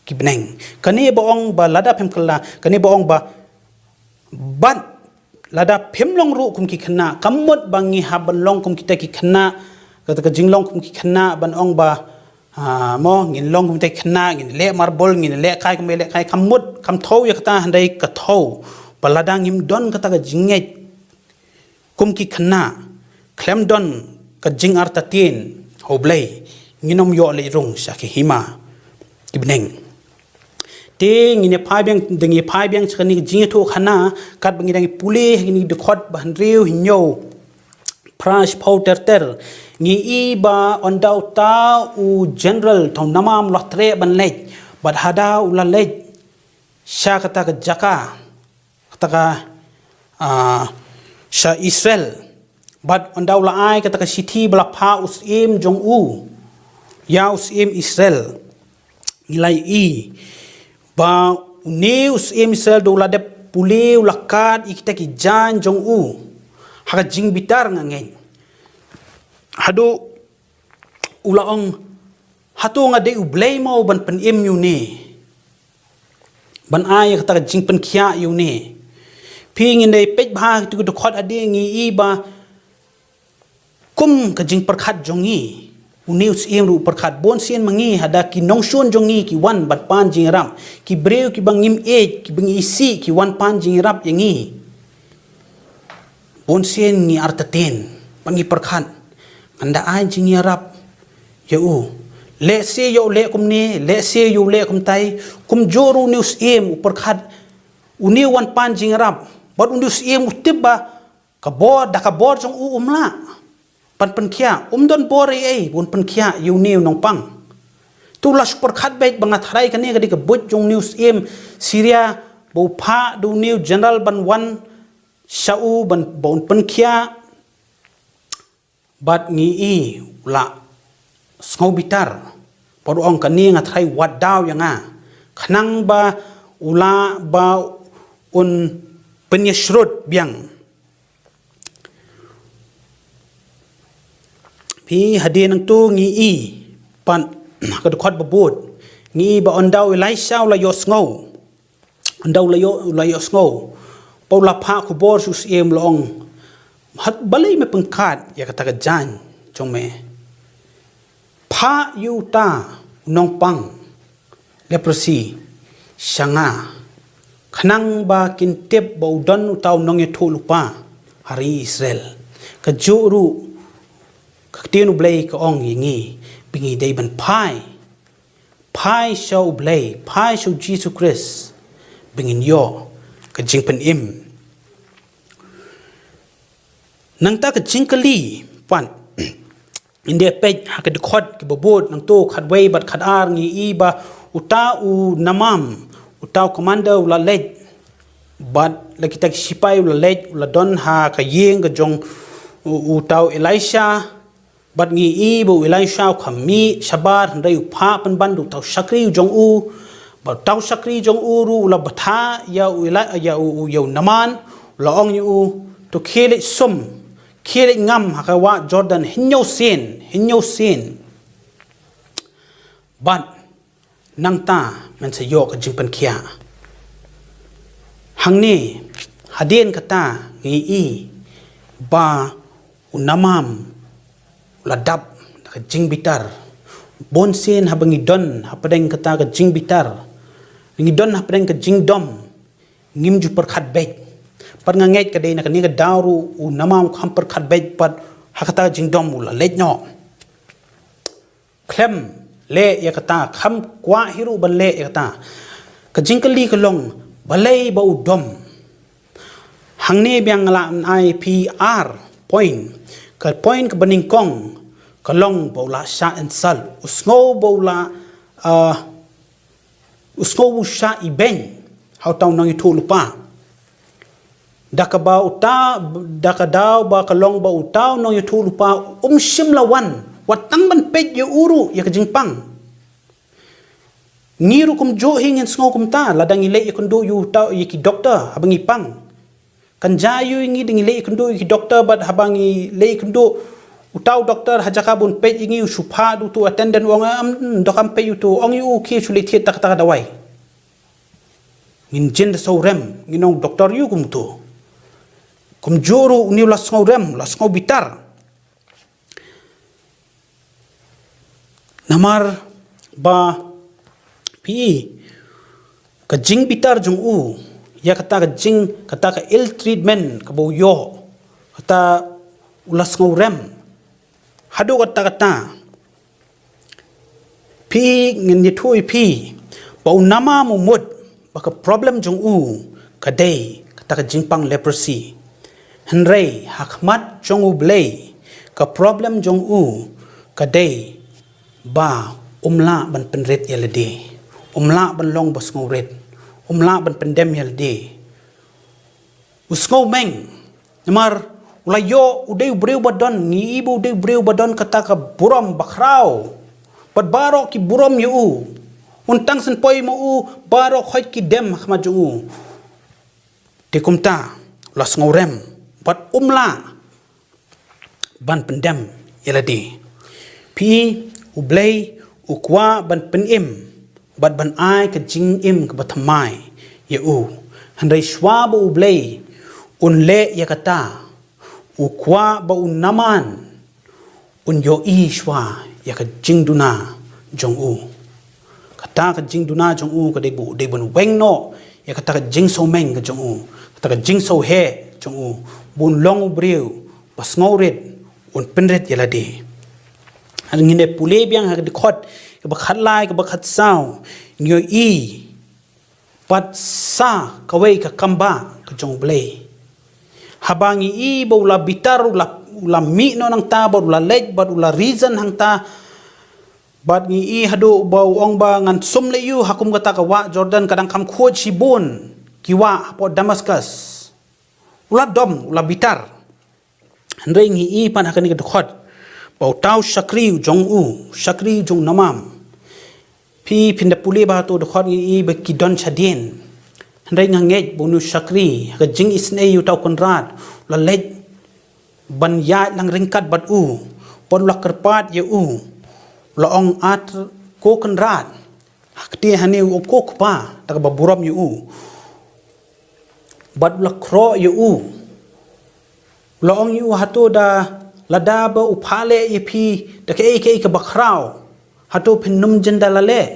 ki bneng. Kane ba ong ba lada phim kylla, kane ba ong ba, bad lada phim long ruh kum ki khynnah, kam mut ba ngi hap ban long kum kita ki khynnah, kata ka jinglong kum ki khynnah ban ong ba, ah, mo, ngin long kum kita ki khynnah, ngin leh marbol, ngin leh kai, kum leh kai, kam mut, kam thew ïa kata, hynrei ka thew ba lada ngim don kata ka jingngeit kum ki khynnah, khlem don ka jingartatien ha U Blei, ngin ym ïoh leit rung sha ki hima ki bneng. Te ngin ïa phai biang, da ngi phai biang sha kane ka jingïathuhkhana, katba ngi dang ïa pule ha kine ki dkhot ba hynriew, hynñiew, phra, shiphew ter ter, ngi i ba ynda uta u general, uta u namam u la treh ban leit, bad haba u la leit sha kata ka jaka, kata ka, ah, sha Israel. Bad ynda u la ai kata ka shithi ba la phah u syiem jong u ïa u syiem Israel, ngi la i ba une u syiem Israel da u la dep pule, u la kad ïa kita ki jaiñ jong u ha ka jingbitar, nga ngeit. Haduh u la ong, hato nga dei U Blei mo ban pynim ïa une, ban ai ïa kata ka jingpynkhiah ïa une? Phi, ngin dei peit bha ha kito ki dkhot hadien, ngi i ba kum ka jingpyrkhat jong ngi, une u syiem ruh u pyrkhat. Bun sien ma ngi, haba ki nongshun jong ngi ki wan ban pan jingïarap, ki briew kiba ngim ïeit, kiba ngi isih, ki wan pan jingïarap ïa ngi, bun sien ngi artatien bad ngi pyrkhat, ngan da ai jingïarap ïa u? Lehse ïoh leh kumne, lehse ïoh leh kumtai, kumjuh ruh une u syiem u pyrkhat, une u wan pan jingïarap, bad une u syiem u tip ba ka bor, da ka bor jong u um lah ban pynkhiah, um don bor ei ei ban pynkhiah ïa une u nongpang. Te u la shu pyrkhat beit ba nga tharai kane ka dei ka buit jong une u syiem Syria ba u phah da une u general ban wan sha u ban, ba un pynkhiah. Bad ngi i u la sngew bitar, bad u ong kane nga tharai wat daw ïa nga, khnang ba u lah ba un pynïasyrut biang. Phi, hadien nangto ngi i pat ha ka dkhot ba bud, ngi i ba ynda u Elisha u la ïohsngew, ynda u la ïoh, u la ïohsngew, pat u la phah khubor sha u syiem, u la ong, balei me pynkhat ïa kata ka jaiñ jong me? Phah ïa uta u nongpang leprosy sha nga, khnang ba kin tip ba u don uta u nongïathuhlypa ha ri Israel. Kajuh ruh ka ktien U Blei ka ong ïa ngi ba ngi dei ban phai, phai sha U Blei, phai sha U Jisu Khrist, ba ngin ïoh ka jingpynim. Nangta ka jingkylli pat, ngin ïa peit ha ka dkhot kaba bud, nangto khatwei bad khatar ngi i ba uta u Naaman, uta u commander u la leit, bad la kita ki sipai u la leit, u la don ha ka ïing ka jong u, uta u Elisha, bad ngi i ba u Elisha u kham mih shabar, hynrei u phah pynban da uta u shakri u jong u, bad uta u shakri jong u ruh u la bthah ïa u Eli-, ïa u, u, ïa u Naaman, u la ong ïa u, to khie leit sum, khie leit ngam ha ka wah Jordan hynñiew sien, hynñiew sien. Bad nangta men sa ïoh ka jingpynkhiah. Hangne, hadien kata ngi i ba u Naaman u la dap da ka jingbitar. Bun sien haba ngi don hapdeng kata ka jingbitar, ngi don hapdeng ka jingdom, ngim ju pyrkhat beit. Pat nga ngeit ka dei na kane ka daw ruh u Naaman u kham pyrkhat beit, pat ha kata ka jingdom u la leit noh. Khlem leh ïa kata, kham kwah hi ruh ban leh ïa kata. Ka jingkylli ka long, balei ba u dom? Hangne biang nga lah ban ai phi ar point. Ka point kaba nyngkong ka long ba u la shah insult. U sngew ba u la, ah, u sngew u shah ibeiñ ha uta u nongïathuhlypa. Da kaba uta, da ka daw ba ka long ba uta u nongïathuhlypa um shym la wan wat tang ban peit ïa u ruh ïa ka jingpang. Ngi ruh kumjuh hi ngin sngew kumta, lada ngi leit ïakynduh ïa uta, ïa ki doktor haba ngi pang. Kan jia ïa ngi da ngi leit ïakynduh ïa ki doktor, bad haba ngi leit ïakynduh, uta u doktor ha jaka ban peit ïa ngi u shu phah da utu u attendant u ong, "Em, em, dok, kam peit ïa utu, ong ïa u khie shu leit thied kata ka dawai." Ngin jin da sngewrem, ngin ong doktor ïa u kumtu. Kumjuh ruh une u la sngewrem, la sngew bitar. Namar ba phi i ka jingbitar jong u ïa kata ka jing, kata ka ill treatment kaba u ïoh, kata u la sngewrem. Haduh katta katta, phi, ngin ïathuh ïa phi ba u Naaman u mut ba ka problem jong u ka dei kata ka jingpang leprosy. Hynrei ha khmat jong U Blei ka problem jong u ka dei ba um lah ban pynrit ïa lade, um lah ban long ba sngewrit, um lah ban pyndem ïa lade. U sngewmeng, namar u la ïoh u dei u briew ba don, ngi i ba u dei u briew ba don kata ka burom bakhraw. Bad baroh ki burom ïa u. Un tang shen poi ma u, baroh khoit ki dem ha khmat jong u. Te kumta u la sngewrem bad um lah ban pyndem ïa lade. Phi, U Blei u kwah ban pynim bad ban ai ka jingim kaba thymmai ïa u. Hynrei shuwa ba U Blei un leh ïa kata, u kwah ba u Naaman un ïohi shuwa ïa ka jingduna jong u. Kata ka jingduna jong u ka dei ba u dei ban weng noh ïa kata ka jingsngewmeng ka jong u, kata ka jingsngewheh jong u, ba un long u briew ba sngewrit, un pynrit ïa lade. Ngin ïa pule biang ha ka dkhot ba khatlai ka ba khatsaw, ngi ïohi pat sa kawei ka kam ba ka jong U Blei. Haba ngi i ba u la bitar, u la, u la mih noh nangta, bad u la leit, bad u la reason hangta, bad ngi i haduh ba u ong ba ngan sum leh ïa u ha kum kata ka wah Jordan, ka dang kham khuid shibun ki wah hapoh Damascus. U la dom, u la bitar. Hynrei ngi i pat ha kane ka dkhot ba uta u shakri u jong u, shakri u jong u Naamam. Phi, phin da pule ba ha uta u dkhot ngi i ba ki don shadien. Hynrei nga ngeit ba une u shakri, ha ka jingisynei ïa uta u kynrad, u la leit ban ïaid lang ryngkat bad u, bad u la kyrpad ïa u, u la ong, "At ko kynrad." Ha kti hangne u ong, "Ko kpa," da kaba burom ïa u. Bad u la khroh ïa u. U la ong ïa u, "Hato da lada ba u phah leh ïa phi da kaei kaei kaba khraw, hato phin nym jin da la leh?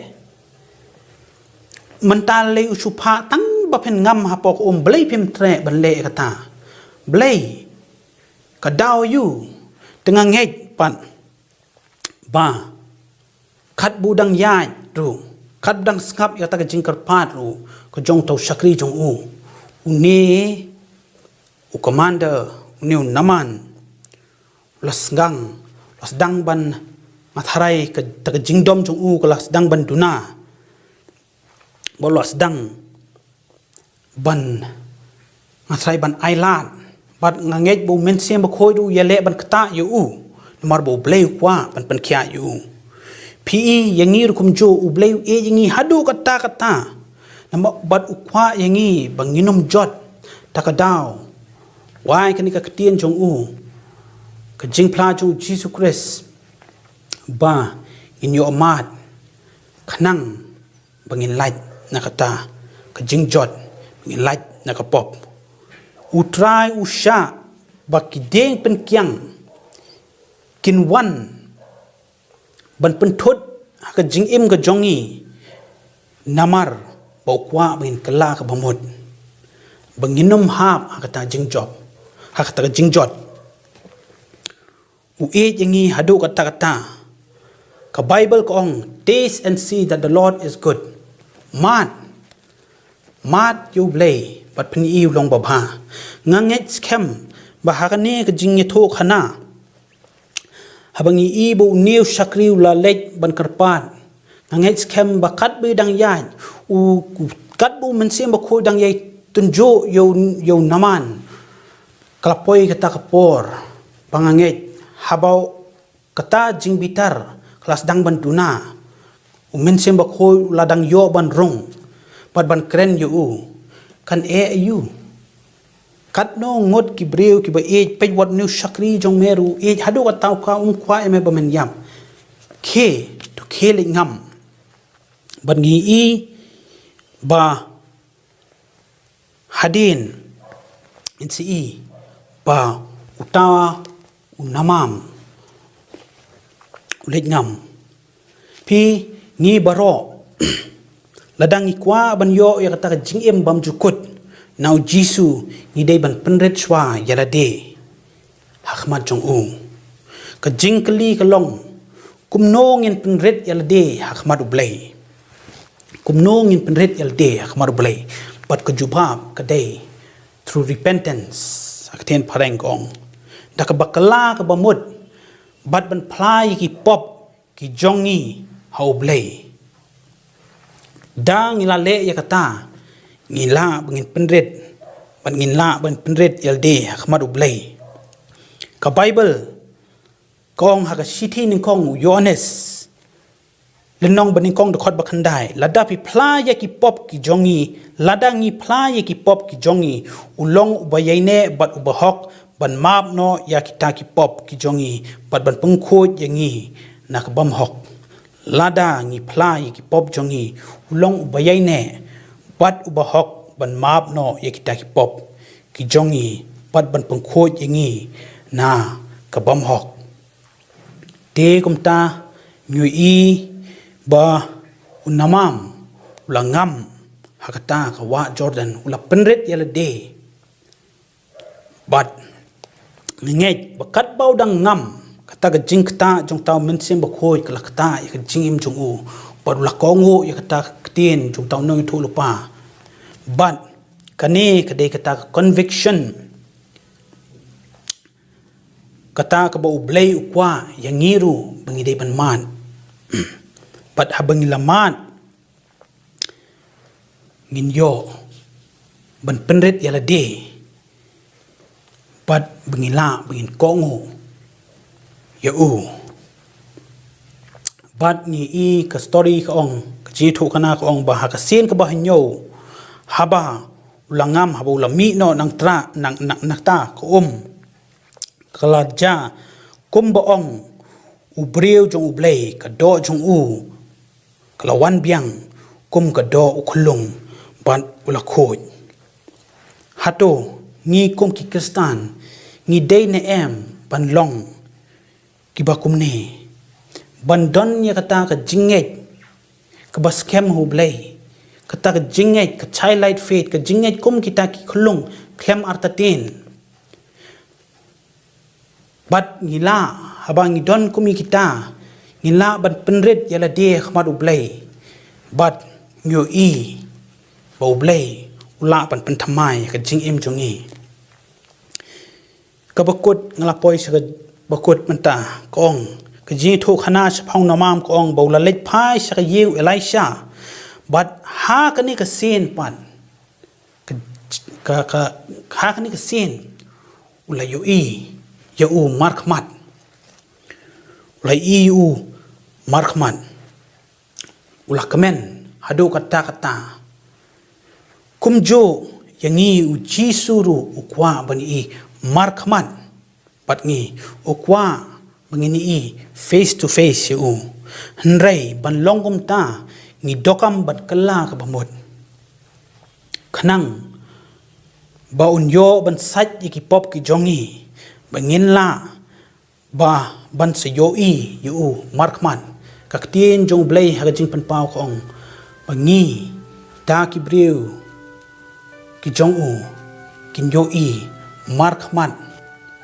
Mynta lei u shu phah tang ba phin ngam hapoh ka um, balei phim treh ban leh ïa kata? Balei? Ka daw ïa u." Te nga ngeit pat ba kat ba u dang ïaid ruh, kat ba dang sngap ïa kata ka jingkyrpad ruh ka jong uta u shakri jong u, une u commander, une u Naamam, u la sdang, u la sdang ban, nga tharai kata ka jingdom jong u ka la sdang ban duna. Ba u la sdang ban, nga tharai ban ailad. Bad nga ngeit ba u Mynsiem Bakhuid ruh u ïaleh ban ktah ïa u, namar ba U Blei u kwah ban pynkhiah ïa u. Phi i, ïa ngi ruh kumjuh, U Blei u ïeit ïa ngi haduh katta katta. Namar bad u kwah ïa ngi ba ngin ym jot. Ta ka daw, wai kane ka ktien jong u, ka jingphla jong u Jisu Khrist, ba ngin ïoh mad, khnang ba ngin lait na kata ka jingjot, ba ngin lait na ka pop. U Trai u shah ba ki dieng pyngkiang kin wan ban pynthut ha ka jingim ka jong ngi, namar ba u kwah ba ngin kylla ka bamut, ba ngin ym hap ha kata jingjop, ha kata ka jingjot. U ïeit ïa ngi haduh katta katta. Ka Baibl ka ong, "Taste and see that the Lord is good." Mad, mad ïa U Blei, bad phin i u long babha. Nga ngeit skhem ba ha kane ka jingïathuhkhana, haba ngi i ba une u shakri u la leit ban kyrpad, nga ngeit skhem ba kat ba i dang ïaid, u, kat ba u Mynsiem Bakhuid dang ïai tynjuh ïa u, ïa u Naamam, ka la poi kata ka por ba nga ngeit haba kata jingbitar ka la sdang ban duna, u Mynsiem Bakhuid u la dang ïoh ban rung bad ban kren ïa u, kan eh ïa u. Katno ngut ki briew kiba ïeit, peit wat une u shakri jong me ruh u ïeit haduh katta, u ka um kwah ïa me ba men ïap. Khie, to khie leit ngam. Bad ngi i ba hadien, ngin sa i ba uta u Naamam u leit ngam. Phi, ngi baroh, lada ngi kwah ban ïoh ïa kata ka jingim bymjukut na u Jisu, ngi dei ban pynrit shuwa ïa lade ha khmat jong u. Ka jingkylli ka long, kumno ngin pynrit ïa lade ha khmat U Blei? Kumno ngin pynrit ïa lade ha khmat U Blei? Bad ka jubab ka dei through repentance. Ha ka ktien phareng ka ong, da kaba kylla ka bamut bad ban phla ïa ki pop ki jong ngi ha U Blei. Da ngi la leh ïa kata, ngi lah ba ngin pynrit, bad ngin lah ban pynrit ïa lade ha khmat U Blei. Ka Baibl ka ong ha ka shithi nyngkong u Ïoannis, lynnong banyngkong, dkhot bakhyndai, lada phi phla ïa ki pop ki jong ngi, lada ngi phla ïa ki pop ki jong ngi, u long uba ïaineh bad uba hok ban map noh ïa kita ki pop ki jong ngi bad ban pynkhuid ïa ngi na ka bymhok. Lada ngi phla ïa ki pop jong ngi, u long uba ïaineh bad uba hok ban map noh ïa kita ki pop ki jong ngi bad ban pynkhuid ïa ngi na ka bymhok. Te kumta ngi ïohi ba u Naamam u la ngam ha kata ka wah Jordan, u la pynrit ïa lade. Bad ngi ngeit ba katba u dang ngam, Kata ka jingktah jong uta u Mynsiem Bakhuid ka la ktah ïa ka jingim jong u. Bad u la kohnguh ïa kata ka ktien jong uta u nongïathuhlypa. Bad kane ka dei kata ka conviction, kata kaba U Blei u kwah ïa ngi ruh ba ngi dei ban mad. Bad haba ngi la mad, ngin ïoh ban pynrit ïa lade bad ba ngin lah ba ngin kohnguh ïa u. Bad ngi i ka story ka ong, ka jingïathuhkhana ka ong ba ha ka sien kaba hynñiew, haba u la ngam, haba u la mih noh nangta, nang, nang, nangta ka um, ka la jia kumba ong u briew jong U Blei, ka doh jong u ka la wan biang kum ka doh u khyllung bad u la khuid. Hato ngi kum ki Khristan ngi dei ne em ban long kiba kumne, ban don ïa kata ka jingngeit kaba skhem ha U Blei, kata ka jingngeit, ka childlike faith, ka jingngeit kum kita ki khyllung khlem artatien? Bad ngi lah, haba ngi don kum ïa kita, ngi lah ban pynrit ïa lade ha khmat U Blei. Bad ngi ïohi ba U Blei u lah ban pynthymmai ïa ka jingim jong ngi. Kaba kut nga la poi sha kaba kut mynta ka ong, ka jingïathuhkhana shaphang u Namam ka ong ba u la leit phai sha ka ïing u Elisha. Bad ha kane ka sien pat, ka, ka, ka, ha kane ka sien u la ïohi ïa u markhmat. U la ïohi ïa u markhmat. U la kmen haduh katta katta. Kumjuh ïa ngi, U Jisu ruh u kwah ban ïohi markhmat bad ngi, u kwah ba ngin ïohi face to face ïa u. Hynrei ban long kumta ngi donkam ban kylla kaba mut, khnang ba un ïoh ban sait ïa ki pop ki jong ngi, ba ngin lah ba ban sa ïohi ïa u markhmat. Ka ktien jong U Blei ha ka Jingpynpaw ka ong ba ngi, kita ki briew ki jong u, kin ïohi markhmat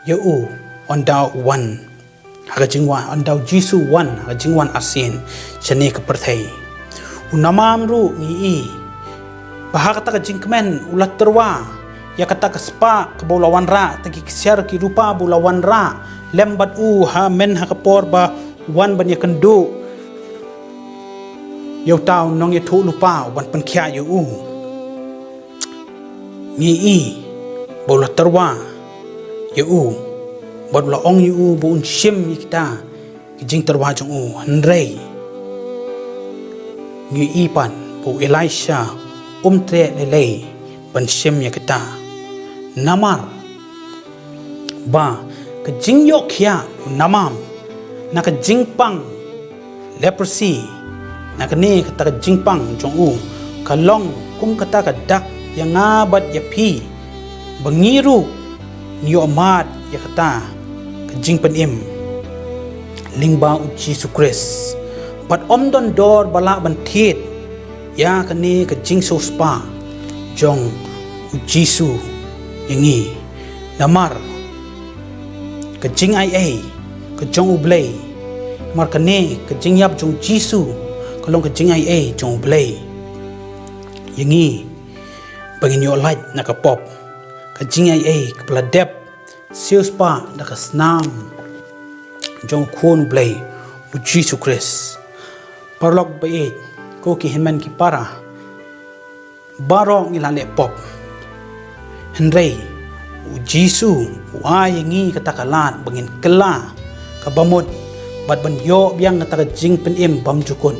ïa u ynda u wan ha ka jingwan, ynda U Jisu u wan ha ka jingwan arsien shane ka pyrthei. U Namam ruh ngi i ba ha kata ka jingkmen u la tyrwa ïa kata ka spah kaba u la wanrah, kata ki ksiar ki rupa ba u la wanrah lem bad u ha, mynta ha ka por ba u wan ban ïakynduh ïa uta u nongïathuhlypa uban pynkhiah ïa u. Ngi i ba u la tyrwa ïa u bad u la ong ïa u ba un shim ïa kita ki jingtyrwa jong u, hynrei ngi i pat ba u Elisha um treh lei lei ban shim ïa kita. Namar ba ka jingïoh khiah u Namam na ka jingpang leprosy, na kane kata ka jingpang jong u ka long kum kata ka dak ïa nga bad ïa phi, ba ngi ruh ngi ïoh mad ïa kata ka jingpynim lyngba U Jisu Khrist. Bad ym don dor ba lah ban thied ïa kane ka jingsiewspah jong U Jisu ïa ngi. Namar ka jingaiei ka jong U Blei, namar kane ka jingïap jong U Jisu ka long ka jingaiei jong U Blei ïa ngi, ba ngin ïoh lait na ka pop. Ka jingaiei kaba la dep siewspah da ka snam jong U Khun U Blei, U Jisu Khrist. Paralok ba ïeit, ko ki hynmen ki para, baroh ngi la leh pop, hynrei U Jisu u ai ïa ngi kata ka lad ba ngin kylla kaba mut bad ban ïoh biang kata ka jingpynim bymjukut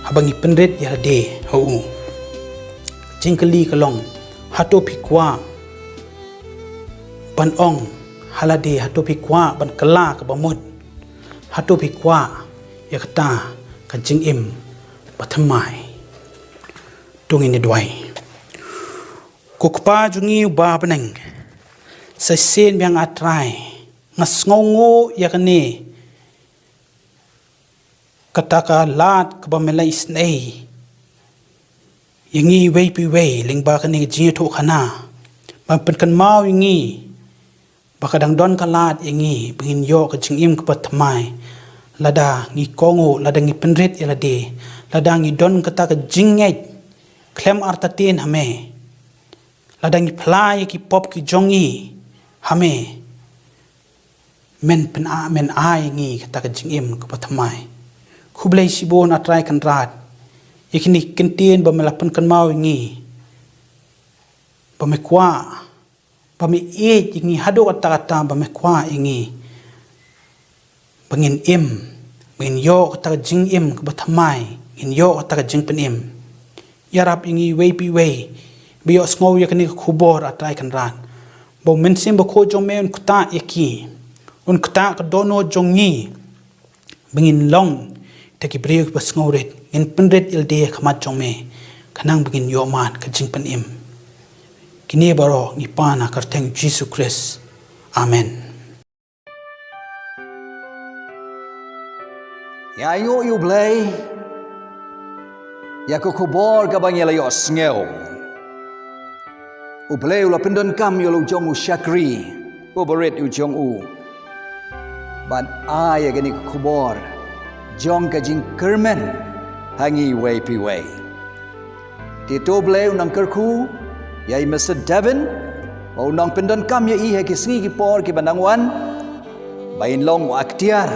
haba ngi pynrit ïa lade ha u. Jingkylli ka long, hato phi kwah ban ong ha lade, hato phi kwah ban kylla kaba mut? Hato phi kwah ïa kata ka jingim bathymmai? To ngin ïa duwai. Ko Kpa jong ngi uba ha bneng, sa shisien biang, A Trai, nga sngewnguh ïa kane, kata ka lad kaba me la isynei ïa ngi iwei pa iwei lyngba kane ka jingïathuhkhana, ban pynkynmaw ïa ngi ba ka dang don ka lad ïa ngi ba ngin ïoh ka jingim kaba thymmai. Lada ngi kohnguh, lada ngi pynrit ïa lade, lada ngi don kata ka jingngeit khlem artatien ha me, lada ngi phla ïa ki pop ki jong ngi ha me, men pyn-, men ai ïa ngi kata ka jingim kaba thymmai. Khublei shibun A Trai Kynrad ïa kine ki kyntien ba me la pynkynmaw ïa ngi, ba me kwah, ba me ïeit ïa ngi haduh katta katta, ba me kwah ïa ngi ba ngin im, ba ngin ïoh kata ka jingim kaba thymmai, ngin ïoh kata ka jingpynim. Ïarap ïa ngi iwei pa iwei ba ïohsngew ïa kane ka khubor, A Trai Kynrad, ba U Mynsiem Bakhuid jong me un ktah ïa ki, un ktah ka dohnud jong ngi, ba ngin long kita ki briew kiba sngewrit, ngin pynrit ïalade ha khmat jong me, khnang ba ngin ïoh mad ka jingpynim. Kine baroh ngi pan ha ka kyrteng U Jisu Khrist. Amen. Ïa, ïa U Blei ïa ka khubor kaba ngi la ïohsngew. U Blei u la pyndonkam ïa u jong u shakri uba rit u jong u ban ai ïa kane ka khubor jong ka jingkyrmen ha ngi iwei pa iwei. Te to U Blei un nang kyrkhu ïa i Mister Devin, ba un nang pyndonkam ïa i ha ki sngi ki por kiba nang wan, ba in long u aktiar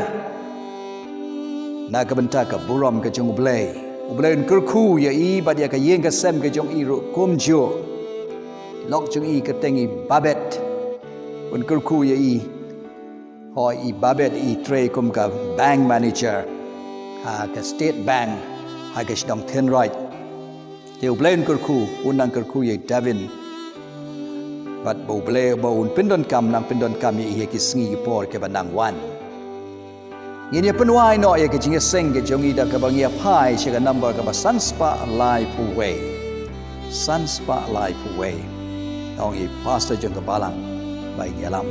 na ka bynta ka burom ka jong U Blei. U Blei un kyrkhu ïa i bad ïa ka ïing ka sem ka jong i ruh kumjuh. Lok jong i kyrteng i Babet, un kyrkhu ïa i. Hooid, i Babet i trei kum ka bank manager ha ka State Bank ha ka shnong Thenroit. Te U Blei un kyrkhu, un nang kyrkhu ïa i Devin. Bad ba U Blei ba un pyndonkam, nang pyndonkam ïa i ha ki sngi ki por kiba nang wan. Ngin ïa pynwai noh ïa ka jingïaseng ka jong i da kaba ngi ïa phai sha ka number kaba san spah laiphew wei. San spah laiphew wei. Ong i pastor jong ka balang ba in ïalam.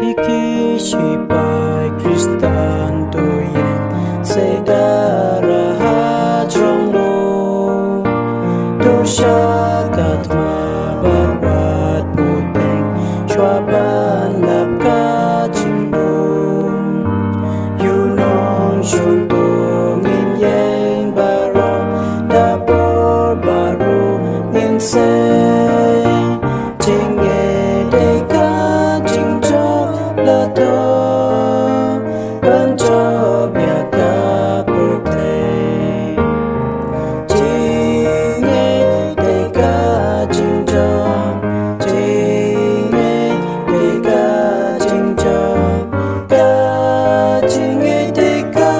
Ïa ki shipai Khristan to ïeng, sa da rah hajrong lum. To shah ka thma bad wat bteng, shuwa ban lap ka jingdum. Ïa u nongshun to ngin ïeng baroh, da bor baroh ngin seng. Jingngeit dei ka jingjop la dei ban jop ïa ka pyrthei. Jingngeit dei ka jingjop, jingngeit dei ka jingjop, ka jingngeit dei ka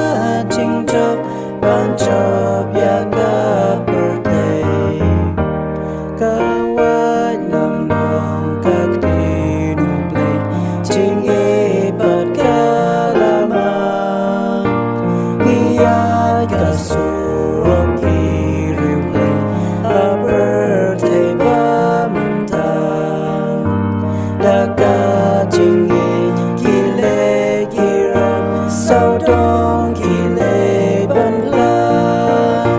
jingjop ban jop ïa ka pyrthei. Ka wait lam long ka ktien U Blei, jingïeit bad ka la man. Ngi ïaid ka surok ki riewblei ha pyrthei ba mynta. Da ka jingngeit ki leh ki rem, sawdong ki leh ban blah.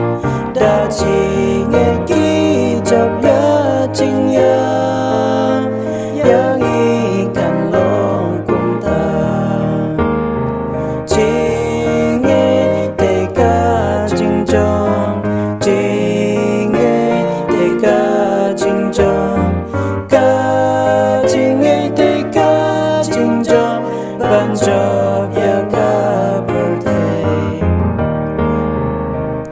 Da jingngeit ki jop ïa jingïap, ïa ngi kan long kumta. Jingngeit dei ka jingjop, jingngeit dei ka jingjop, ka jingngeit dei ka jingjop ban jop ïa ka pyrthei.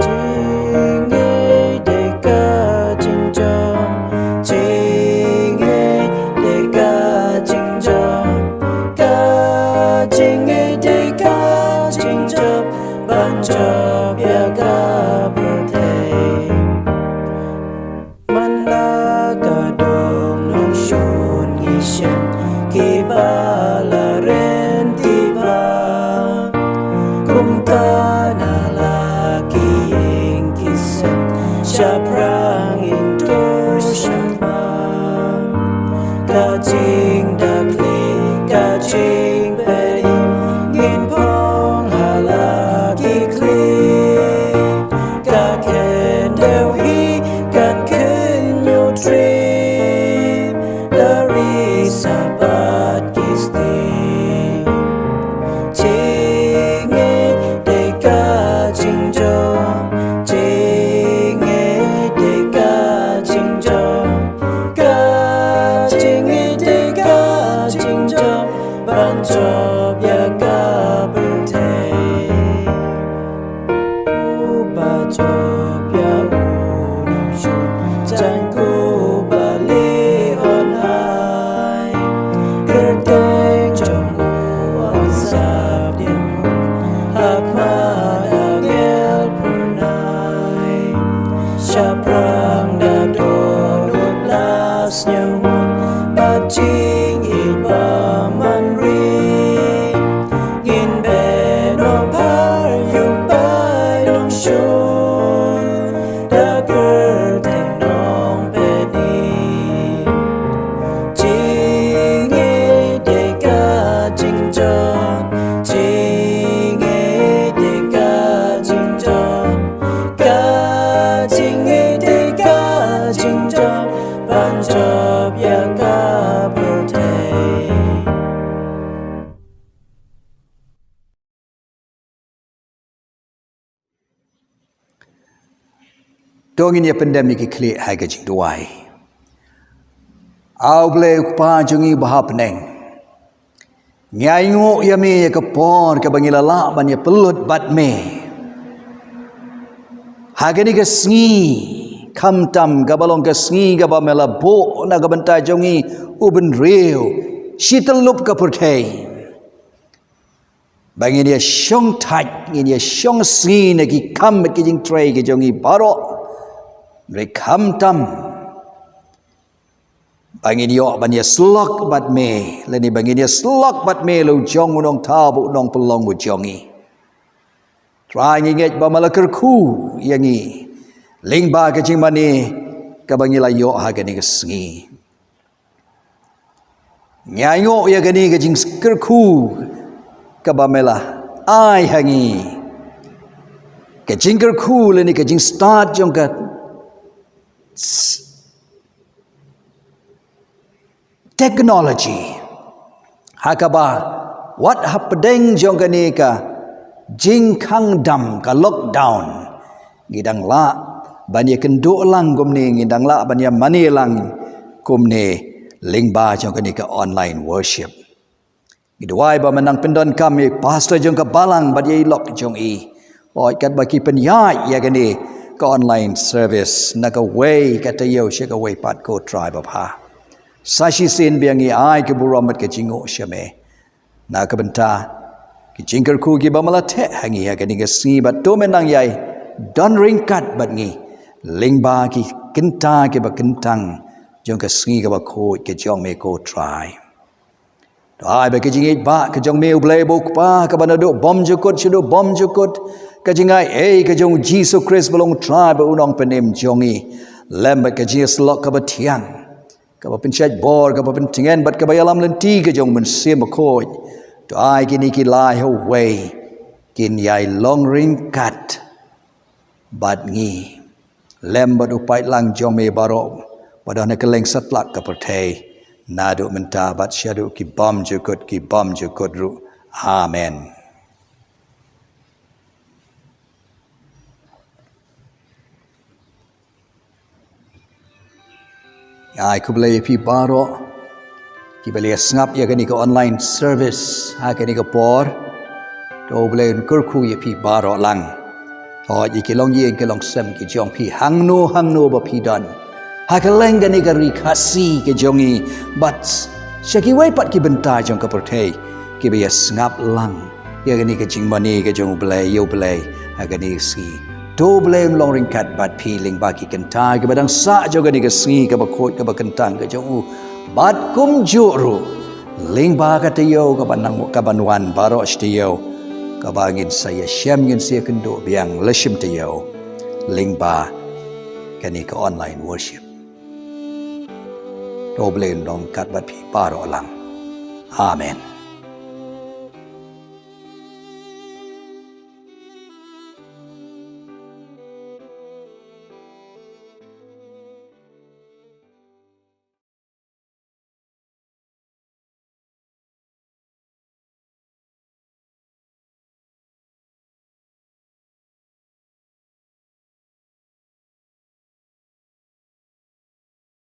Jingngeit Shaphrang ngin tur shaphang, ka jingdap klik, ka jingpeit, ngin phong ha la ki klik, ka kyndew hi kan kynñiuh trip, da ri sabat ki sting. Jingngeit dei ka jingjop, jingngeit dei ka jingjop, ka jingngeit dei ka jingjop, ban jop ïa ka pyrthei. Uba jop ïa u nongshun, jan kuba lieh on hai. Kyrteng jong u wan sap dieng, ha khmat angel phyrnai. Shaphrang da don u blas ñiewmut, bad jingïeit ba man ri. Ngin beh noh phar ïa u paid nongshun, da kyrteng nongpeit. Jingngeit dei ka jingjop, jingngeit dei ka jingjop, ka jingngeit dei ka jingjop, ban jop ïa ka pyrthei. To ngin ïa pyndem ïa ki khlieh ha ka jingduwai. A U Blei U Kpa jong ngi uba ha bneng, ngi ainguh ïa me ïa ka por kaba ngi la lah ban ïa pynlut bad me ha kane ka sngi khamtam, kaba long ka sngi kaba me la buh na ka bynta jong ngi u bynriew shi tyllup ka pyrthei. Ba ngin ïa shong thait, ngin ïa shong sngi na ki kam bad ki jingtrei ki jong ngi baroh. Hynrei khamtam ba ngin ïoh ban ïa syllok bad me, lane ba ngin ïa syllok bad me la u jong u nongthaw bad u nongpynlong u jong ngi. Trai, ngi ngeit ba me la kyrkhu ïa ngi lyngba ka jingmane kaba ngi la ïoh ha kane ka sngi. Ngi ainguh ïa kane ka jingkyrkhu kaba me la ai ha ngi. Ka jingkyrkhu lane ka jingstad jong ka s-, technology. Ha kaba wat hapdeng jong kane ka jingkhang dam, ka lockdown, ngi dang lah ban ïa kynduh lang kumne, ngi dang lah ban ïa mane lang kumne lyngba jong kane ka online worship. Ngi duwai ba me nang pyndonkam ïa i pastor jong ka balang bad ïa i lok jong i. Hooid, katba ki pynïaid ïa kane ka online service na kawei ka taïew sha kawei pat, ko Trai babha, sa shisien biang ngi ai ka burom bad ka jingnguh sha me. Na ka bynta ki jingkyrkhu kiba me la theh ha ngi ha kane ka sngi, bad to me nang ïai don ryngkat bad ngi lyngba ki kynta kiba kyntang jong ka sngi kaba khuid ka jong me, ko Trai. To ai ba ka jingïeit ba ka jong me, U Blei uba U Kpa, kaba naduh bymjukut shaduh bymjukut, ka jingaiei ka jong U Jisu Khrist ba long U Trai bad U Nongpynim jong ngi, lem bad ka jingïasyllok kaba thiang, kaba pynshait bor, kaba pyntngen bad kaba ïalam lynti ka jong U Mynsiem Bakhuid, to ai kine ki lai ha uwei kin ïai long ryngkat bad ngi, lem bad u paidlang jong me baroh ba don ha kylleng satlak ka pyrthei, naduh mynta bad shaduh ki bymjukut ki bymjukut ruh. Amen. Ai khublei ïa phi baroh kiba la ïa sngap ïa kane ka online service ha kane ka por. To U Blei un kyrkhu ïa phi baroh lang. To ïa ki longïing ki longsem ki jong phi hangno hangno ba phi don ha kylleng kane ka ri Khasi ka jong ngi, bad sha kiwei pat ki bynta jong ka pyrthei kiba ïa sngap lang ïa kane ka jingmane ka jong U Blei, ïa U Blei ha kane ka sngi. To U Blei un long ryngkat bad phi lyngba ki kynta kiba dang sah jong kane ka sngi kaba khuid kaba kyntang ka jong u. Bad kumjuh ruh lyngba ka taïew kaban nang, kaban wan baroh shi taïew, kaba ngin sa ïashem, ngin sa ïakynduh biang la shim taïew lyngba kane ka online worship. To Blei un long ryngkat bad phi baroh lang. Amen.